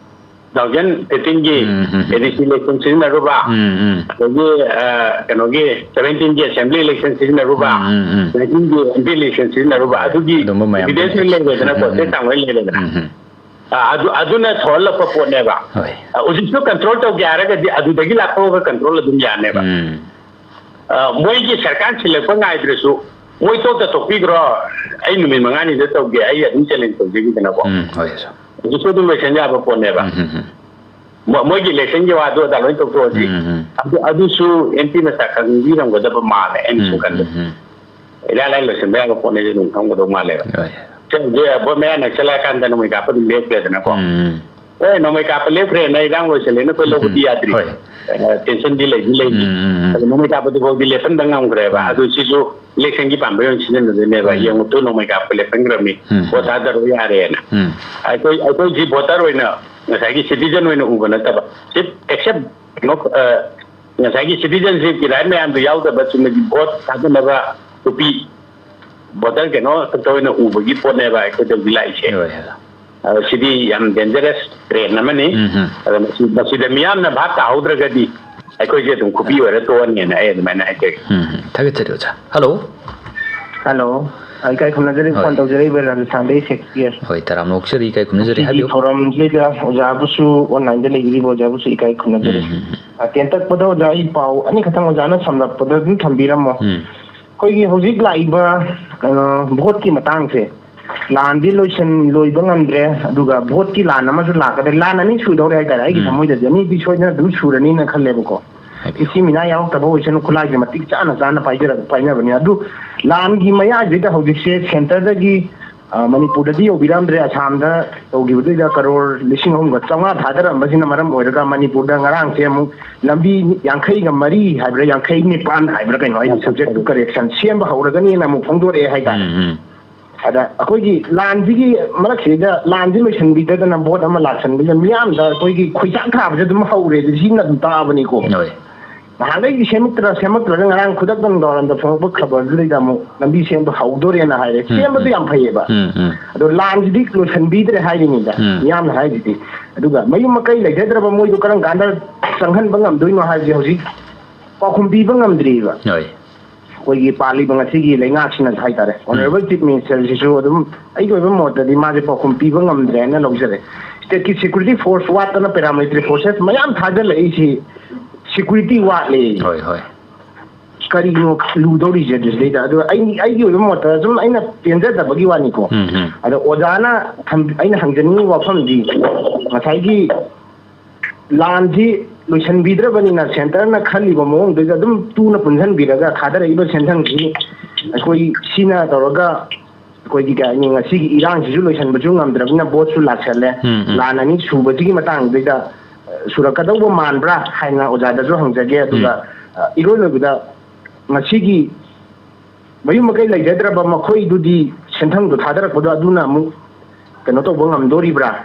ꯇꯨ ꯊꯥꯎꯖꯟ ꯐꯤꯐꯇꯤꯟꯒꯤ ꯎꯝ, ꯎꯝ, ꯎꯝ꯫ ꯑꯦ ꯗꯤ ꯁꯤ ꯏꯂꯦꯛꯁꯟ ꯁꯤꯖꯤꯟꯅꯔꯨꯕ, ꯎꯝ, ꯎꯝ꯫ ꯑꯗꯒꯤ, ꯑ, ꯀꯩꯅꯣꯒꯤ ꯁꯚꯦꯟꯇꯤꯟꯒꯤ ꯑꯦꯁꯦꯝꯕ꯭ꯂꯤ ꯏꯂꯦꯛꯁꯟ ꯁꯤꯖꯤꯟꯅꯔꯨꯕ, ꯎꯝ, ꯎꯝ, ꯎꯝ꯫ ꯅꯥꯏꯟꯇꯤꯟꯒꯤ ꯑꯦꯝ ꯄꯤ ꯏꯂꯦꯛꯁꯟ ꯁꯤꯖꯤꯟꯅꯔꯨꯕ, ꯑꯗꯨꯒꯤ ꯑꯗꯨꯝꯕ ꯃꯌꯥꯝ evidence ꯂꯣꯏ ꯂꯩꯔꯦ꯫ ꯂꯩꯔꯦꯗꯅꯀꯣ, ꯎꯝ, ꯎꯝ, ꯆꯦ ꯎꯝ꯫ ꯆꯥꯡ ꯂꯣꯏ ꯂꯩꯔꯦꯗꯅ꯫ ꯎꯝ, ꯎꯝ꯫ ꯑ, ꯑꯗꯨ, ꯑꯗꯨꯅ ꯊꯣꯛꯍꯜꯂꯛꯄ ꯄꯣꯠꯅꯦꯕ꯫ ꯍꯣꯏ꯫ ꯑ, ꯍꯧꯖꯤꯛꯁꯨ ꯀꯟꯇ꯭ꯔꯣꯜ ꯇꯧꯒꯦ ꯍꯥꯏꯔꯒꯗꯤ ꯑꯗꯨꯗꯒꯤ ꯂꯥꯞꯊꯣꯛꯑꯒ ꯀꯟꯇ꯭ꯔꯣꯜ ꯑꯗꯨꯝ ꯌꯥꯅꯦꯕ꯫ ꯎꯝ꯫ ꯑ, ꯃꯣꯏꯒꯤ ꯁꯔꯀꯥꯔ ꯁꯤꯜꯂꯛꯄ ꯉꯥꯏꯗ꯭ꯔꯁꯨ ꯃꯣꯏ ꯇꯣꯛꯇ ꯇꯣꯛꯄꯤꯈ꯭ꯔꯣ, ꯑꯩ ꯅꯨꯃꯤꯠ ꯃꯉꯥꯅꯤꯗ ꯇꯧꯒꯦ, ꯑꯩ ꯑꯗꯨꯝ ꯆꯦꯂꯦꯟꯖ ꯇꯧꯖꯈꯤꯗꯅꯀꯣ꯫ ꯎꯝ, ꯍꯣꯏ, ꯁꯥꯔ꯫ ꯍꯧꯖꯤꯛꯁꯨ ꯑꯗꯨꯝ ꯂꯣꯏꯁꯟ ꯌꯥꯕ ꯄꯣꯠꯅꯦꯕ꯫ ꯎꯝ, ꯎꯝ, ꯎꯝ꯫ ꯃꯣ-, ꯃꯣꯏꯒꯤ ꯏꯂꯦꯛꯁꯟꯒꯤ ꯋꯥꯗꯣ ꯑꯗꯥ ꯂꯣꯏ ꯇꯣꯛꯊꯣꯛꯑꯁꯤ꯫ ꯎꯝ, ꯎꯝ꯫ ꯑꯗꯨ, ꯑꯗꯨꯁꯨ ꯑꯦꯝ ꯄꯤ ꯃꯆꯥ ꯈꯪꯕꯤꯔꯝꯒꯗꯕ ꯃꯥꯜꯂꯦ, ꯑꯩꯅ ꯁꯨꯝ ꯎꯝ, ꯈꯟꯕꯗ꯫ ꯎꯝ, ꯎꯝ꯫ ꯏꯔꯥꯏ ꯂꯥꯏ ꯂꯣꯏꯁꯤꯟꯕ ꯌꯥꯕ ꯄꯣꯠꯅꯤꯁꯦ ꯑꯗꯨꯝ ꯈꯪꯒꯗꯧ ꯃꯥꯜꯂꯦꯕ꯫ ꯍꯣꯏ꯫ ꯁꯦ, ꯍꯧꯖꯤꯛ ꯚꯣꯠ ꯃꯌꯥ ꯅꯛꯁꯜꯂꯛꯑꯀꯥꯟꯗ ꯅꯣꯡꯃꯩ ꯀꯥꯞꯄ ꯑꯗꯨꯝ ꯂꯦꯞꯈ꯭ꯔꯦꯗꯅꯀꯣ꯫ ꯎꯝ꯫ ꯍꯣꯏ, ꯅꯣꯡꯃꯩ ꯀꯥꯞꯄ ꯂꯦꯞꯈ꯭ꯔꯦꯅ ꯏꯔꯥꯡ ꯂꯣꯏꯁꯤꯜꯂꯦꯅ ꯑꯩꯈꯣꯏ ꯎꯝ, ꯂꯧꯕꯗꯤ ꯎꯝ꯫ ꯌꯥꯗ꯭ꯔꯤ꯫ ꯍꯣꯏ꯫ ꯑ, ꯇꯦꯟꯁꯟꯗꯤ ꯂꯩꯗꯤ ꯂꯩꯔꯤ꯫ ꯎꯝ, ꯎꯝ, ꯎꯝ꯫ ꯑꯗꯨ ꯅꯣꯡꯃꯩ ꯀꯥꯞꯄꯗꯨ ꯐꯥꯎꯗꯤ ꯂꯦꯞꯍꯟꯕ ꯉꯝꯈ꯭ꯔꯦꯕ꯫ ꯎꯝ꯫ ꯑꯗꯨ ꯁꯤꯁꯨ ꯏꯂꯦꯛꯁꯟꯒꯤ ꯄꯥꯝꯕꯩ ꯑꯣꯏꯅ ꯁꯤꯖꯤꯟꯅꯗꯣꯏꯅꯦꯕ꯫ ꯎꯝ꯫ ꯌꯦꯡꯉꯨ ꯇꯨ, ꯅꯣꯡꯃꯩ ꯀꯥꯞꯄ ꯂꯦꯞꯍꯟꯈ꯭ꯔꯕꯅꯤ꯫ ꯎꯝ꯫ ꯚꯣꯠ ꯊꯥꯗꯔꯣ ꯌꯥꯔꯦꯅ꯫ ꯎꯝ꯫ ꯑꯩꯈꯣꯏ, ꯑꯩꯈꯣꯏꯁꯤ ꯚꯣꯇꯔ ꯑꯣꯏꯅ ꯉꯁꯥꯏꯒꯤ ꯁꯤꯇꯤꯖꯟ ꯑꯣꯏꯅ ꯎꯕ ꯅꯠꯇꯕ, ꯁꯤ ꯑꯦꯛꯁꯦꯞ ꯀꯩꯅꯣ, ꯑ, ꯉꯁꯥꯏꯒꯤ ꯁꯤꯇꯤꯖꯟꯁꯤꯞꯀꯤ ꯔꯥꯏꯠ ꯃꯌꯥꯝꯗꯨ ꯌꯥꯎꯗꯕ ꯆꯨꯝꯅꯒꯤ ꯚꯣꯠ ꯊꯥꯗꯅꯕ ꯅꯨꯄꯤ ꯚꯣꯇꯔ ꯀꯩꯅꯣ ꯈꯛꯇ ꯑꯣꯏꯅ ꯎꯕꯒꯤ ꯄꯣꯠꯅꯦꯕ ꯑꯩꯈꯣꯏꯗ ꯍꯧꯖꯤꯛ ꯂꯥꯛꯏꯁꯦ꯫ ꯍꯣꯏ, ꯍꯣꯏ꯫ ꯑꯗꯣ ꯁꯤꯗꯤ ꯌꯥꯝ ꯗꯦꯟꯖꯔꯁ ꯇ꯭ꯔꯦꯟ ꯑꯃꯅꯤ꯫ ꯎꯝ, ꯎꯝ꯫ ꯑꯗꯣ ꯃꯁꯤ-, ꯃꯁꯤꯗ ꯃꯤꯌꯥꯝꯅ ꯚꯥꯞ ꯇꯥꯍꯧꯗ꯭ꯔꯒꯗꯤ ꯑꯩꯈꯣꯏꯁꯦ ꯑꯗꯨꯝ ꯈꯨꯄꯤ ꯑꯣꯏꯔ ꯇꯣꯛꯑꯅꯤꯅ ꯑꯩ ꯑꯗꯨꯃꯥꯏꯅ ꯍꯥꯏꯖꯒꯦ꯫ ꯎꯝ, ꯎꯝ꯫ ꯊꯥꯒꯠꯆꯔꯤ, ꯑꯣꯖꯥ꯫ ꯍꯜꯂꯣ꯫ ꯍꯜꯂꯣ꯫ ꯑ, ꯏꯀꯥꯏ ꯈꯨꯝꯅꯖꯔꯤ, ꯍꯣꯏ꯫ ꯐꯣꯟ ꯇꯧꯖꯔꯛꯏꯕ ꯔꯥꯖꯁꯊꯥꯟꯗꯒꯤ ꯁꯦꯛꯁꯄꯤꯌꯔ꯫ ꯍꯣꯏ, ꯇꯔꯥꯝꯅ ꯑꯣꯛꯆꯔꯤ, ꯏꯀꯥꯏ ꯈꯨꯝꯅꯖꯔꯤ, ꯉꯁꯤꯒꯤ ꯍꯥꯏꯕꯤꯌꯨ꯫ ꯊꯧꯔꯝꯁꯤꯗ ꯑꯣꯖꯥꯕꯨꯁꯨ, ꯑꯣꯟꯂꯥꯏꯟꯗ ꯂꯩꯕꯤꯔꯤꯕ ꯑꯣꯖꯥꯕꯨꯁꯨ ꯏꯀꯥꯏ ꯈꯨꯝꯅꯖꯔꯤ꯫ ꯎꯝ, ꯎꯝ, ꯎꯝ꯫ ꯑ, ꯇꯦꯟꯇꯛꯄꯗ ꯑꯣꯖꯥ, ꯑꯩ ꯄꯥꯎ ꯑꯅꯤꯈꯛꯇꯪ ꯑꯣꯖꯥꯅ ꯁꯝꯂꯞꯄꯗ ꯑꯗꯨꯝ ꯊꯝꯕꯤꯔꯝꯃꯣ꯫ ꯎꯝ꯫ ꯑꯩꯈꯣꯏꯒꯤ ꯍꯧꯖꯤꯛ ꯂꯥꯛꯏꯕ, ꯑ, ꯚꯣꯠꯀꯤ ꯃꯇꯥꯡꯁꯦ, ꯂꯥꯟꯗꯤ ꯂꯣꯏꯁꯟ-, ꯂꯣꯏꯕ ꯉꯝꯗ꯭ꯔꯦ, ꯑꯗꯨꯒ ꯚꯣꯠꯀꯤ ꯂꯥꯟ ꯑꯃꯁꯨ ꯂꯥꯛꯀꯗ꯭ꯔꯦ꯫ ꯂꯥꯟ ꯑꯅꯤ ꯁꯨꯗꯧꯔꯦ ꯍꯥꯏꯇꯥꯔꯦ꯫ ꯑꯩꯒꯤ ꯎꯝ꯫ ꯊꯃꯣꯏꯗꯗꯤ ꯑꯅꯤꯗꯤ ꯁꯣꯏꯗꯅ ꯑꯗꯨꯝ ꯁꯨꯔꯅꯤꯅ ꯈꯜꯂꯦꯕꯀꯣ꯫ ꯍꯥꯏꯕꯤꯌꯨ꯫ ꯃꯤꯁꯤ ꯃꯤꯅꯥ ꯌꯥꯎꯔꯛꯇꯕ ꯑꯣꯏꯁꯅꯨ, ꯈꯨꯠꯂꯥꯏꯁꯦ ꯃꯇꯤꯛ ꯆꯥꯅ ꯆꯥꯅ ꯄꯥꯏꯖꯔ-, ꯄꯥꯏꯅꯕꯅꯤ꯫ ꯑꯗꯨ ꯂꯥꯟꯒꯤ ꯃꯌꯥꯏꯁꯤꯗ ꯍꯧꯖꯤꯛꯁꯦ ꯁꯦꯟꯇꯔꯗꯒꯤ, ꯑ, ꯃꯅꯤꯄꯨꯔꯗꯗꯤ ꯌꯧꯕꯤꯔꯝꯗ꯭ꯔꯦ, ꯑꯁꯥꯝꯗ ꯇꯧꯈꯤꯕꯗꯨꯗ ꯀꯔꯣꯔ ꯂꯤꯁꯤꯡ ꯑꯍꯨꯝꯒ ꯆꯥꯝꯃꯉꯥ ꯊꯥꯗꯔꯝꯕꯁꯤꯅ ꯃꯔꯝ ꯑꯣꯏꯔꯒ ꯃꯅꯤꯄꯨꯔꯗ ꯉꯔꯥꯡꯁꯦ ꯑꯃꯨꯛ ꯂꯝꯕꯤ ꯌꯥꯡꯈꯩꯒ ꯃꯔꯤ ꯍꯥꯏꯕ꯭ꯔꯥ, ꯌꯥꯡꯈꯩ ꯅꯤꯄꯥꯟ ꯍꯥꯏꯕ꯭ꯔꯥ ꯀꯩꯅꯣ, ꯑꯩꯅ subject to correction ꯁꯦꯝꯕ ꯍꯧꯔꯒꯅꯤꯅ ꯑꯃꯨꯛ ꯐꯣꯡꯗꯣꯔꯛꯑꯦ ꯍꯥꯏꯇꯥꯔꯦ꯫ ꯎꯝ, ꯎꯝ꯫ ꯑꯗ ꯑꯩꯈꯣꯏꯒꯤ ꯂꯥꯟꯁꯤꯒꯤ ꯃꯔꯛꯁꯤꯗ ꯂꯥꯟꯁꯤ ꯂꯣꯏꯁꯤꯟꯕꯤꯗꯗꯅ ꯚꯣꯠ ꯑꯃ ꯂꯥꯛꯁꯟꯕꯁꯤꯗ ꯃꯤꯌꯥꯝꯗ ꯑꯩꯈꯣꯏꯒꯤ ꯈꯣꯏꯆꯥꯛ ꯊꯥꯕꯁꯦ ꯑꯗꯨꯝ ꯍꯧꯔꯦ, ꯁꯤꯅ ꯑꯗꯨꯝ ꯇꯥꯛꯑꯕꯅꯤꯀꯣ꯫ ꯍꯣꯏ꯫ ꯅꯍꯥꯟꯈꯩꯗꯤ ꯁꯦꯝꯃꯛꯇ꯭ꯔ ꯁꯦꯝꯃꯛꯇ꯭ꯔꯒ ꯉꯔꯥꯡ ꯈꯨꯗꯛꯇ ꯅꯨꯡꯗꯥꯡꯋꯥꯏꯔꯝꯗ ꯐꯪꯉꯛꯄ ꯈꯕꯔꯗꯨꯗꯩꯗ ꯑꯃꯨꯛ ꯂꯝꯕꯤ ꯁꯦꯝꯕ ꯍꯧꯗꯣꯔꯦꯅ ꯍꯥꯏꯔꯦ꯫ ꯎꯝ, ꯁꯦꯝꯕꯗꯨ ꯎꯝ꯫ ꯌꯥꯝ ꯐꯩꯌꯦꯕ꯫ ꯎꯝ, ꯎꯝ꯫ ꯑꯗꯣ ꯂꯥꯟꯁꯤꯗꯤ ꯂꯣꯏꯁꯤꯟꯕꯤꯗ꯭ꯔꯦ ꯍꯥꯏꯔꯤꯅꯤꯗ꯫ ꯎꯝ꯫ ꯃꯤꯌꯥꯝꯅ ꯍꯥꯏꯔꯤꯁꯤꯗꯤ꯫ ꯑꯗꯨꯒ ꯃꯌꯨꯝ ꯃꯀꯩ ꯂꯩꯖꯗ꯭ꯔꯕ ꯃꯣꯏꯗꯣ ꯀꯔꯝ ꯀꯥꯟꯗ ꯆꯪꯍꯟꯕ ꯉꯝꯗꯣꯏꯅꯣ ꯍꯥꯏꯕꯁꯦ ꯍꯧꯖꯤꯛ ꯄꯥꯎꯈꯨꯝ ꯄꯤꯕ ꯉꯝꯗ꯭ꯔꯤꯕ꯫ ꯍꯣꯏ꯫ ꯑꯩꯈꯣꯏꯒꯤ ꯄꯥꯜꯂꯤꯕ ꯉꯁꯤꯒꯤ ꯂꯩꯉꯥꯛꯁꯤꯅ ꯍꯥꯏꯇꯥꯔꯦ꯫ Honourable Chief Ministerꯁꯤꯁꯨ ꯑꯗꯨꯝ ꯑꯩꯒꯤ ꯑꯣꯏꯕ ꯃꯣꯠꯇꯗꯤ ꯃꯥꯁꯦ ꯄꯥꯎꯈꯨꯝ ꯄꯤꯕ ꯉꯝꯗ꯭ꯔꯦꯅ ꯂꯧꯖꯔꯦ꯫ Stateꯀꯤ security force ꯋꯥꯠꯇꯅ paramilitary forces ꯃꯌꯥꯝ ꯊꯥꯖꯤꯜꯂꯛꯏꯁꯤ security ꯋꯥꯠꯂꯦ꯫ ꯍꯣꯏ, ꯍꯣꯏ꯫ ꯀꯔꯤꯅꯣ ꯂꯨꯗꯧꯔꯤꯁꯦ ꯑꯗꯨ ꯁꯤꯗꯩꯗ? ꯑꯗꯣ ꯑꯩ, ꯑꯩꯒꯤ ꯑꯣꯏꯕ ꯃꯣꯠꯇ ꯁꯨꯝ ꯑꯩꯅ ꯄꯦꯟꯖꯗꯕꯒꯤ ꯋꯥꯅꯤꯀꯣ꯫ ꯎꯝ, ꯎꯝ꯫ ꯑꯗꯣ ꯑꯣꯖꯥꯅ ꯊꯝ-, ꯑꯩꯅ ꯍꯪꯖꯅꯤꯡꯉꯤ ꯋꯥꯐꯝꯗꯤ, ꯉꯁꯥꯏꯒꯤ ꯂꯥꯟꯁꯤ ꯂꯣꯏꯁꯤꯟꯕꯤꯗ꯭ꯔꯕꯅꯤꯅ centreꯅ ꯈꯜꯂꯤꯕ ꯃꯑꯣꯡꯗꯨꯗ ꯑꯗꯨꯝ ꯇꯨꯅ ꯄꯨꯟꯁꯤꯟꯕꯤꯔꯒ ꯊꯥꯗꯔꯛꯏꯕ ꯁꯦꯟꯊꯪꯁꯤ ꯑꯩꯈꯣꯏ ꯁꯤꯅ ꯇꯧꯔꯒ ꯑꯩꯈꯣꯏꯒꯤ ꯀꯩ ꯍꯥꯏꯅꯤ, ꯉꯁꯤꯒꯤ ꯏꯔꯥꯡꯁꯤꯁꯨ ꯂꯣꯏꯁꯤꯟꯕꯁꯨ ꯉꯝꯗ꯭ꯔꯕꯅꯤꯅ voteꯁꯨ ꯂꯥꯛꯁꯜꯂꯦ꯫ ꯎꯝ, ꯎꯝ꯫ ꯂꯥꯟ ꯑꯅꯤ ꯁꯨꯕꯁꯤꯒꯤ ꯃꯇꯥꯡꯗꯨꯗ, ꯑ, ꯁꯨꯔꯛꯀꯗꯧꯕ ꯃꯥꯟꯕ꯭ꯔꯥ ꯍꯥꯏꯅ ꯑꯣꯖꯥꯗꯁꯨ ꯍꯪꯖꯒꯦ꯫ ꯑꯗꯨꯒ, ꯎꯝ꯫ ꯑ, ꯏꯔꯣꯏ ꯂꯣꯏꯕꯗ ꯉꯁꯤꯒꯤ ꯃꯌꯨꯝ ꯃꯀꯩ ꯂꯩꯖꯗ꯭ꯔꯕ ꯃꯈꯣꯏꯗꯨꯗꯤ ꯁꯦꯟꯊꯪꯗꯣ ꯊꯥꯗꯔꯛꯄꯗꯣ ꯑꯗꯨꯅ ꯑꯃꯨꯛ ꯀꯩꯅꯣ ꯇꯧꯕ ꯉꯝꯗꯣꯔꯤꯕ꯭ꯔꯥ?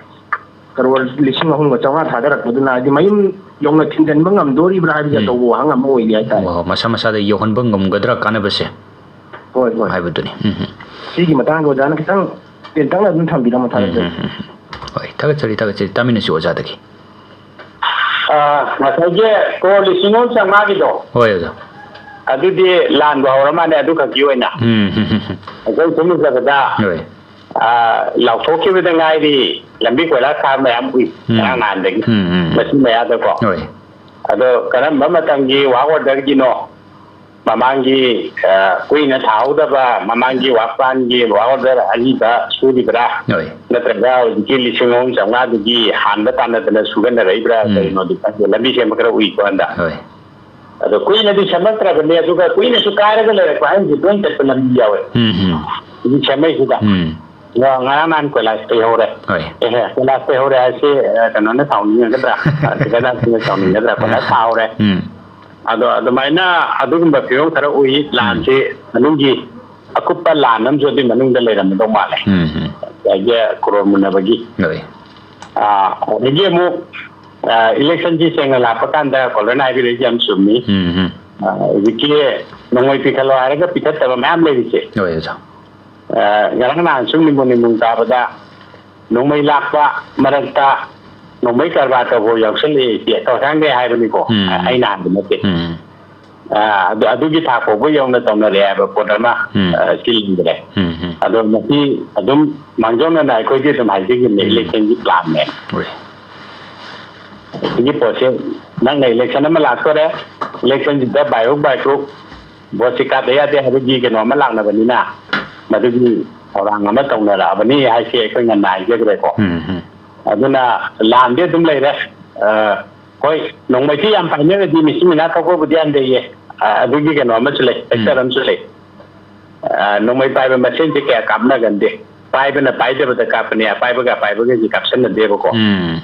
ꯀꯔꯣꯔ ꯂꯤꯁꯤꯡ ꯑꯍꯨꯝꯒ ꯆꯥꯝꯃꯉꯥ ꯊꯥꯗꯔꯛꯄꯗꯨꯅ ꯍꯥꯏꯗꯤ ꯃꯌꯨꯝ ꯌꯧꯅ ꯊꯤꯟꯖꯤꯟꯕ ꯉꯝꯗꯣꯔꯤꯕ꯭ꯔꯥ ꯍꯥꯏꯕꯁꯦ ꯎꯝ꯫ ꯑꯆꯧꯕ ꯋꯥꯍꯪ ꯑꯃ ꯑꯣꯏꯔꯤ ꯍꯥꯏꯇꯥꯔꯦ꯫ ꯑꯣ, ꯃꯁꯥ ꯃꯁꯥꯗ ꯌꯧꯍꯟꯕ ꯉꯝꯒꯗ꯭ꯔꯥ ꯀꯥꯟꯅꯕꯁꯦ? ꯍꯣꯏ, ꯍꯣꯏ꯫ ꯍꯥꯏꯕꯗꯨꯅꯤ꯫ ꯎꯝ, ꯎꯝ꯫ ꯁꯤꯒꯤ ꯃꯇꯥꯡꯗ ꯑꯣꯖꯥꯅ ꯈꯤꯇꯪ ꯇꯦꯟꯇꯛꯅ ꯑꯗꯨꯝ ꯊꯝꯕꯤꯔꯝꯃꯣ, ꯎꯝ, ꯊꯥꯒꯠꯆꯔꯤ꯫ ꯎꯝ, ꯎꯝ꯫ ꯍꯣꯏ, ꯊꯥꯒꯠꯆꯔꯤ, ꯊꯥꯒꯠꯆꯔꯤ꯫ ꯇꯥꯃꯤꯟꯅꯁꯤ ꯑꯣꯖꯥꯗꯒꯤ꯫ ꯑꯥ, ꯉꯁꯥꯏꯒꯤ ꯀ꯭ꯔꯣꯔ ꯂꯤꯁꯤꯡ ꯑꯍꯨꯝ ꯆꯥꯝꯃꯉꯥꯒꯤꯗꯣ, ꯍꯣꯏ, ꯑꯣꯖꯥ꯫ ꯑꯗꯨꯗꯤ ꯂꯥꯟꯕꯨ ꯍꯧꯔ ꯃꯥꯜꯂꯦ꯫ ꯑꯗꯨ ꯈꯛꯀꯤ ꯑꯣꯏꯅ ꯎꯝ, ꯎꯝ, ꯎꯝ, ꯎꯝ꯫ ꯑꯩꯈꯣꯏ ꯁꯨꯝ ꯎꯖꯕꯗ, ꯍꯣꯏ꯫ ꯑꯥ, ꯂꯥꯎꯊꯣꯛꯈꯤꯕꯗ ꯉꯥꯏꯔꯤ, ꯂꯝꯕꯤ ꯀꯣꯏꯂꯥꯁ ꯊꯥꯕ ꯃꯌꯥꯝ ꯎꯏ, ꯎꯝ꯫ ꯉꯔꯥꯡ ꯅꯍꯥꯟꯗꯒꯤ꯫ ꯎꯝ, ꯎꯝ, ꯎꯝ꯫ ꯃꯁꯤ ꯃꯌꯥꯗꯀꯣ꯫ ꯍꯣꯏ꯫ ꯑꯗꯣ ꯀꯔꯝꯕ ꯃꯇꯝꯒꯤ work orderꯒꯤꯅꯣ? ꯃꯃꯥꯡꯒꯤ, ꯑ, ꯀꯨꯏꯅ ꯊꯥꯍꯧꯗꯕ, ꯃꯃꯥꯡꯒꯤ work planꯒꯤ work order ꯑꯔꯤꯕ ꯁꯨꯔꯤꯕ꯭ꯔꯥ? ꯍꯣꯏ꯫ ꯅꯠꯇ꯭ꯔꯒ ꯍꯧꯖꯤꯛꯀꯤ ꯂꯤꯁꯤꯡ ꯑꯍꯨꯝ ꯆꯥꯝꯃꯉꯥꯗꯨꯒꯤ ꯍꯥꯟꯕ ꯇꯥꯟꯅꯗꯅ ꯁꯨꯒꯟꯅꯔꯛꯏꯕ꯭ꯔꯥ? ꯎꯝ꯫ ꯀꯔꯤꯅꯣꯗꯤ ꯈꯪꯗꯦ꯫ ꯂꯝꯕꯤ ꯁꯦꯝꯕ ꯈꯔ ꯎꯏꯀꯣ ꯍꯟꯗꯛ꯫ ꯍꯣꯏ꯫ ꯑꯗꯣ ꯀꯨꯏꯅꯗꯤ ꯁꯦꯝꯃꯛꯇ꯭ꯔꯕꯅꯤ, ꯑꯗꯨꯒ ꯀꯨꯏꯅꯁꯨ ꯀꯥꯏꯔꯒ ꯂꯩꯔꯛꯄ ꯍꯥꯏꯁꯦ ꯇꯣꯏꯅ ꯆꯠꯄ ꯂꯝꯕꯤ ꯌꯥꯎꯋꯦ꯫ ꯎꯝ, ꯎꯝ꯫ ꯍꯧꯖꯤꯛ ꯁꯦꯝꯃꯛꯏꯁꯤꯗ꯫ ꯎꯝ꯫ ꯑꯗꯣ ꯉꯔꯥꯡ ꯅꯍꯥꯟ ꯀꯣꯏꯂꯥꯁ ꯇꯩꯍꯧꯔꯦ꯫ ꯍꯣꯏ꯫ ꯑꯦꯍꯦ, ꯀꯣꯏꯂꯥꯁ ꯇꯩꯍꯧꯔꯦ ꯍꯥꯏꯁꯦ, ꯑ, ꯀꯩꯅꯣꯅ ꯁꯥꯎꯅꯤꯡꯒꯗ꯭ꯔꯥ? ꯑ, ꯊꯤꯀꯥꯗꯥꯔꯁꯤꯡꯅ ꯁꯥꯎꯅꯤꯡꯒꯗ꯭ꯔꯥ? ꯀꯣꯏꯂꯥꯁ ꯊꯥꯍꯧꯔꯦ꯫ ꯎꯝ꯫ ꯑꯗꯣ ꯑꯗꯨꯃꯥꯏꯅ ꯑꯗꯨꯒꯨꯝꯕ ꯐꯤꯕꯝ ꯈꯔ ꯎꯏ꯫ ꯂꯥꯟꯁꯤ ꯃꯅꯨꯡꯒꯤ ꯑꯀꯨꯞꯄ ꯂꯥꯟ ꯑꯃꯁꯨ ꯑꯗꯨꯒꯤ ꯃꯅꯨꯡꯗ ꯂꯩꯔꯝꯒꯗꯧ ꯃꯥꯜꯂꯦ꯫ ꯎꯝ, ꯎꯝ꯫ ꯉꯁꯥꯏꯒꯤ ꯀ꯭ꯔꯣꯔ ꯃꯨꯟꯅꯕꯒꯤ꯫ ꯍꯣꯏ꯫ ꯑꯥ, ꯑꯗꯒꯤ ꯑꯃꯨꯛ ꯏꯂꯦꯛꯁꯟꯁꯤ ꯁꯦꯡꯅ ꯂꯥꯛꯄ ꯀꯥꯟꯗ ꯀꯣꯂꯔꯅ ꯍꯥꯏꯕꯤꯔꯛꯏꯁꯦ ꯌꯥꯝ ꯆꯨꯝꯃꯤ꯫ ꯎꯝ, ꯎꯝ꯫ ꯑ, ꯍꯧꯖꯤꯛꯀꯤ ꯅꯣꯡꯃꯩ ꯄꯤꯈꯠꯂꯣ ꯍꯥꯏꯔꯒ ꯄꯤꯈꯠꯇꯕ ꯃꯌꯥꯝ ꯂꯩꯔꯤꯁꯦ꯫ ꯍꯣꯏ, ꯑꯣꯖꯥ꯫ ꯑ, ꯉꯔꯥꯡ ꯅꯍꯥꯟ ꯁꯨꯝ ꯅꯤꯡꯕꯨ ꯅꯤꯡꯕꯨ ꯇꯥꯕꯗ ꯅꯣꯡꯃꯩ ꯂꯥꯛꯄ ꯃꯔꯛꯇ ꯅꯣꯡꯃꯩ ꯀꯔꯕꯥꯔ ꯇꯧꯕ ꯌꯥꯎꯁꯜꯂꯛꯑꯦ ꯁꯤ ꯊꯧꯁꯥꯡꯗꯩ ꯍꯥꯏꯕꯅꯤꯀꯣ꯫ ꯎꯝ꯫ ꯑ, ꯑꯩꯅ ꯍꯥꯏꯕ ꯅꯠꯇꯦ꯫ ꯎꯝ꯫ ꯑ, ꯑꯗꯨ, ꯑꯗꯨꯒꯤ ꯊꯥꯛ ꯐꯥꯎꯕ ꯌꯧꯅ ꯇꯧꯅꯔꯦ ꯍꯥꯏꯕ ꯄꯣꯠ ꯑꯃ, ꯎꯝ꯫ ꯑ, ꯁꯤ ꯂꯩꯈ꯭ꯔꯦ꯫ ꯎꯝ, ꯎꯝ꯫ ꯑꯗꯣ ꯃꯁꯤ ꯑꯗꯨꯝ ꯃꯥꯡꯖꯧꯅꯅ ꯑꯩꯈꯣꯏꯗꯤ ꯑꯗꯨꯝ ꯍꯥꯏꯖꯈꯤꯕꯅꯦ, ꯎꯝ꯫ ꯏꯂꯦꯛꯁꯟꯒꯤ ꯄ꯭ꯂꯥꯟꯅꯦ꯫ ꯍꯣꯏ꯫ ꯁꯤꯒꯤ ꯄꯣꯠꯁꯦ ꯅꯪꯅ ꯏꯂꯦꯛꯁꯟ ꯑꯃ ꯂꯥꯛꯇꯣꯔꯦ, ꯏꯂꯦꯛꯁꯟꯁꯤꯗ ꯕꯥꯏꯔꯨꯛ ꯕꯥꯏꯔꯨꯛ ꯚꯣꯠꯁꯤ ꯀꯥꯞꯇ ꯌꯥꯗꯦ ꯍꯥꯏꯕꯒꯤ ꯀꯩꯅꯣ ꯑꯃ ꯂꯥꯛꯅꯕꯅꯤꯅ, ꯃꯗꯨꯒꯤ ꯊꯧꯔꯥꯡ ꯑꯃ ꯇꯧꯅꯔꯛꯑꯕꯅꯤ ꯍꯥꯏꯁꯦ ꯑꯩꯈꯣꯏ ꯉꯟꯅ ꯍꯥꯏꯖꯈ꯭ꯔꯦꯀꯣ꯫ ꯎꯝ, ꯎꯝ꯫ ꯑꯗꯨꯅ ꯂꯥꯟꯗꯤ ꯑꯗꯨꯝ ꯂꯩꯔꯦ꯫ ꯑ, ꯍꯣꯏ, ꯅꯣꯡꯃꯩꯁꯤ ꯌꯥꯝ ꯄꯥꯏꯅꯔꯗꯤ ꯃꯤꯆꯤ ꯃꯤꯅꯥ ꯊꯣꯛꯄꯕꯨꯗꯤ ꯌꯥꯝ ꯂꯩꯌꯦ꯫ ꯑ, ꯑꯗꯨꯒꯤ ꯀꯩꯅꯣ ꯑꯃꯁꯨ ꯂꯩ, ꯎꯝ꯫ ꯐꯦꯛꯇꯔ ꯑꯃꯁꯨ ꯂꯩ꯫ ꯑ, ꯅꯣꯡꯃꯩ ꯄꯥꯏꯕ ꯃꯁꯦꯟꯁꯦ ꯀꯌꯥ ꯀꯥꯞꯅꯒꯟꯗꯦ꯫ ꯄꯥꯏꯕꯅ ꯄꯥꯏꯗꯕꯗ ꯀꯥꯞꯄꯅꯦ, ꯑꯄꯥꯏꯕꯒ ꯑꯄꯥꯏꯕꯒꯁꯦ ꯀꯥꯞꯁꯟꯅꯗꯦꯕꯀꯣ꯫ ꯎꯝ꯫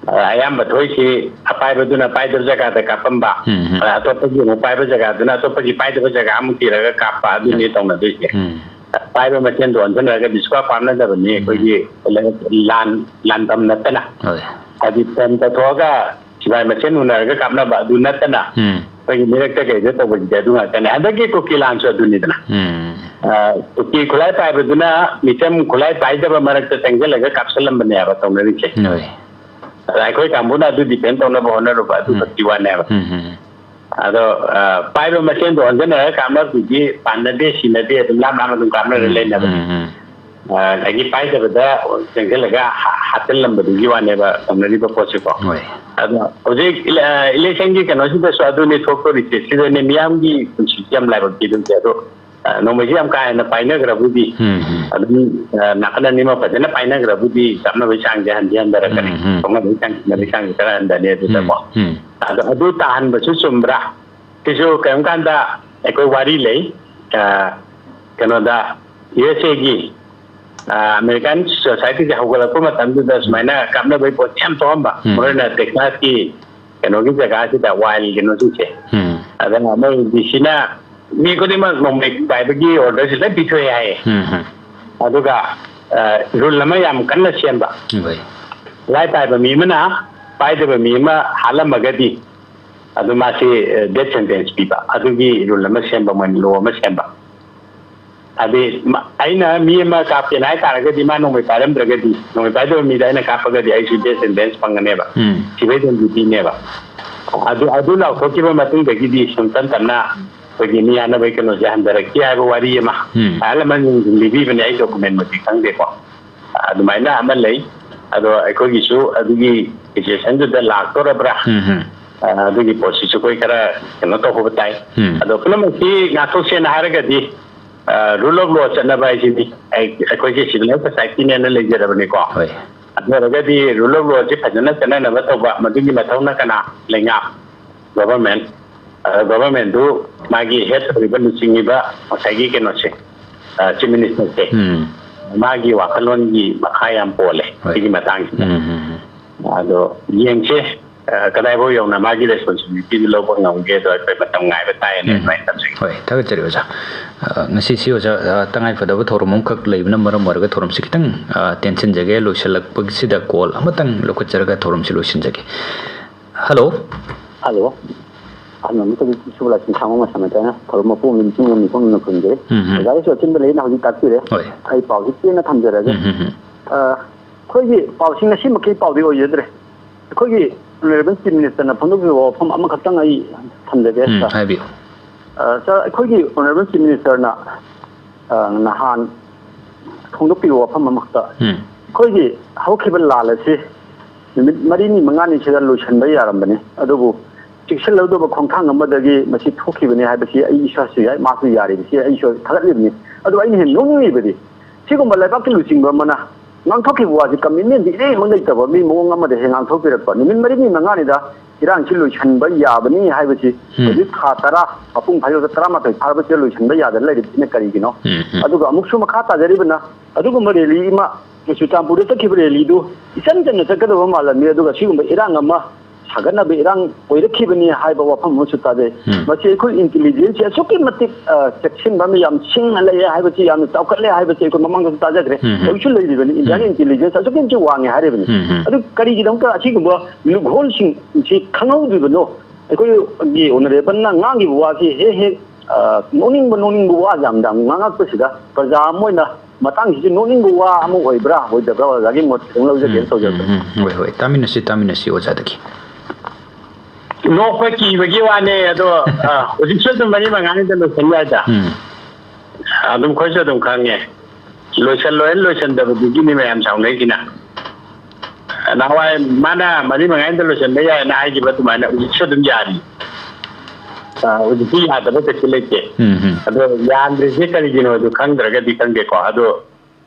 ꯑ, ꯑꯌꯥꯝꯕ ꯊꯣꯛꯏꯁꯤ ꯑꯄꯥꯏꯕꯗꯨꯅ ꯄꯥꯏꯗꯕ ꯖꯒꯥꯗ ꯀꯥꯞꯄꯝꯕ, ꯎꯝ, ꯎꯝ꯫ ꯑ, ꯑꯇꯣꯞꯄꯒꯤ ꯑꯃꯨꯛ ꯄꯥꯏꯕ ꯖꯒꯥꯗꯨꯅ ꯑꯇꯣꯞꯄꯒꯤ ꯄꯥꯏꯗꯕ ꯖꯒꯥ ꯑꯃꯨꯛ ꯊꯤꯔꯒ ꯀꯥꯞꯄ, ꯑꯗꯨꯅꯤ ꯎꯝ꯫ ꯇꯧꯅꯗꯣꯏꯁꯦ꯫ ꯎꯝ꯫ ꯄꯥꯏꯕ ꯃꯁꯦꯟꯗꯣ ꯑꯣꯟꯁꯤꯟꯅꯔꯒꯗꯤ ꯁꯨꯀꯥꯞ ꯀꯥꯞꯅꯗꯕꯅꯤ ꯎꯝ꯫ ꯑꯩꯈꯣꯏꯒꯤ ꯂꯥꯟ, ꯂꯥꯟꯐꯝ ꯅꯠꯇꯅ꯫ ꯍꯣꯏ꯫ ꯍꯥꯏꯗꯤ ꯐꯣꯟ ꯇꯧꯊꯣꯛꯑꯒ ꯁꯤꯐꯥꯏ ꯃꯁꯦꯟ ꯎꯅꯔꯒ ꯀꯥꯞꯅꯕ ꯑꯗꯨ ꯅꯠꯇꯅ ꯎꯝ꯫ ꯑꯩꯈꯣꯏꯒꯤ ꯃꯤꯔꯛꯇ ꯀꯩꯗ ꯇꯧꯕꯁꯤꯗꯤ ꯑꯗꯨ ꯉꯥꯛꯇꯅꯦ꯫ ꯍꯟꯗꯛꯀꯤ ꯀꯨꯀꯤ ꯂꯥꯟꯁꯨ ꯑꯗꯨꯅꯤꯗꯅ꯫ ꯎꯝ꯫ ꯑ, ꯀꯨꯀꯤ ꯈꯨꯠꯂꯥꯏ ꯄꯥꯏꯕꯗꯨꯅ ꯃꯤꯆꯝ ꯈꯨꯠꯂꯥꯏ ꯄꯥꯏꯗꯕ ꯃꯔꯛꯇ ꯆꯪꯁꯤꯜꯂꯒ ꯀꯥꯞꯁꯤꯜꯂꯝꯕꯅꯦꯕ ꯇꯧꯅꯔꯤꯁꯦ꯫ ꯍꯣꯏ꯫ ꯑꯗ ꯑꯩꯈꯣꯏ ꯀꯥꯡꯕꯨꯅ ꯑꯗꯨ ꯗꯤꯐꯦꯟ ꯇꯧꯅꯕ ꯍꯣꯠꯅꯔꯨꯕ ꯑꯗꯨ ꯎꯝ꯫ ꯈꯛꯀꯤ ꯋꯥꯅꯦꯕ꯫ ꯎꯝ, ꯎꯝ꯫ ꯑꯗꯣ, ꯑ, ꯄꯥꯏꯕ ꯃꯁꯦꯟꯗꯣ ꯑꯣꯟꯁꯤꯟꯅꯔꯒ ꯀꯥꯞꯅꯕꯗꯨꯗꯤ ꯄꯥꯟꯅꯗꯦ, ꯁꯤꯅꯗꯦ, ꯑꯗꯨꯝ ꯂꯥꯞ ꯂꯥꯞꯅ ꯑꯗꯨꯝ ꯀꯥꯞꯅꯔ ꯎꯝ, ꯂꯩꯅꯕꯅꯦ꯫ ꯎꯝ, ꯎꯝ꯫ ꯑ, ꯑꯗꯒꯤ ꯄꯥꯏꯗꯕꯗ ꯆꯪꯁꯤꯜꯂꯒ ꯍꯥ-, ꯍꯥꯠꯆꯜꯂꯝꯕꯗꯨꯒꯤ ꯋꯥꯅꯦꯕ ꯇꯧꯅꯔꯤꯕ ꯄꯣꯠꯁꯤꯀꯣ꯫ ꯍꯣꯏ꯫ ꯑꯗꯣ ꯍꯧꯖꯤꯛ ꯏꯂꯦ-, ꯑ, ꯏꯂꯦꯛꯁꯟꯒꯤ ꯀꯩꯅꯣꯁꯤꯗꯁꯨ ꯑꯗꯨꯅꯤ ꯊꯣꯛꯇꯣꯔꯤꯁꯦ, ꯁꯤꯗꯅꯦ ꯃꯤꯌꯥꯝꯒꯤ ꯄꯨꯟꯁꯤꯁꯦ ꯌꯥꯝ ꯂꯥꯏꯕꯛ ꯊꯤꯗꯣꯏꯁꯦ꯫ ꯑꯗꯣ, ꯑ, ꯅꯣꯡꯃꯩꯁꯦ ꯌꯥꯝ ꯀꯥ ꯍꯦꯟꯅ ꯄꯥꯏꯅꯈ꯭ꯔꯕꯨꯗꯤ, ꯎꯝ, ꯎꯝ꯫ ꯑꯗꯨꯝ, ꯑ, ꯅꯥꯀꯟ ꯑꯅꯤꯃꯛ ꯐꯖꯅ ꯄꯥꯏꯅꯈ꯭ꯔꯕꯨꯗꯤ ꯀꯥꯞꯅꯕꯒꯤ ꯆꯥꯡꯁꯦ ꯍꯟꯊꯍꯟꯊꯔꯛꯀꯅꯤ꯫ ꯎꯝ, ꯎꯝ꯫ ꯁꯣꯛꯅꯕꯒꯤ ꯆꯥꯡ, ꯁꯤꯅꯕꯒꯤ ꯆꯥꯡꯁꯦ ꯈꯔ ꯍꯟꯊꯅꯤ ꯑꯗꯨꯗꯀꯣ꯫ ꯎꯝ, ꯎꯝ꯫ ꯑꯗꯣ ꯑꯗꯨ ꯇꯥꯍꯟꯕꯁꯨ ꯆꯨꯝꯕ꯭ꯔꯥ? ꯁꯤꯁꯨ ꯀꯔꯤꯒꯨꯝꯕ ꯀꯥꯟꯗ ꯑꯩꯈꯣꯏ ꯋꯥꯔꯤ ꯂꯩ, ꯑ, ꯀꯩꯅꯣꯗ, ꯌꯨ ꯑꯦꯁ ꯑꯦꯒꯤ, ꯑ, ꯑꯃꯦꯔꯤꯀꯥꯟ ꯁꯣꯁꯥꯏꯇꯤꯁꯦ ꯍꯧꯒꯠꯂꯛꯄ ꯃꯇꯝꯗꯨꯗ ꯁꯨꯃꯥꯏꯅ ꯀꯥꯞꯅꯕꯒꯤ ꯄꯣꯠ ꯌꯥꯝ ꯊꯣꯛꯑꯝꯕ, ꯎꯝ꯫ ꯃꯔꯨ ꯑꯣꯏꯅ ꯇꯦꯛꯁꯥꯁꯀꯤ ꯀꯩꯅꯣꯒꯤ ꯖꯒꯥꯁꯤꯗ, ꯋꯥꯏꯜ ꯀꯩꯅꯣꯁꯤꯡꯁꯦ꯫ ꯎꯝ꯫ ꯑꯗꯨꯅ ꯃꯣꯏ ꯗꯤ ꯁꯤꯅ ꯃꯤ ꯈꯨꯗꯤꯡꯃꯛ ꯅꯣꯡꯃꯩ ꯄꯥꯏꯕꯒꯤ ꯑꯣꯔꯗꯔꯁꯤ ꯂꯣꯏ ꯄꯤꯊꯣꯛꯑꯦ ꯍꯥꯏꯌꯦ꯫ ꯎꯝ, ꯎꯝ꯫ ꯑꯗꯨꯒ, ꯑ, ꯔꯨꯜ ꯑꯃ ꯌꯥꯝ ꯀꯟꯅ ꯁꯦꯝꯕ꯫ ꯍꯣꯏ꯫ ꯈꯨꯠꯂꯥꯏ ꯄꯥꯏꯕ ꯃꯤ ꯑꯃꯅ ꯄꯥꯏꯗꯕ ꯃꯤ ꯑꯃ ꯍꯥꯠꯂꯝꯃꯒꯗꯤ ꯑꯗꯨ ꯃꯥꯁꯤ ꯗꯦꯠ ꯁꯦꯟꯇꯦꯟꯁ ꯄꯤꯕ, ꯑꯗꯨꯒꯤ ꯔꯨꯜ ꯑꯃ ꯁꯦꯝꯕ, ꯃꯣꯏꯅ ꯂꯣ ꯑꯃ ꯁꯦꯝꯕ꯫ ꯍꯥꯏꯗꯤ, ꯃ-, ꯑꯩꯅ ꯃꯤ ꯑꯃ ꯀꯥꯞꯀꯦꯅ ꯍꯥꯏ ꯇꯥꯔꯒꯗꯤ, ꯃꯥ ꯅꯣꯡꯃꯩ ꯄꯥꯏꯔꯝꯗ꯭ꯔꯒꯗꯤ, ꯅꯣꯡꯃꯩ ꯄꯥꯏꯗꯕ ꯃꯤꯗ ꯑꯩꯅ ꯀꯥꯞꯄꯒꯗꯤ ꯑꯩꯁꯨ ꯗꯦꯠ ꯁꯦꯟꯇꯦꯟꯁ ꯐꯪꯒꯅꯦꯕ, ꯎꯝ꯫ ꯁꯤꯕꯩ ꯗꯟꯗꯤ ꯄꯤꯅꯦꯕ꯫ ꯑꯗꯨ, ꯑꯗꯨ ꯂꯥꯎꯊꯣꯛꯈꯤꯕ ꯃꯇꯨꯡꯗꯒꯤꯗꯤ ꯁꯨꯝ ꯇꯞ ꯇꯞꯅ ꯑꯩꯈꯣꯏꯒꯤ ꯃꯤ ꯍꯥꯠꯅꯕꯒꯤ ꯀꯩꯅꯣꯁꯦ ꯍꯟꯊꯔꯛꯈꯤ ꯍꯥꯏꯕ ꯋꯥꯔꯤ ꯑꯃ ꯎꯝ꯫ ꯑꯍꯜ ꯂꯃꯟꯁꯤꯡ ꯂꯤꯕꯤꯕꯅꯦ, ꯑꯩ ꯗꯣꯀꯨꯃꯦꯟꯃꯛꯇꯤ ꯈꯪꯗꯦꯀꯣ꯫ ꯑꯗꯨꯃꯥꯏꯅ ꯑꯃ ꯂꯩ꯫ ꯑꯗꯣ ꯑꯩꯈꯣꯏꯒꯤꯁꯨ ꯑꯗꯨꯒꯤ ꯁꯤꯆꯨꯋꯦꯁꯟꯗꯨꯗ ꯂꯥꯛꯇꯣꯔꯕ꯭ꯔꯥ? ꯎꯝ, ꯎꯝ꯫ ꯑ, ꯑꯗꯨꯒꯤ ꯄꯣꯠꯁꯤꯁꯨ ꯑꯩꯈꯣꯏ ꯈꯔ ꯀꯩꯅꯣ ꯇꯧꯍꯧꯕ ꯇꯥꯏ꯫ ꯎꯝ꯫ ꯑꯗꯣ ꯄꯨꯝꯅꯃꯛꯁꯤ ꯉꯥꯛꯊꯣꯛꯁꯦꯅ ꯍꯥꯏꯔꯒꯗꯤ, ꯑ, ꯔꯨꯜ ꯑꯣꯐ ꯂꯣ ꯆꯠꯅꯕ ꯍꯥꯏꯁꯤꯗꯤ ꯑꯩ-, ꯑꯩꯈꯣꯏꯁꯦ ꯁꯤꯚꯤꯂꯥꯏꯁ ꯁꯣꯁꯥꯏꯇꯤꯅꯦꯅ ꯂꯩꯖꯔꯕꯅꯤꯀꯣ꯫ ꯍꯣꯏ꯫ ꯑꯗꯨ ꯑꯣꯏꯔꯒꯗꯤ ꯔꯨꯜ ꯑꯣꯐ ꯂꯣꯁꯤ ꯐꯖꯅ ꯆꯠꯅꯅꯕ ꯇꯧꯕ, ꯃꯗꯨꯒꯤ ꯃꯊꯧꯅ ꯀꯅꯥ? ꯂꯩꯉꯥꯛ, ꯒꯣꯚꯔꯟꯃꯦꯟ꯫ ꯑ, ꯒꯣꯚꯔꯟꯃꯦꯟꯗꯨ ꯃꯥꯒꯤ ꯍꯦꯠ ꯑꯣꯏꯔꯤꯕ ꯂꯨꯆꯤꯡꯉꯤꯕ ꯉꯁꯥꯏꯒꯤ ꯀꯩꯅꯣꯁꯦ, ꯑ, ꯆꯤꯐ ꯃꯤꯅꯤꯁꯇꯔꯁꯦ, ꯎꯝ꯫ ꯃꯥꯒꯤ ꯋꯥꯈꯜꯂꯣꯟꯒꯤ ꯃꯈꯥ ꯌꯥꯝ ꯄꯣꯜꯂꯦ ꯍꯣꯏ꯫ ꯁꯤꯒꯤ ꯃꯇꯥꯡꯁꯤꯗ꯫ ꯎꯝ, ꯎꯝ, ꯎꯝ꯫ ꯑꯗꯣ ꯌꯦꯡꯁꯦ, ꯑ, ꯀꯗꯥꯏꯐꯥꯎ ꯌꯧꯅ ꯃꯥꯒꯤ ꯔꯦꯁꯄꯣꯟꯁꯤꯕꯤꯂꯤꯇꯤꯗꯨ ꯂꯧꯕ ꯉꯝꯒꯦꯗꯣ ꯑꯩꯈꯣꯏ ꯃꯇꯝ ꯉꯥꯏꯕ ꯇꯥꯏꯌꯦꯅ ꯎꯝ꯫ ꯑꯗꯨꯃꯥꯏꯅ ꯊꯝꯖꯒꯦ꯫ ꯍꯣꯏ, ꯊꯥꯒꯠꯆꯔꯤ ꯑꯣꯖꯥ꯫ ꯑ, ꯉꯁꯤꯁꯤ ꯑꯣꯖꯥ, ꯑ, ꯇꯉꯥꯏꯐꯗꯕ ꯊꯧꯔꯝ ꯑꯃꯈꯛ ꯂꯩꯕꯅ ꯃꯔꯝ ꯑꯣꯏꯔꯒ ꯊꯧꯔꯝꯁꯤ ꯈꯤꯇꯪ, ꯑ, ꯇꯦꯟꯁꯤꯟꯖꯒꯦ꯫ ꯂꯣꯏꯁꯤꯜꯂꯛꯄꯁꯤꯗ ꯀꯣꯜ ꯑꯃꯇꯪ ꯂꯧꯈꯠꯆꯔꯒ ꯊꯧꯔꯝꯁꯤ ꯂꯣꯏꯁꯤꯟꯖꯒꯦ꯫ ꯍꯜꯂꯣ꯫ ꯍꯜꯂꯣ꯫ ꯑꯍꯜ ꯑꯃꯈꯛ ꯁꯨꯕ ꯂꯥꯏꯁꯪ ꯁꯥꯡꯕ ꯃꯁꯥ ꯃꯇꯥꯏꯅ ꯊꯧꯔꯝ ꯃꯄꯨ ꯑꯃꯒꯤ ꯅꯤꯡꯁꯤꯡꯕ ꯃꯤꯐꯝ ꯑꯃ ꯈꯨꯔꯨꯝꯖꯔꯤ꯫ ꯎꯝ, ꯎꯝ꯫ ꯑꯣꯖꯥꯒꯤꯁꯨ ꯑꯆꯤꯟꯕ ꯂꯩꯅ ꯍꯧꯖꯤꯛ ꯇꯥꯛꯄꯤꯔꯦ꯫ ꯍꯣꯏ꯫ ꯑꯩ ꯄꯥꯎꯁꯤ ꯇꯦꯟꯅ ꯊꯝꯖꯔꯒꯦ꯫ ꯎꯝ, ꯎꯝ, ꯎꯝ꯫ ꯑ, ꯑꯩꯈꯣꯏꯒꯤ ꯄꯥꯎꯁꯤ ꯉꯁꯤꯃꯛꯀꯤ ꯄꯥꯎꯗꯤ ꯑꯣꯏꯖꯗ꯭ꯔꯦ꯫ ꯑꯩꯈꯣꯏꯒꯤ ꯑꯣꯅꯔꯦꯕꯜ ꯆꯤꯐ ꯃꯤꯅꯤꯁꯇꯔꯅ ꯐꯣꯡꯗꯣꯛꯄꯤꯕ ꯋꯥꯐꯝ ꯑꯃꯈꯛꯇꯪ ꯑꯩ ꯊꯝꯖꯒꯦ, ꯎꯝ, ꯁꯥꯔ꯫ ꯍꯥꯏꯕꯤꯌꯨ꯫ ꯑ, ꯁꯥꯔ, ꯑꯩꯈꯣꯏꯒꯤ ꯑꯣꯅꯔꯦꯕꯜ ꯆꯤꯐ ꯃꯤꯅꯤꯁꯇꯔꯅ, ꯑ, ꯅꯍꯥꯟ ꯐꯣꯡꯗꯣꯛꯄꯤꯕ ꯋꯥꯐꯝ ꯑꯃꯈꯛꯇ, ꯎꯝ꯫ ꯑꯩꯈꯣꯏꯒꯤ ꯍꯧꯈꯤꯕ ꯂꯥꯟ ꯑꯁꯤ ꯅꯨꯃꯤꯠ ꯃꯔꯤꯅꯤ ꯃꯉꯥꯅꯤꯁꯤꯗ ꯂꯣꯏꯁꯤꯟꯕ ꯌꯥꯔꯝꯕꯅꯤ, ꯑꯗꯨꯕꯨ ꯆꯦꯛꯁꯤꯜꯍꯧꯗꯕ ꯈꯣꯡꯊꯥꯡ ꯑꯃꯗꯒꯤ ꯃꯁꯤ ꯊꯣꯛꯈꯤꯕꯅꯤ ꯍꯥꯏꯕꯁꯤ ꯑꯩ ꯏꯁꯥꯁꯨ ꯌꯥꯏ, ꯃꯥꯁꯨ ꯌꯥꯔꯤꯕꯁꯤ ꯑꯩꯁꯨ ꯊꯥꯒꯠꯂꯤꯕꯅꯤ꯫ ꯑꯗꯨ ꯑꯩꯅ ꯍꯦꯟꯅ ꯅꯣꯛꯅꯤꯡꯉꯤꯕꯗꯤ, ꯁꯤꯒꯨꯝꯕ ꯂꯩꯕꯥꯛꯀꯤ ꯂꯨꯆꯤꯡꯕ ꯑꯃꯅ ꯉꯥꯡꯊꯣꯛꯈꯤꯕ ꯋꯥꯁꯤ ꯀꯃꯤꯠꯃꯦꯟꯗꯤ ꯏꯔꯩꯃꯛ ꯂꯩꯇꯕ ꯃꯤ ꯃꯑꯣꯡ ꯑꯃꯗ ꯍꯦꯛ ꯉꯥꯡꯊꯣꯛꯄꯤꯔꯛꯄ, ꯅꯨꯃꯤꯠ ꯃꯔꯤꯅꯤ ꯃꯉꯥꯅꯤꯗ ꯏꯔꯥꯡꯁꯤ ꯂꯣꯏꯁꯤꯟꯕ ꯌꯥꯕꯅꯤ ꯍꯥꯏꯕꯁꯤ ꯎꯝ꯫ ꯍꯧꯖꯤꯛ ꯊꯥ ꯇꯔꯥ, ꯃꯄꯨꯡ ꯐꯥꯖꯤꯜꯂꯛꯇ ꯇꯔꯥꯃꯥꯊꯣꯏ ꯐꯥꯔꯕꯁꯤꯗ ꯂꯣꯏꯁꯤꯟꯕ ꯌꯥꯗꯅ ꯂꯩꯔꯤꯕꯁꯤꯅ ꯀꯔꯤꯒꯤꯅꯣ? ꯎꯝ, ꯎꯝ꯫ ꯑꯗꯨꯒ ꯑꯃꯨꯛꯁꯨ ꯃꯈꯥ ꯇꯥꯖꯔꯤꯕꯅ, ꯑꯗꯨꯒꯨꯝꯕ ꯔꯦꯂꯤ ꯑꯃ, ꯆꯨꯔꯆꯥꯟꯄꯨꯔꯗ ꯆꯠꯈꯤꯕ ꯔꯦꯂꯤꯗꯨ ꯏꯆꯝ ꯆꯝꯅ ꯆꯠꯀꯗꯕ ꯃꯥꯜꯂꯝꯃꯤ, ꯑꯗꯨꯒ ꯁꯤꯒꯨꯝꯕ ꯏꯔꯥꯡ ꯑꯃ ꯁꯥꯒꯠꯅꯕ ꯏꯔꯥꯡ ꯑꯣꯏꯔꯛꯈꯤꯕꯅꯤ ꯍꯥꯏꯕ ꯋꯥꯐꯝ ꯑꯃꯁꯨ ꯇꯥꯖꯩ꯫ ꯎꯝ꯫ ꯃꯁꯤ ꯑꯩꯈꯣꯏ intelligence ꯑꯁꯨꯛꯀꯤ ꯃꯇꯤꯛ, ꯑ, ꯆꯦꯛꯁꯤꯟꯕ ꯑꯃ, ꯌꯥꯝ ꯁꯤꯡꯅ ꯂꯩꯌꯦ ꯍꯥꯏꯕꯁꯤ, ꯌꯥꯝꯅ ꯆꯥꯎꯈꯠꯂꯦ ꯍꯥꯏꯕꯁꯤ ꯑꯩꯈꯣꯏ ꯃꯃꯥꯡꯗꯁꯨ ꯇꯥꯖꯈ꯭ꯔꯦ꯫ ꯎꯝ꯫ ꯍꯧꯖꯤꯛꯁꯨ ꯂꯩꯔꯤꯕꯅꯤ꯫ Indian ꯎꯝ꯫ Intelligence ꯑꯁꯨꯛꯀꯤ ꯃꯇꯤꯛ ꯋꯥꯡꯉꯦ ꯍꯥꯏꯔꯤꯕꯅꯤ꯫ ꯎꯝ, ꯎꯝ꯫ ꯑꯗꯨ ꯀꯔꯤꯒꯤꯗꯃꯛꯇ ꯑꯁꯤꯒꯨꯝꯕ loopholeꯁꯤꯡꯁꯤ ꯈꯪꯍꯧꯗ꯭ꯔꯤꯕꯅꯣ? ꯑꯩꯈꯣꯏꯒꯤ honourableꯅ ꯉꯥꯡꯈꯤꯕ ꯋꯥꯁꯤ ꯍꯦꯛ ꯍꯦꯛ, ꯑ, ꯅꯣꯛꯅꯤꯡꯕ, ꯅꯣꯛꯅꯤꯡꯕ ꯋꯥ ꯌꯥꯝ ꯌꯥꯝ ꯉꯥꯡꯉꯛꯄꯁꯤꯗ ꯄ꯭ꯔꯖꯥ ꯑꯃ ꯑꯣꯏꯅ ꯃꯇꯥꯡꯁꯤꯁꯨ ꯅꯣꯛꯅꯤꯡꯕ ꯋꯥ ꯑꯃ ꯑꯣꯏꯕ꯭ꯔꯥ ꯑꯣꯏꯗꯕ꯭ꯔꯥ, ꯑꯣꯖꯥꯒꯤ ꯃꯣꯠ ꯈꯤꯇꯪ ꯂꯧꯖꯒꯦꯅ ꯎꯝ, ꯇꯧꯖꯔꯛꯄꯅꯤ꯫ ꯎꯝ, ꯎꯝ꯫ ꯍꯣꯏ, ꯍꯣꯏ, ꯇꯥꯃꯤꯟꯅꯁꯤ, ꯇꯥꯃꯤꯟꯅꯁꯤ ꯑꯣꯖꯥꯗꯒꯤ꯫ ꯅꯣꯛꯄ ꯀꯤꯕꯒꯤ ꯋꯥꯅꯦ, ꯑꯗꯣ, ꯑ, ꯍꯧꯖꯤꯛꯁꯨ ꯑꯗꯨꯝ ꯃꯔꯤ ꯃꯉꯥꯅꯤꯗ ꯂꯣꯏꯁꯤꯟ ꯌꯥꯏꯗ꯫ ꯎꯝ꯫ ꯑꯗꯨꯝ ꯑꯩꯈꯣꯏꯁꯨ ꯑꯗꯨꯝ ꯈꯪꯉꯦ꯫ ꯂꯣꯏꯁꯜꯂꯣꯏ, ꯂꯣꯏꯁꯟꯗꯕꯗꯨꯒꯤꯅꯤ ꯃꯌꯥꯝ ꯁꯥꯎꯅꯩꯁꯤꯅ꯫ ꯅꯍꯥꯟꯋꯥꯏ ꯃꯥꯅ ꯃꯔꯤ ꯃꯉꯥꯅꯤꯗ ꯂꯣꯏꯁꯟꯕ ꯌꯥꯏꯅ ꯍꯥꯏꯈꯤꯕ ꯑꯗꯨꯃꯥꯏꯅ ꯍꯧꯖꯤꯛꯁꯨ ꯑꯗꯨꯝ ꯌꯥꯔꯤ꯫ ꯑ, ꯍꯧꯖꯤꯛꯇꯤ ꯌꯥꯗꯕ ꯀꯩꯁꯨ ꯂꯩꯇꯦ꯫ ꯎꯝ, ꯎꯝ꯫ ꯑꯗꯣ ꯌꯥꯗ꯭ꯔꯤꯁꯦ ꯀꯔꯤꯒꯤꯅꯣ ꯑꯗꯨ ꯈꯪꯗ꯭ꯔꯒꯗꯤ ꯈꯪꯗꯦꯀꯣ꯫ ꯑꯗꯣ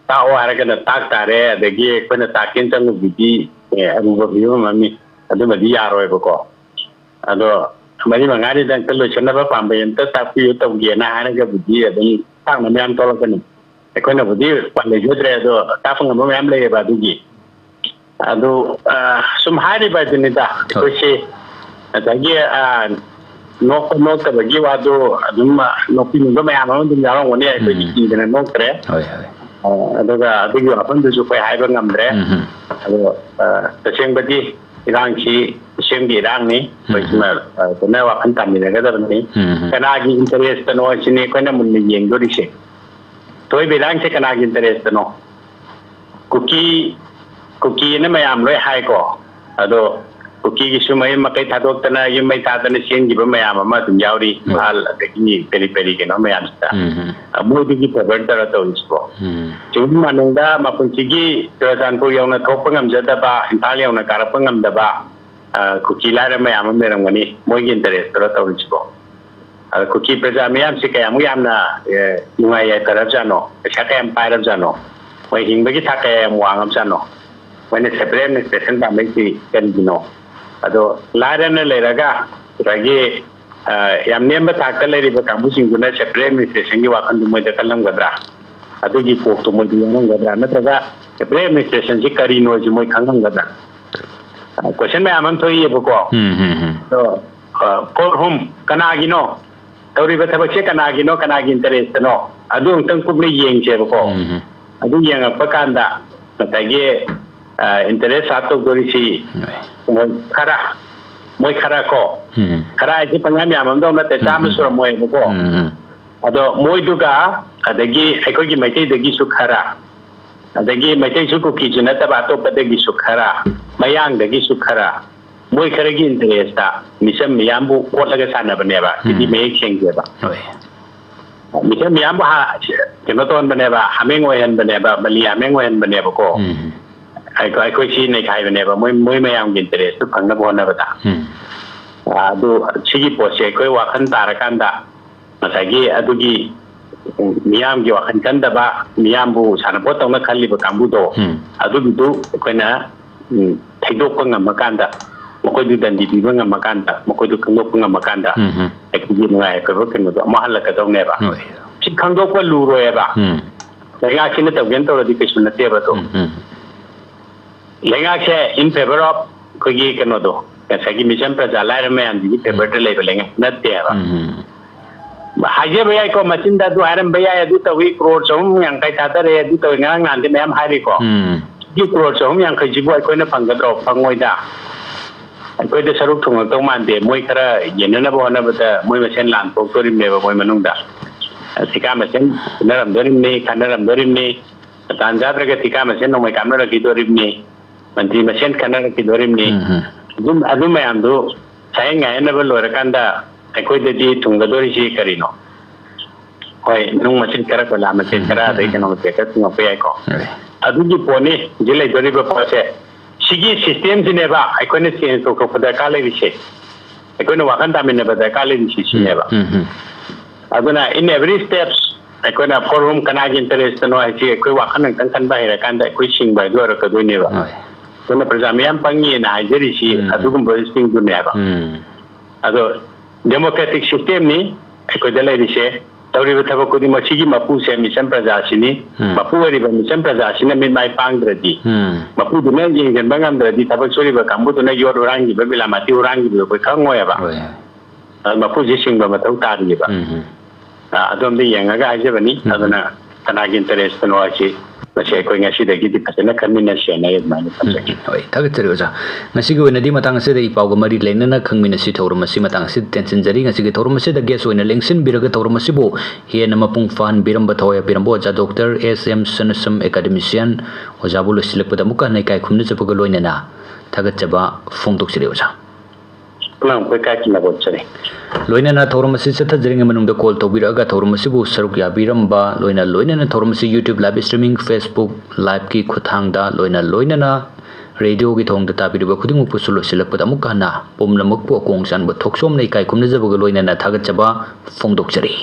ꯇꯥꯛꯑꯣ ꯍꯥꯏꯔꯒꯅ ꯇꯥꯛ ꯇꯥꯔꯦ, ꯑꯗꯒꯤ ꯑꯩꯈꯣꯏꯅ ꯇꯥꯛꯀꯦꯅ ꯆꯪꯉꯨꯕꯗꯤ, ꯑꯦ, ꯑꯔꯨꯕ ꯐꯤꯕꯝ ꯑꯃꯅꯤ, ꯑꯗꯨꯃꯗꯤ ꯌꯥꯔꯣꯏꯕꯀꯣ꯫ ꯑꯗꯣ ꯃꯔꯤ ꯃꯉꯥꯅꯤꯗ ꯑꯝꯇ ꯂꯣꯏꯁꯤꯟꯅꯕ ꯄꯥꯝꯕꯩ ꯑꯝꯇ ꯇꯥꯛꯄꯤꯌꯨ ꯇꯧꯒꯦꯅ ꯍꯥꯏꯔꯒꯕꯨꯗꯤ ꯑꯗꯨꯝ ꯇꯥꯛꯅꯕ ꯃꯌꯥꯝ ꯊꯣꯛꯂꯛꯀꯅꯤ꯫ ꯑꯩꯈꯣꯏꯅꯕꯨꯗꯤ ꯎꯄꯥꯏ ꯂꯩꯖꯗ꯭ꯔꯦ, ꯑꯗꯣ ꯇꯥꯛꯄ ꯉꯝꯕ ꯃꯌꯥꯝ ꯂꯩꯌꯦꯕ ꯑꯗꯨꯒꯤ꯫ ꯑꯗꯨ, ꯑ, ꯁꯨꯝ ꯍꯥꯏꯔꯤꯕ ꯍꯥꯏꯗꯨꯅꯤꯗ, ꯍꯣꯏ꯫ ꯑꯩꯈꯣꯏꯁꯤ ꯉꯁꯥꯏꯒꯤ, ꯑ, ꯅꯣꯛꯄ ꯅꯣꯛꯇꯕꯒꯤ ꯋꯥꯗꯨ ꯑꯗꯨꯝ, ꯑ, ꯅꯣꯛꯄꯤꯅꯤꯡꯕ ꯃꯌꯥꯝ ꯑꯃ ꯑꯗꯨꯝ ꯌꯥꯎꯔꯝꯒꯅꯤ꯫ ꯑꯩꯈꯣꯏꯗꯤ ꯎꯝ꯫ ꯀꯤꯗꯅ ꯅꯣꯛꯇ꯭ꯔꯦ꯫ ꯍꯣꯏ, ꯍꯣꯏ꯫ ꯑ, ꯑꯗꯨꯒ ꯑꯗꯨꯒꯤ ꯋꯥꯐꯝꯗꯨꯁꯨ ꯑꯩꯈꯣꯏ ꯍꯥꯏꯕ ꯉꯝꯗ꯭ꯔꯦ꯫ ꯎꯝ, ꯎꯝ꯫ ꯑꯗꯣ, ꯑ, ꯇꯁꯦꯡꯕꯗꯤ ꯏꯔꯥꯡꯁꯤ ꯈꯨꯠꯁꯦꯝꯒꯤ ꯏꯔꯥꯡꯅꯤ꯫ ꯑꯩꯈꯣꯏ ꯎꯝ꯫ ꯁꯤꯃ, ꯑ, ꯐꯖꯅ ꯋꯥꯈꯜ ꯇꯥꯃꯤꯟꯅꯒꯗꯕꯅꯤ꯫ ꯎꯝ꯫ ꯀꯅꯥꯒꯤ interestꯅꯣ ꯁꯤꯅꯤ ꯑꯩꯈꯣꯏꯅ ꯃꯨꯟꯅ ꯌꯦꯡꯗꯣꯔꯤꯁꯦ꯫ ꯊꯣꯛꯏꯕ ꯏꯔꯥꯡꯁꯦ ꯀꯅꯥꯒꯤ interestꯅꯣ? ꯀꯨꯀꯤ, ꯀꯨꯀꯤꯅ ꯃꯌꯥꯝ ꯂꯣꯏ ꯍꯥꯏꯀꯣ꯫ ꯑꯗꯣ ꯀꯨꯀꯤꯒꯤꯁꯨ ꯃꯌꯨꯝ ꯃꯀꯩ ꯊꯥꯗꯣꯛꯇꯅ, ꯌꯨꯝ ꯃꯩ ꯊꯥꯗꯅ ꯆꯦꯟꯈꯤꯕ ꯃꯌꯥꯝ ꯑꯃ ꯑꯗꯨꯝ ꯌꯥꯎꯔꯤ꯫ ꯎꯝ꯫ ꯏꯝꯐꯥꯜ ꯑꯗꯒꯤ ꯀꯔꯤ ꯀꯔꯤ ꯀꯩꯅꯣ ꯃꯌꯥꯝꯁꯤꯗ꯫ ꯎꯝ, ꯎꯝ꯫ ꯑ, ꯃꯣꯏꯗꯒꯤ favour ꯇꯧꯔ ꯇꯧꯔꯤꯁꯤꯕꯣ? ꯎꯝ꯫ ꯆꯤꯡ ꯃꯅꯨꯡꯗ ꯃꯄꯨꯟꯁꯤꯒꯤ ꯆꯨꯔꯆꯥꯟꯄꯨꯔ ꯌꯧꯅ ꯊꯣꯛꯄ ꯉꯝꯖꯗꯕ, ꯏꯝꯐꯥꯜ ꯌꯧꯅ ꯀꯥꯔꯛꯄ ꯉꯝꯗꯕ, ꯑ, ꯀꯨꯀꯤ ꯂꯥꯏꯔ ꯃꯌꯥꯝ ꯑꯃ ꯂꯩꯔꯝꯒꯅꯤ꯫ ꯃꯣꯏꯒꯤ interest ꯇꯧꯔ ꯇꯧꯔꯤꯁꯤꯕꯣ? ꯑꯗ ꯀꯨꯀꯤ ꯄ꯭ꯔꯖꯥ ꯃꯤꯌꯥꯝꯁꯤ ꯀꯌꯥꯃꯨꯛ ꯌꯥꯝꯅ, ꯑꯦ, ꯅꯨꯡꯉꯥꯏ ꯌꯥꯏꯐꯔꯕꯖꯥꯠꯅꯣ? ꯄꯩꯁꯥ ꯀꯌꯥꯝ ꯄꯥꯏꯔꯕꯖꯥꯠꯅꯣ? ꯃꯣꯏ ꯍꯤꯡꯕꯒꯤ ꯊꯥꯛ ꯀꯌꯥ ꯌꯥꯝ ꯋꯥꯡꯉꯕꯖꯥꯠꯅꯣ? ꯃꯣꯏꯅ separate administration ꯄꯥꯝꯃꯛꯏꯁꯤ ꯀꯔꯤꯒꯤꯅꯣ? ꯑꯗꯣ ꯂꯥꯏꯔꯅ ꯂꯩꯔꯒ ꯉꯁꯥꯏꯒꯤ, ꯑ, ꯌꯥꯝ ꯅꯦꯝꯕ ꯊꯥꯛꯇ ꯂꯩꯔꯤꯕ ꯀꯥꯡꯕꯨꯁꯤꯡꯗꯨꯅ separate administrationꯒꯤ ꯋꯥꯈꯜꯗꯨ ꯃꯣꯏꯗ ꯈꯜꯂꯝꯒꯗ꯭ꯔꯥ? ꯑꯗꯨꯒꯤ ꯀꯣꯛꯇꯨ ꯃꯣꯏꯗ ꯌꯥꯎꯔꯝꯒꯗ꯭ꯔꯥ? ꯅꯠꯇ꯭ꯔꯒ separate administrationꯁꯤ ꯀꯔꯤꯅꯣꯁꯤ ꯃꯣꯏ ꯈꯪꯉꯝꯒꯗ꯭ꯔꯥ? ꯀꯣꯏꯁꯟ ꯃꯌꯥꯝ ꯑꯃ ꯊꯣꯛꯏꯕꯀꯣ꯫ ꯎꯝ, ꯎꯝ, ꯎꯝ. ꯑꯗꯣ, ꯑ, for whom, ꯀꯅꯥꯒꯤꯅꯣ? ꯇꯧꯔꯤꯕ ꯊꯕꯛꯁꯦ ꯀꯅꯥꯒꯤꯅꯣ, ꯀꯅꯥꯒꯤ ꯏꯟꯇꯔꯦꯁꯇꯅꯣ? ꯑꯗꯨ ꯑꯃꯨꯛꯇꯪ ꯀꯨꯞꯅ ꯌꯦꯡꯁꯦꯕꯀꯣ꯫ ꯎꯝ, ꯎꯝ. ꯑꯗꯨ ꯌꯦꯡꯉꯛꯄ ꯀꯥꯟꯗ ꯉꯁꯥꯏꯒꯤ, ꯑ, ꯏꯟꯇꯔꯦꯁ ꯁꯥꯔꯞ ꯇꯧꯗꯣꯔꯤꯁꯤ ꯍꯣꯏ. ꯃꯣꯏ ꯈꯔ, ꯃꯣꯏ ꯈꯔ ꯀꯣ, ꯎꯝ. ꯈꯔ ꯍꯥꯏꯁꯦ ꯄꯪꯌꯥꯝ ꯌꯥꯝꯃꯝꯗꯧ ꯅꯠꯇꯦ, ꯎꯝ, ꯆꯥꯝꯃ ꯎꯝ. ꯁꯨꯔꯝꯃꯣꯏꯕꯀꯣ꯫ ꯎꯝ, ꯎꯝ. ꯑꯗꯣ ꯃꯣꯏꯗꯨꯒ, ꯑꯗꯒꯤ ꯑꯩꯈꯣꯏꯒꯤ ꯃꯩꯇꯩꯗꯒꯤꯁꯨ ꯈꯔ, ꯑꯗꯒꯤ ꯃꯩꯇꯩꯁꯨ ꯀꯨꯀꯤꯁꯨ ꯅꯠꯇꯕ ꯑꯇꯣꯞꯄꯗꯒꯤꯁꯨ ꯈꯔ, ꯃꯌꯥꯡꯗꯒꯤꯁꯨ ꯈꯔ, ꯃꯣꯏ ꯈꯔꯒꯤ ꯏꯟꯇꯔꯦꯁꯇ ꯃꯤꯆꯝ ꯃꯤꯌꯥꯝꯕꯨ ꯑꯣꯠꯂꯒ ꯁꯥꯟꯅꯕꯅꯦꯕ꯫ ꯁꯤꯗꯤ ꯎꯝ. ꯃꯌꯦꯛ ꯁꯦꯡꯗꯦꯕ꯫ ꯍꯣꯏ. ꯃꯤꯆꯝ ꯃꯤꯌꯥꯝꯕꯨ ꯍꯥ-, ꯀꯩꯅꯣ ꯇꯧꯍꯟꯕꯅꯦꯕ, ꯍꯥꯃꯦꯡ ꯑꯣꯏꯍꯟꯕꯅꯦꯕ, ꯃꯂꯤ ꯍꯥꯃꯦꯡ ꯑꯣꯏꯍꯟꯕꯅꯦꯕꯀꯣ꯫ ꯎꯝ. ꯑꯩꯈꯣꯏ, ꯑꯩꯈꯣꯏ ꯁꯤ ꯅꯩꯈꯥꯏꯕꯅꯦꯕ, ꯃꯣꯏ, ꯃꯣꯏ ꯃꯌꯥꯝꯒꯤ ꯏꯟꯇꯔꯦꯁꯇꯨ ꯐꯪꯅꯕ ꯍꯣꯠꯅꯕꯗ꯫ ꯎꯝ. ꯑꯗꯨ, ꯁꯤꯒꯤ ꯄꯣꯠꯁꯦ ꯑꯩꯈꯣꯏ ꯋꯥꯈꯜ ꯇꯥꯔꯀꯥꯟꯗ ꯉꯁꯥꯏꯒꯤ ꯑꯗꯨꯒꯤ ꯃꯤꯌꯥꯝꯒꯤ ꯋꯥꯈꯜ ꯈꯟꯗꯕ, ꯃꯤꯌꯥꯝꯕꯨ ꯁꯥꯟꯅꯄꯣꯠ ꯇꯧꯅ ꯈꯜꯂꯤꯕ ꯀꯥꯡꯕꯨꯗꯣ, ꯎꯝ. ꯑꯗꯨꯒꯤꯗꯨ ꯑꯩꯈꯣꯏꯅ, ꯎꯝ, ꯊꯩꯗꯣꯛꯄ ꯉꯝꯃꯀꯥꯟꯗ, ꯃꯈꯣꯏꯗꯨ ꯗꯟꯗꯤ ꯄꯤꯕ ꯉꯝꯃꯀꯥꯟꯗ, ꯃꯈꯣꯏꯗꯨ ꯈꯪꯗꯣꯛꯄ ꯉꯝꯃꯀꯥꯟꯗ, ꯎꯝ, ꯎꯝ. ꯑꯩꯈꯣꯏꯒꯤ ꯅꯨꯡꯉꯥꯏ ꯌꯥꯏꯐꯕ ꯀꯩꯅꯣꯗꯣ ꯑꯃꯨꯛ ꯍꯜꯂꯛꯀꯗꯧꯅꯦꯕ꯫ ꯍꯣꯏ. ꯁꯤ ꯈꯪꯗꯣꯛꯄ ꯂꯨꯔꯣꯏꯕ꯫ ꯎꯝ. ꯂꯩꯉꯥꯛꯁꯤꯅ ꯇꯧꯒꯦꯅ ꯇꯧꯔꯗꯤ ꯀꯩꯁꯨ ꯅꯠꯇꯦꯕ ꯑꯗꯣ꯫ ꯎꯝ, ꯎꯝ. ꯂꯩꯉꯥꯛꯁꯦ in favor of ꯑꯩꯈꯣꯏꯒꯤ ꯀꯩꯅꯣꯗꯣ, ꯉꯁꯥꯏꯒꯤ ꯃꯤꯆꯝ ꯄ꯭ꯔꯖꯥ ꯂꯥꯏꯔ ꯃꯌꯥꯝꯁꯤꯒꯤ ꯐꯦꯚꯔꯗ ꯂꯩꯕ ꯂꯩꯉꯥꯛ ꯅꯠꯇꯦꯕ꯫ ꯎꯝ. ꯍꯥꯏꯖꯕ ꯌꯥꯏꯀꯣ, ꯃꯆꯤꯟꯗ ꯑꯗꯨ ꯍꯥꯏꯔꯝꯕ ꯌꯥꯏ, ꯑꯗꯨ ꯇꯧꯏ, ꯀ꯭ꯔꯣꯔ ꯆꯍꯨꯝ ꯌꯥꯡꯈꯩ ꯊꯥꯗꯔꯛꯑꯦ, ꯑꯗꯨ ꯇꯧꯏ, ꯉꯔꯥꯡ ꯅꯍꯥꯟꯗꯤ ꯃꯌꯥꯝ ꯍꯥꯏꯔꯤꯀꯣ꯫ ꯎꯝ. ꯁꯤ ꯀ꯭ꯔꯣꯔ ꯆꯍꯨꯝ ꯌꯥꯡꯈꯩꯁꯤꯕꯨ ꯑꯩꯈꯣꯏꯅ ꯐꯪꯒꯗ꯭ꯔꯣ? ꯐꯪꯉꯣꯏꯗ꯫ ꯑꯩꯈꯣꯏꯗ ꯁꯔꯨꯛ ꯊꯨꯡꯉꯛꯇꯧ ꯃꯥꯟꯗꯦ꯫ ꯃꯣꯏ ꯈꯔ ꯌꯦꯟꯅꯅꯕ ꯍꯣꯠꯅꯕꯗ ꯃꯣꯏ ꯃꯁꯦꯟ ꯂꯥꯟ ꯊꯣꯛꯇꯣꯔꯤꯕꯅꯦꯕ ꯃꯣꯏ ꯃꯅꯨꯡꯗ꯫ ꯊꯤꯀꯥ ꯃꯁꯦꯟ ꯐꯨꯅꯔꯝꯗꯣꯔꯤꯕꯅꯤ, ꯈꯠꯅꯔꯝꯗꯣꯔꯤꯕꯅꯤ꯫ ꯇꯥꯟ ꯆꯥꯗ꯭ꯔꯒ ꯊꯤꯀꯥ ꯃꯁꯦꯟ ꯅꯣꯡꯃꯩ ꯀꯥꯞꯅꯔꯛꯈꯤꯗꯣꯔꯤꯕꯅꯤ, ꯃꯟꯇ꯭ꯔꯤ ꯃꯁꯦꯟ ꯈꯠꯅꯔꯛꯈꯤꯗꯣꯔꯤꯕꯅꯤ꯫ ꯎꯝ, ꯎꯝ. ꯑꯗꯨꯝ, ꯑꯗꯨ ꯃꯌꯥꯝꯗꯨ ꯁꯥꯏꯌꯦꯡ ꯉꯥꯏꯌꯦꯟꯅꯕ ꯂꯣꯏꯔꯀꯥꯟꯗ ꯑꯩꯈꯣꯏꯗꯗꯤ ꯊꯨꯡꯒꯗꯣꯔꯤꯁꯤ ꯀꯔꯤꯅꯣ? ꯍꯣꯏ, ꯅꯨꯡ ꯃꯁꯤꯡ ꯈꯔ, ꯀꯣꯏꯂꯥ ꯃꯁꯤꯡ ꯎꯝ, ꯈꯔ, ꯎꯝ, ꯑꯗꯩ ꯎꯝ. ꯀꯩꯅꯣ ꯃꯁꯤꯡ ꯈꯔ ꯊꯨꯡꯉꯛꯄ ꯌꯥꯏꯀꯣ꯫ ꯍꯣꯏ. ꯑꯗꯨꯒꯤ ꯄꯣꯠꯅꯤ ꯍꯧꯖꯤꯛ ꯂꯩꯗꯣꯔꯤꯕ ꯄꯣꯠꯁꯦ꯫ ꯁꯤꯒꯤ ꯁꯤꯁꯇꯦꯝꯁꯤꯅꯦꯕ ꯑꯩꯈꯣꯏꯅ ꯆꯦꯟꯖ ꯇꯧꯊꯣꯛꯄ ꯗꯔꯀꯥꯔ ꯂꯩꯔꯤꯁꯦ꯫ ꯑꯩꯈꯣꯏꯅ ꯋꯥꯈꯜ ꯇꯥꯃꯤꯟꯅꯕ ꯗꯔꯀꯥꯔ ꯂꯩꯔꯤꯁꯦ ꯁꯤꯅꯦꯕ꯫ ꯎꯝ, ꯎꯝ. ꯑꯗꯨꯅ in every steps ꯑꯩꯈꯣꯏꯅ for whom, ꯀꯅꯥꯒꯤ ꯏꯟꯇꯔꯦꯁꯇꯅꯣ ꯍꯥꯏꯁꯤ ꯑꯩꯈꯣꯏ ꯋꯥꯈꯜ ꯑꯃꯇꯪ ꯈꯟꯕ ꯍꯩꯔꯀꯥꯟꯗ ꯑꯩꯈꯣꯏ ꯁꯤꯡꯕ ꯍꯥꯏꯗꯣ ꯑꯣꯏꯔꯛꯀꯗꯣꯏꯅꯦꯕ꯫ ꯍꯣꯏ. ꯑꯗꯨꯅ ꯄ꯭ꯔꯖꯥ ꯃꯤꯌꯥꯝ ꯄꯪꯉꯦꯅ ꯍꯥꯏꯖꯔꯤꯁꯤ ꯎꯝ. ꯑꯗꯨꯒꯨꯝꯕꯁꯤꯡꯗꯨꯅꯦꯕ꯫ ꯎꯝ. ꯑꯗꯣ democratic systemꯅꯤ ꯑꯩꯈꯣꯏꯗ ꯂꯩꯔꯤꯁꯦ꯫ ꯇꯧꯔꯤꯕ ꯊꯕꯛ ꯈꯨꯗꯤꯡꯃꯛ ꯁꯤꯒꯤ ꯃꯄꯨꯁꯦ ꯃꯤꯆꯝ ꯄ꯭ꯔꯖꯥꯁꯤꯅꯤ꯫ ꯎꯝ꯫ ꯃꯄꯨ ꯑꯣꯏꯔꯤꯕ ꯃꯤꯆꯝ ꯄ꯭ꯔꯖꯥꯁꯤꯅ ꯃꯤꯠ ꯃꯥꯏ ꯄꯥꯡꯗ꯭ꯔꯗꯤ, ꯎꯝ꯫ ꯃꯄꯨꯗꯨꯅ ꯌꯦꯡꯁꯤꯟꯕ ꯉꯝꯗ꯭ꯔꯗꯤ, ꯊꯕꯛ ꯁꯨꯔꯤꯕ ꯀꯥꯡꯕꯨꯗꯨꯅ ꯌꯣꯠ ꯍꯨꯔꯥꯟꯈꯤꯕ, ꯕꯤꯂꯥꯃꯥꯇꯤ ꯍꯨꯔꯥꯟꯈꯤꯕꯗꯣ ꯑꯩꯈꯣꯏ ꯈꯪꯉꯣꯏꯕ꯫ ꯍꯣꯏ꯫ ꯑꯗꯨ ꯃꯄꯨꯁꯤ ꯁꯤꯡꯕ ꯃꯊꯧ ꯇꯥꯔꯤꯕ꯫ ꯎꯝ, ꯎꯝ꯫ ꯑ, ꯑꯗꯣꯝꯗ ꯌꯦꯡꯉꯒ ꯍꯥꯏꯖꯕꯅꯤ꯫ ꯎꯝ꯫ ꯑꯗꯨꯅ ꯀꯅꯥꯒꯤ interest ꯅꯣ ꯍꯥꯏꯁꯤ ꯃꯁꯤ ꯑꯩꯈꯣꯏ ꯉꯁꯤꯗꯒꯤꯗꯤ ꯐꯖꯅ ꯈꯟꯃꯤꯟꯅꯁꯦꯅ ꯑꯩ ꯑꯗꯨꯃꯥꯏꯅ ꯊꯝꯖꯒꯦ꯫ ꯎꯝ, ꯍꯣꯏ, ꯊꯥꯒꯠꯆꯔꯤ ꯑꯣꯖꯥ꯫ ꯉꯁꯤꯒꯤ ꯑꯣꯏꯅꯗꯤ ꯃꯇꯥꯡ ꯑꯁꯤꯗ ꯏ ꯄꯥꯎꯒ ꯃꯔꯤ ꯂꯩꯅꯅ ꯈꯪꯃꯤꯟꯅꯁꯤ ꯊꯧꯔꯝ ꯑꯁꯤ ꯃꯇꯥꯡ ꯑꯁꯤꯗ ꯇꯦꯟꯁꯤꯟꯖꯔꯤ꯫ ꯉꯁꯤꯒꯤ ꯊꯧꯔꯝ ꯑꯁꯤꯗ guest ꯑꯣꯏꯅ ꯂꯦꯡꯁꯤꯟꯕꯤꯔꯒ ꯊꯧꯔꯝ ꯑꯁꯤꯕꯨ ꯍꯦꯟꯅ ꯃꯄꯨꯡ ꯐꯥꯍꯟꯕꯤꯔꯝꯕ, ꯊꯋꯥꯏ ꯌꯥꯎꯕꯤꯔꯝꯕ ꯑꯣꯖꯥ ꯗꯣꯛꯇꯔ ꯑꯦꯁ ꯑꯦꯝ ꯁꯅꯥꯁꯝ, academician ꯑꯣꯖꯥꯕꯨ ꯂꯣꯏꯁꯤꯜꯂꯛꯄꯗ ꯑꯃꯨꯛꯀ ꯍꯟꯅ ꯏꯀꯥꯏ ꯈꯨꯝꯅꯖꯕꯒ ꯂꯣꯏꯅꯅ ꯊꯥꯒꯠꯆꯕ ꯐꯣꯡꯗꯣꯛꯆꯔꯤ ꯑꯣꯖꯥ꯫ ꯄꯨꯝꯅꯃꯛꯄꯨ ꯏꯀꯥꯏ ꯈꯨꯝꯅꯕ ꯎꯠꯆꯔꯤ꯫ ꯂꯣꯏꯅꯅ ꯊꯧꯔꯝ ꯑꯁꯤ ꯆꯠꯊꯖꯔꯤꯉꯩ ꯃꯅꯨꯡꯗ call ꯇꯧꯕꯤꯔꯛꯑꯒ ꯊꯧꯔꯝ ꯑꯁꯤꯕꯨ ꯁꯔꯨꯛ ꯌꯥꯕꯤꯔꯝꯕ, ꯂꯣꯏꯅ ꯂꯣꯏꯅꯅ ꯊꯧꯔꯝ ꯑꯁꯤ YouTube live streaming, Facebook liveꯀꯤ ꯈꯨꯠꯊꯥꯡꯗ, ꯂꯣꯏꯅ ꯂꯣꯏꯅꯅ radioꯒꯤ ꯊꯣꯡꯗ ꯇꯥꯕꯤꯔꯤꯕ ꯈꯨꯗꯤꯡꯃꯛꯄꯨꯁꯨ ꯂꯣꯏꯁꯤꯜꯂꯛꯄꯗ ꯑꯃꯨꯛꯀ ꯍꯟꯅ ꯄꯨꯝꯅꯃꯛꯄꯨ ꯑꯀꯣꯡ ꯆꯥꯟꯕ ꯊꯣꯛꯆꯣꯝꯅ ꯏꯀꯥꯏ ꯈꯨꯝꯅꯖꯕꯒ ꯂꯣꯏꯅꯅ ꯊꯥꯒꯠꯆꯕ ꯐꯣꯡꯗꯣꯛꯆꯔꯤ꯫